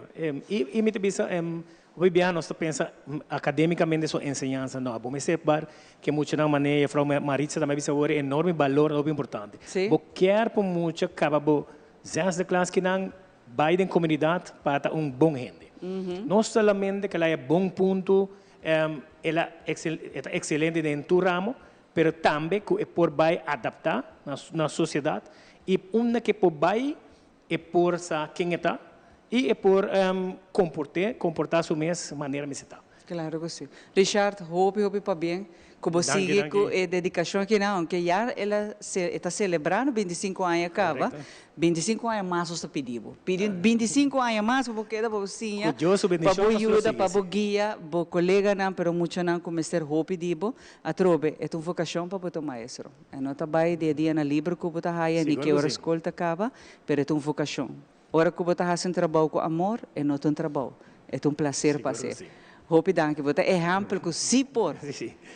I mi ta bisa hopi biaha nos ta pensa akademikamente so enseñansa. No, bo mester bar ke muchanan manera Juffrouw Maritza tambe a bisa awor e enorme balor ta hopi importante. Bo kier pa un mucha kaba bo zesde klas kinan bai den komunidat pa ta un bon hende. No solamente ke el haya bon punto, el a e ta ekselente den tur ramo, pero tambe ku e por bai adaptá na na sosiedat i unda ku e por bai e por sa ken e ta i e por komport'é, komportá su mes manera mester ta. Claro ku si. Richard, hopi hopi pabien ku bo Danki, sigui ku danki. e dedikashon akinan, aunke ya el a e ta selebrando bintisinko aña kaba, Korekto. Bintisinko aña mas nos ta pidi bo. Pidi bintisinko aña mas pa bo keda pa bo siña, Ku Dios su pa bendishon bo nos lo yuda, sigui pa bo si. guia bo koleganan, pero muchanan ku mester hopi di bo. Atrobe, e ta un vokashon pa bo ta un maestro. E no ta bai di e dianan liber ku bo ta haya ni Sigur ke ku ora si. skol ta kaba, pero e ta un vokashon. Ora ku bo ta hasi un trabou ku amor, e no ta un trabou, e ta un plaser pa Sigur ku hasi. si. Hopi danki, bo ta ehèmpel ku sí por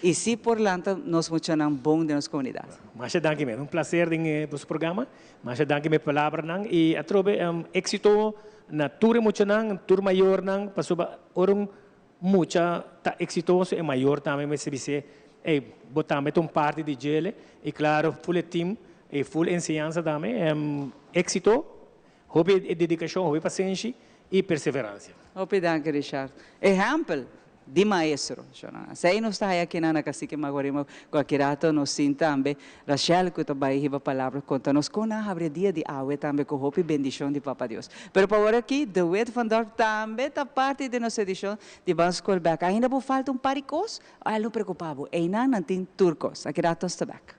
i sí por lanta nos muchanan bon den nos komunidat. Masha danki mes, un plaser den e boso programa. Masha danki mi palabranan i atrobe éksito na tur e muchanan, tur mayornan, pasobra ora un mucha ta eksitoso e mayor tambe mester bis'é, ey, bo tambe ta un parti di djele i klaro ful e team i ful enseñansa tambe, éksito, hopi dedikashon, hopi pasenshi i perseveransia. Hopi danki Richard. Ehèmpel! Di maestro, shona. Asei nos ta haya kinan na Cacique Maguarima cu aki rato nos tin tambe Rachel cu ta bay hiba palabra conta nos con nan habri e dia di awe tambe cu hopi bendicion di Papa Dios. Pero pa ora aki De Wit van Dorp tambe ta parti di nos edicion di Ban School Bek. Ainda bo falta un par di cos? Al no preocupa bo, eynan nan tin tur cos. Aki rato nos ta bek.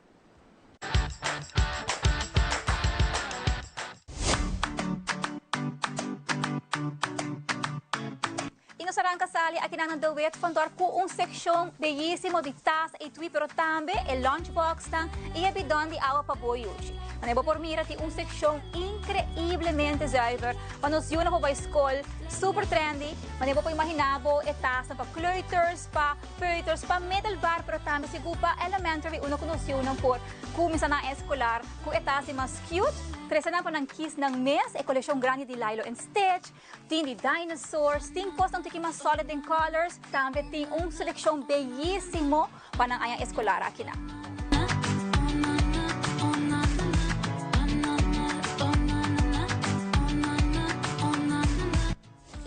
Y nos a ranca sali akinan na De Wit van Dorp cu un seccion beyisimo di tas etui pero tambe e lunchboxnan y e bidon di awa pa bo yuchi. Manera bo por mira tin un seccion increiblemente zuiver pa nos yunan por bay scol super trendy. Manera bo por imagina bo e tasnan pa kleuters, pa Peuters pa middelbaar pero tambe sigur pa elementary uno ku nos yunan por kuminsá nan eskolar ku e tas di mas cute. Trese nan pa nan kis nan mes e kolekshon grandi di Lilo and Stitch, tin di dinosaurs, tin kosnan tiki mas solid den colors, tambe tin un selekshon beyisimo pa nan aña eskolar akinan.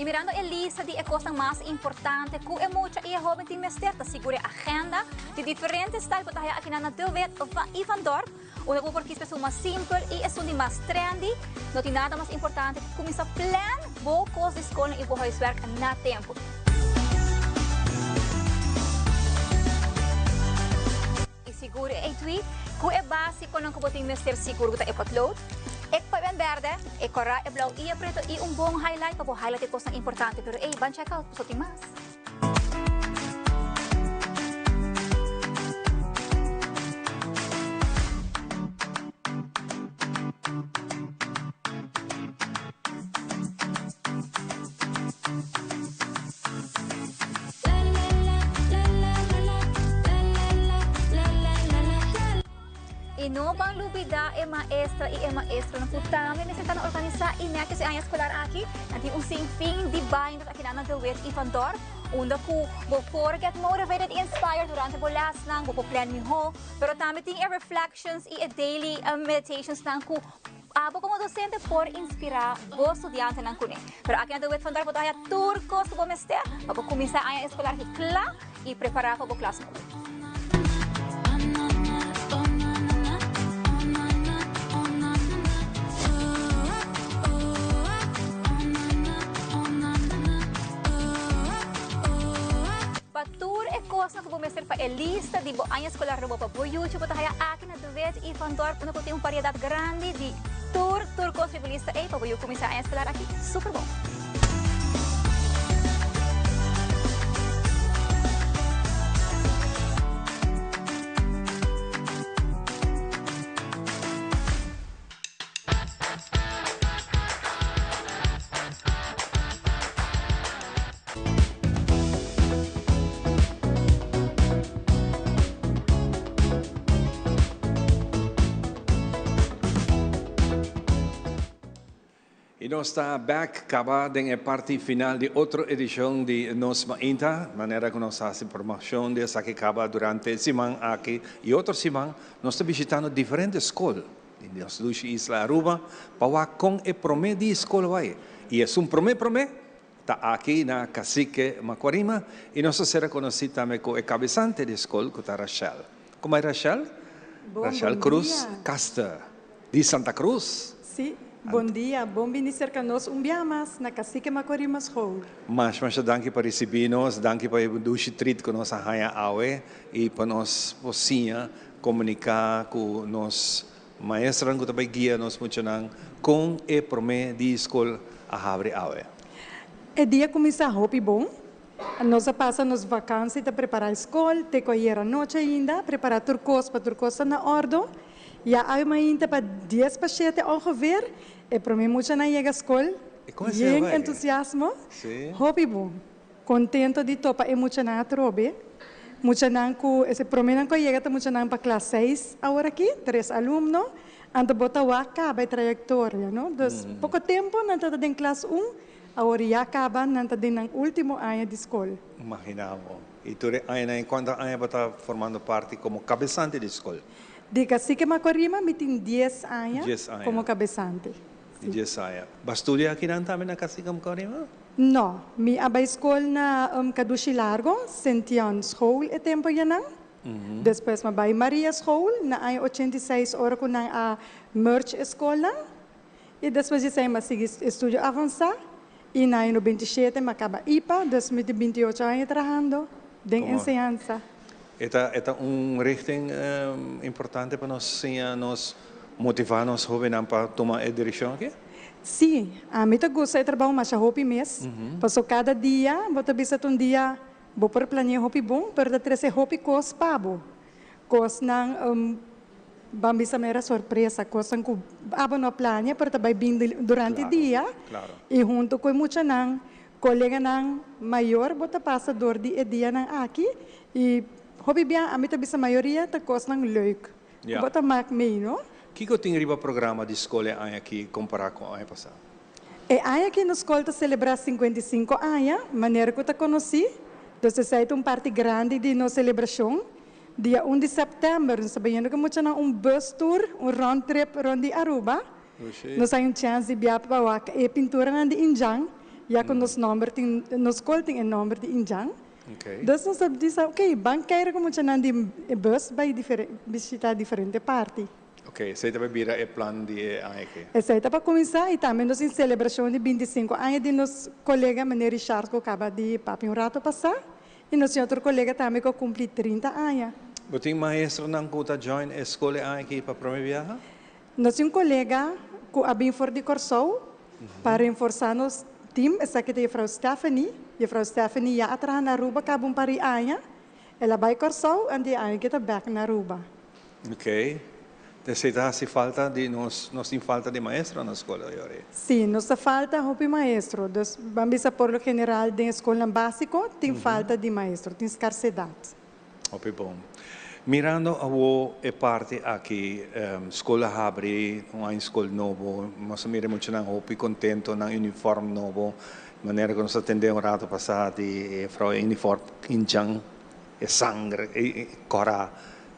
I mirando e lista di e kosnan mas importante ku e mucha i e hóben tin mester ta sigura e agenda di diferente style ku ta haya akinan na De Wit i Van Dorp, unda bo por kis pa esun mas simpel i esun di mas trendy. No tin nada mas importante ku kuminsá plan bo kos di skolnan i bo huiswerk na tempu. I sigur e etui ku e básikonan ku bo tin mester sigur ku ta e potlood, e pen bèrdè, e kòrá, e blou i e preto i un bon highlight pa bo highlight e kosnan importante. Pero ey, ban check out pasobra tin mas. I no ban lubidá e maestra i e maestronan ku tambe mester ta na organisá i nètjes e aña eskolar aki. Nan tin un sinfin di binders akinan na De Wit i Van Dorp, unda ku bo por get motivated i inspired durante bo lèsnan, bo por plan mihó, pero tambe tin e reflections i e daily meditationsnan ku Abo komo dosente por inspirá bo studiantenan kuné. Pero aki na De Wit van Dorp bo ta haña tur kos ku bo mester pa bo kuminsá aña eskolar aki kla i prepará pa bo klas nobo. Pa tur e kosnan ku bo mester pa e lista di bo aña eskolar nobo pa bo yuchi bo ta haña aki na. De Wit i Van Dorp unda ku tin un variedat grandi di tur tur kos riba lista ei pa bo yu kuminsá aña eskolar aki super bon. Y nos ta back caba den e parti final di otro edicion di Nos Mainta. Manera cu nos haci promocion di esaki caba durante e siman aki y otro siman nos ta bishitando diferente scol di nos dushi isla Aruba pa wak con e prome di scol bay. Y esun prome prome Ta aki na Cacique Macuarima y nos a ser reconoci tambe cu e cabezante di scol cu ta Rachel. Como e Rachel? Bon, Rachel bon Cruz dia. Caster di Santa Cruz. Sí, bon dia. Bon bini cerca nos un bia mas na Cacique Macuarima School. Masha masha danki pa ricibi nos, danki pa e dushi treat cu nos a haya awe y pa nos por siña comunica cu nos Maestranan ku ta bai guia nos muchanan kon e promé di skol a habri awe. E dia kuminsá hopi bon. Nos a pasa nos vakansi ta prepará e skol, te ku ayera nochi ainda, prepará tur kos pa tur kos ta na òrdu. Ya awe mainta pa dies pa shete ongeveer e promé muchanan yega skol yen entusiasmo. Hopi bon. Contento di topa e muchanan atrobe. Muchanan cu e promenan cu a yega ta muchanan pa klas seis awor aki, tres alumno. Anto bo ta wak caba e trayectoria, no? Dus poco tempo nan ta ta den klas un, awor ya caba nan ta den nan ultimo aña di scol. Imagina bo. Y tur e añanan y cuanto aña bo ta formando parti como cabesante di scol? Di Cacique Macorima mi tin dies aña Dies aña. como cabesante. Di 10 aña. Bo a studia akinan tambe na Cacique Macuarima? No, mi a bai skol na Kadushi Largo, Sint Jan School e tempo yanan. Despues mi a bai Maria School na aña 86 ora ku nan a merge e skolnan. I despues di esei mi a sigui estudio avansá i na aña 97 mi a kaba ipa, dus mi tin 28 aña trahando den enseñansa. E ta e ta un richting importante pa nos siña nos motivá nos hóbennan pa tuma e direkshon aki? Sí, ami ta gusta e trabou masha hopi mes, paso kada dia bo ta bisa ta un dia bo por planea hopi bon, pero ta trese hopi kos pa bo, kosnan ban bisa mera sorpresa, kosnan ku abo no a plania pero ta bai bin durante dia i hunto ku e muchanan Koleganan mayor bo ta pasa dor di e dianan aki i hopi bia ami ta bisa mayoria ta kosnan leuk ku bo ta mak mei no. Kiko tin riba programa di skol e aña aki kompará ku aña pasá? E aña aki nos skol ta selebrá 55 aña, manera ku ta konosí, dus esei ta un parti grandi di nos selebrashon. Dia 1 di sèptèmber nos ta bayendo ku muchanan un bus tour, un round trip rond di Aruba. Nos hay un chance di bia pa wak e pinturanan di Indjan, ya cu nos nomber tin, nos scol tin e nomber di Indjan. Dus nos a bisa, ok, ban keira cu muchanan di e bus bay bishita diferente parti. Ok, esey ta bay bira e plan di e aña aki. Esey ta pa cuminsa y tambe nos tin celebracion di 25 aña di nos colega meneer Richard cu caba di papia un rato pasa y nos tin otro colega tambe cu a cumpli 30 aña. Bo tin maestronan cu ta join e scol e aña aki pa prome biaha? Nos tin un kolega ku a bin for di Kòrsou pa renforsá nos tim, esaki ta Jefrou Stephanie. Jefrou Stephanie ya a traha na Aruba kaba un par di aña. El a bai Kòrsou anto e aña ke ta bèk na Aruba. Oké. Esei ta hasi falta di nos, nos tin falta di maestro na skol ayora. Sí, nos ta falta hopi maestro. Dus ban bisa por lo general den e skolnan básiko tin falta di maestro, tin skarsedat. Hopi bon. Mirando awo e parti aki, skol a habri, un aña skol nobo, nos a mira e muchanan hopi kontento, nan uniform nobo, manera ku nos a tende un rato pasá di e frou e uniform kinchan, e sanger, e kòrá.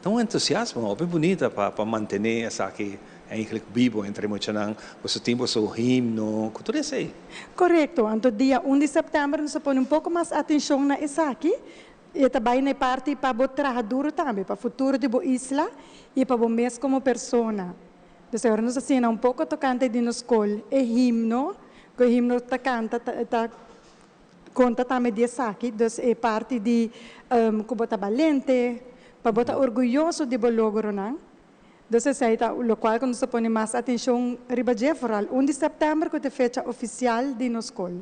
Ta un entusiasmo hopi bunita pa pa mantené esaki eigenlijk bibo entre e muchanan. Boso tin boso himno, ku tur esei. Korekto. Anto dia 1 di sèptèmber nos a pone un poko mas atenshon na esaki. E ta bai na e parti pa bo traha duru tambe, pa futuro di bo isla i pa bo mes komo persona. Dus awor nos a siña un poko tokante di nos skol, e himno, ku e himno ta kanta ta konta tambe di esaki, dus e parti di ku bo ta balente, pa bo ta orguyoso di bo logronan. Dus esei ta lokual ku nos ta pone mas atenshon riba dje, foral 1 di sèptèmber ku ta e fecha ofisial di nos skol.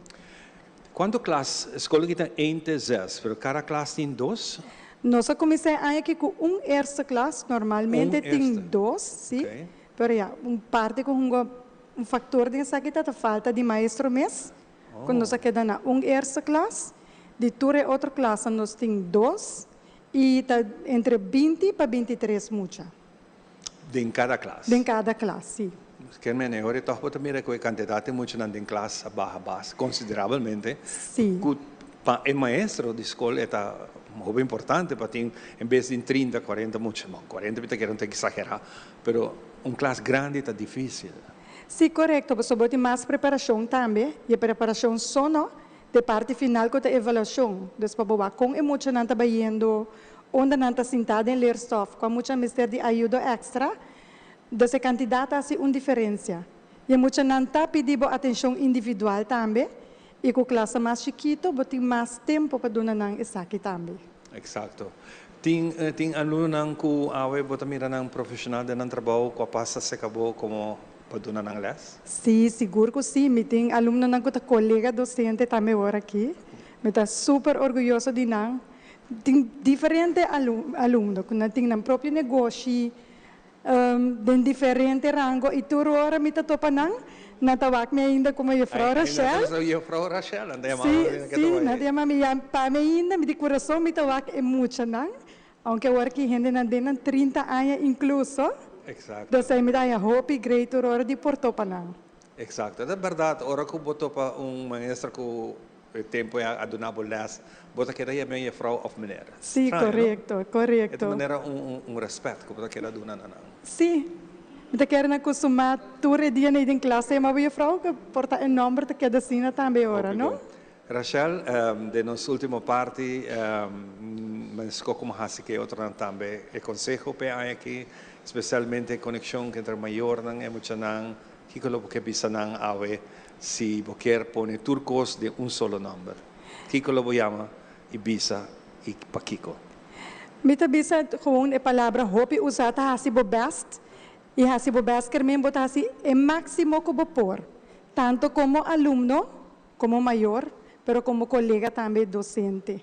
Kuantu klas? Skol aki ta één te zes, pero kada klas tin dos? Nos a kuminsá e aña aki ku un eerste klas, normalmente tin dos, si. Pero ya, un parti ku hunga un faktor den esaki ta ta falta di maestro mes, ku nos a keda na un eerste klas. Di tur e otro klasnan nos tin dos. I ta entre 20 pa 23 mucha. Den kada klas? Den kada klas, si. Ken mene, ora tòg bo ta mira ku e kantidat di muchanan den klas a baha bas konsiderabelmente. Si. Ku pa e maestro di skol e ta hopi importante pa tin en bes di 30, 40 mucha, bon 40 mi ta kere un ta eksagerá, pero un klas grandi ta difísil. Si, korekto, pasobra bo tin mas preparashon tambe, i e preparashon so no Te parti final ku ta evaluashon, dus pa bo wak kon e muchanan ta bayendo, unda nan ta sintá den leerstof, kua mucha mester di ayudo èkstra, dus e kantidat ta hasi un diferensia. I e muchanan ta pidi bo atenshon individual tambe, i ku klasa mas chikito bo tin mas tempu pa duna nan esaki tambe. Eksakto. Tin tin alumnonan ku awe bo ta mira nan profeshonal den nan trabou ku a pasa serka bo komo Pa duna nan les? Sí, sigur ku sí. Mi tin alumnonan ku ta kolega dosente tambe awor aki. Mi ta super orguyoso di nan. Tin diferente alumno ku nan tin nan propio negoshi den diferente rango i tur ora mi ta topa nan, nan ta wak mi ainda komo Jefrou Rachel. Jefrou Rachel, nan ta yama bo asina ke ta wak. Sí, nan ta yama mi. Ya pa mi ainda, mi di kurason mi ta wak e muchanan. Aunke awor ki hendenan den nan 30 aña inkluso, Exacto. dus ei mi ta haña hopi great tur ora di por topa nan. Exacto. Ta berdad, ora ku bo topa un maestra ku e tempu ei a duna bo les, bo ta keda yam'é jefrou of meneer. Sí, Straño, no? korekto, E ta korekto. manera un un respet ku bo ta keda duna na nan. Sí. Mi ta kere nan kustumá tur e dia nei den klas yama bo juffrouw, ku por ta e nòmber ta keda asina tambe ora, Hopi no? bon. Rachel, den nos último parti, meskos komo hasi ku e otronan tambe, e konseho p'e aña aki, spesialmente e konekshon entre mayornan e muchanan, kiko lo bo ke bisa nan awe si bo kier pone tur kos den un solo nòmber? Kiko lo bo yama i bisa i pakiko? Mi ta bisa gewoon e palabra hopi usá ta hasi bo bèst i hasi bo bèst ker men bo ta hasi e máksimo ku bo por, tantu komo alumno, komo mayor, pero komo kolega tambe dosente.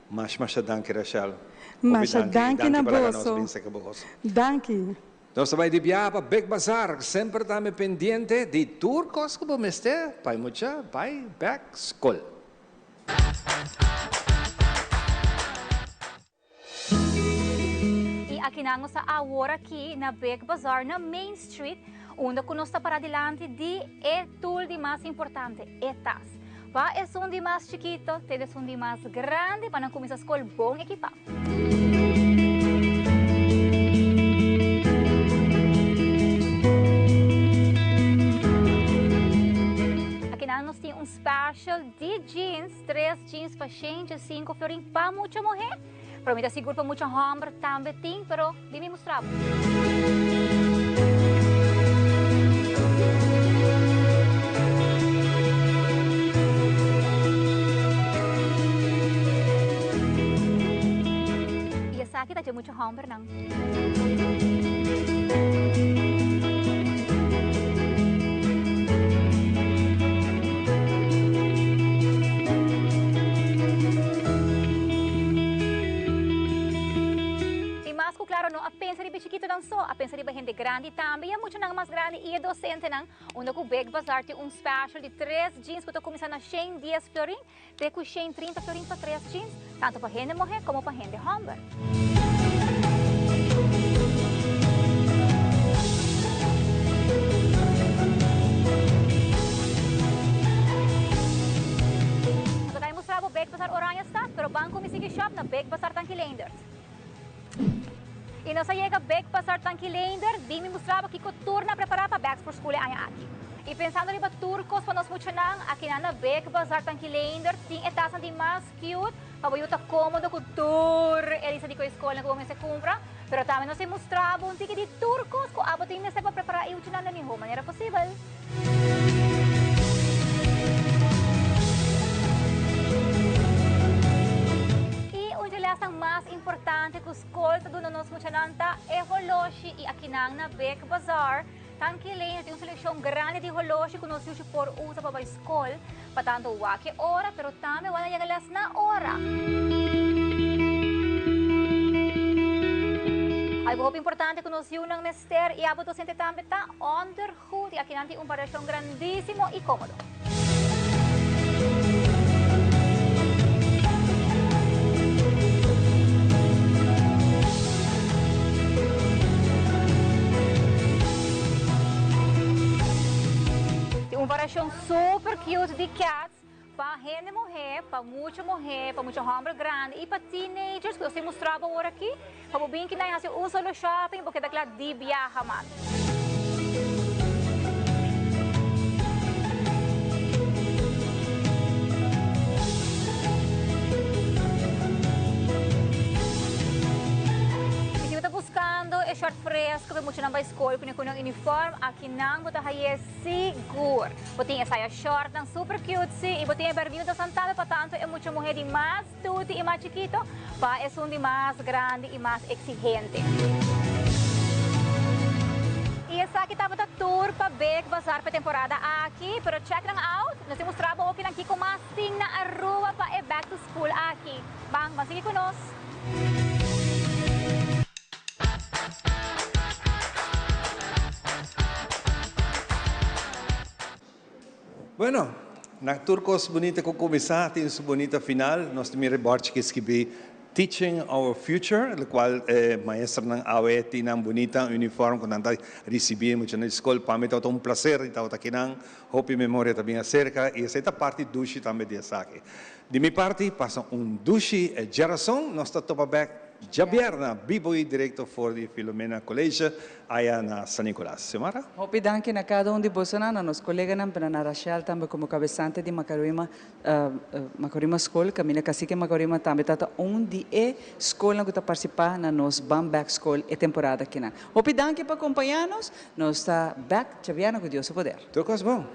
Masha masha danki Rachel. Hopi Masha danki i danki na danki pa laga nos boso. bin seka boso. Danki. Nos ta bai di biaha pa Big Bazaar, semper tambe pendiente di tur kos ku bo mester pa e mucha bai bek skol. Y akinan nos ta awor aki na Big Bazaar na Main Street, unda cu nos ta para dilanti di e tool di mas importante, e tas. Pa esun di mas chikito te esun di mas grandi pa nan cuminsa scol bon ekipa. Akinan nos tin un special di jeans, tres jeans pa shentje, cinco florin pa mucha muhe. Pero mi ta sigur pa mucha homber tambe tin, pero di mi mustra bo. Y esaki ta dje mucha hombernan. I mas ku klaro no a pensa riba e chikitonan so, a pensa riba hende grandi tambe i e muchanan mas grandi i e dosentenan, unda ku Big Bazaar tin un special di tres jeans ku ta kuminsá na 110 florin te ku 130 florin pa tres jeans, tantu pa hende muhé komo pa hende hòmber. Nos a kai mustra bo Big Bazaar Oranjestad, pero ban ku mi sigui shop na Big Bazaar Tanki Leendert. I nos a yega bek pa Sartanki Leender, bin mi mustra bo kiko tur nan prepará pa Back for School e aña aki. I pensando riba tur kos pa nos muchanan, akinan na bek pa Sartanki Leender tin e tasnan di mas cute pa bo yu ta kómodo ku tur e lista di koe skolnan ku bo mester kumpra. Pero tambe nos a mustra bo un tiki di tur kos ku abo tin mester pa prepará e yuchinan den mihó manera posibel. I un dje lèsnan mas importante ku skol ta duna nos muchanan ta e holoshi i akinan na Big Bazaar Tanki Lane tin un selekshon grandi di holoshi ku nos yushi por usa pa bai skol pa tantu wak e ora pero tambe wak nan yega lès na ora. Algu hopi importante ku nos yunan mester i abo dosente tambe ta ondergoed i akinan tin un variashon grandísimo i kómodo. Tin un variashon super cute di cats pa hende muhé, pa mucha muhé, pa mucha hòmber grandi i pa teenagers ku nos tin mustra bo awor aki. Pa bo bin kinan hasi un solo shopping bo keda kla di biaha mas. I si bo ta buskando e short fresco pa e muchanan bai skol ku nan uniform, akinan bo ta haye sigur. Bo tin e saya shortnan super cute si i bo tin e bermuda santado pa tantu e mucha muhe di mas. Tuti i mas chikito pa esun di mas grandi i mas exigente. I esaki tabata tur pa Big Bazaar pa e temporada aki, pero check nan out, nos tin mustra bo hokinan kiko mas tin na Aruba pa e back to school aki. Ban, ban sigui ku nos. Bueno, na tur kos bunita ku kuminsá tin su bunita final. Nos ta mira e bòrchi ku skibí Teaching Our Future, lokual e maestronan awe tin nan bunita uniform ku nan ta risibí e muchanan di skol. Pa mi tabata un plaser di tabata akinan. Hopi memoria ta bin aserka i esei ta parti dushi tambe di esaki. Di mi parti, pasa un dushi djarason. Nos ta topa bèk. Djabièrna bibo i direkto for di Filomena College aya na San Nicolas. Xiomara? Hopi danki na kada un di bosonan, na nos koleganan, pero na Rachel tambe komo kabesante di Macaruima Macaruima Skol, kaminda Cacique Macaruima tambe ta ta un di e skolnan ku ta partisipá na nos Ban Bèk Skol e temporada akinan. Hopi danki pa kompañá nos. Nos ta bèk djabièrna ku Dios su poder. Tur kos bon.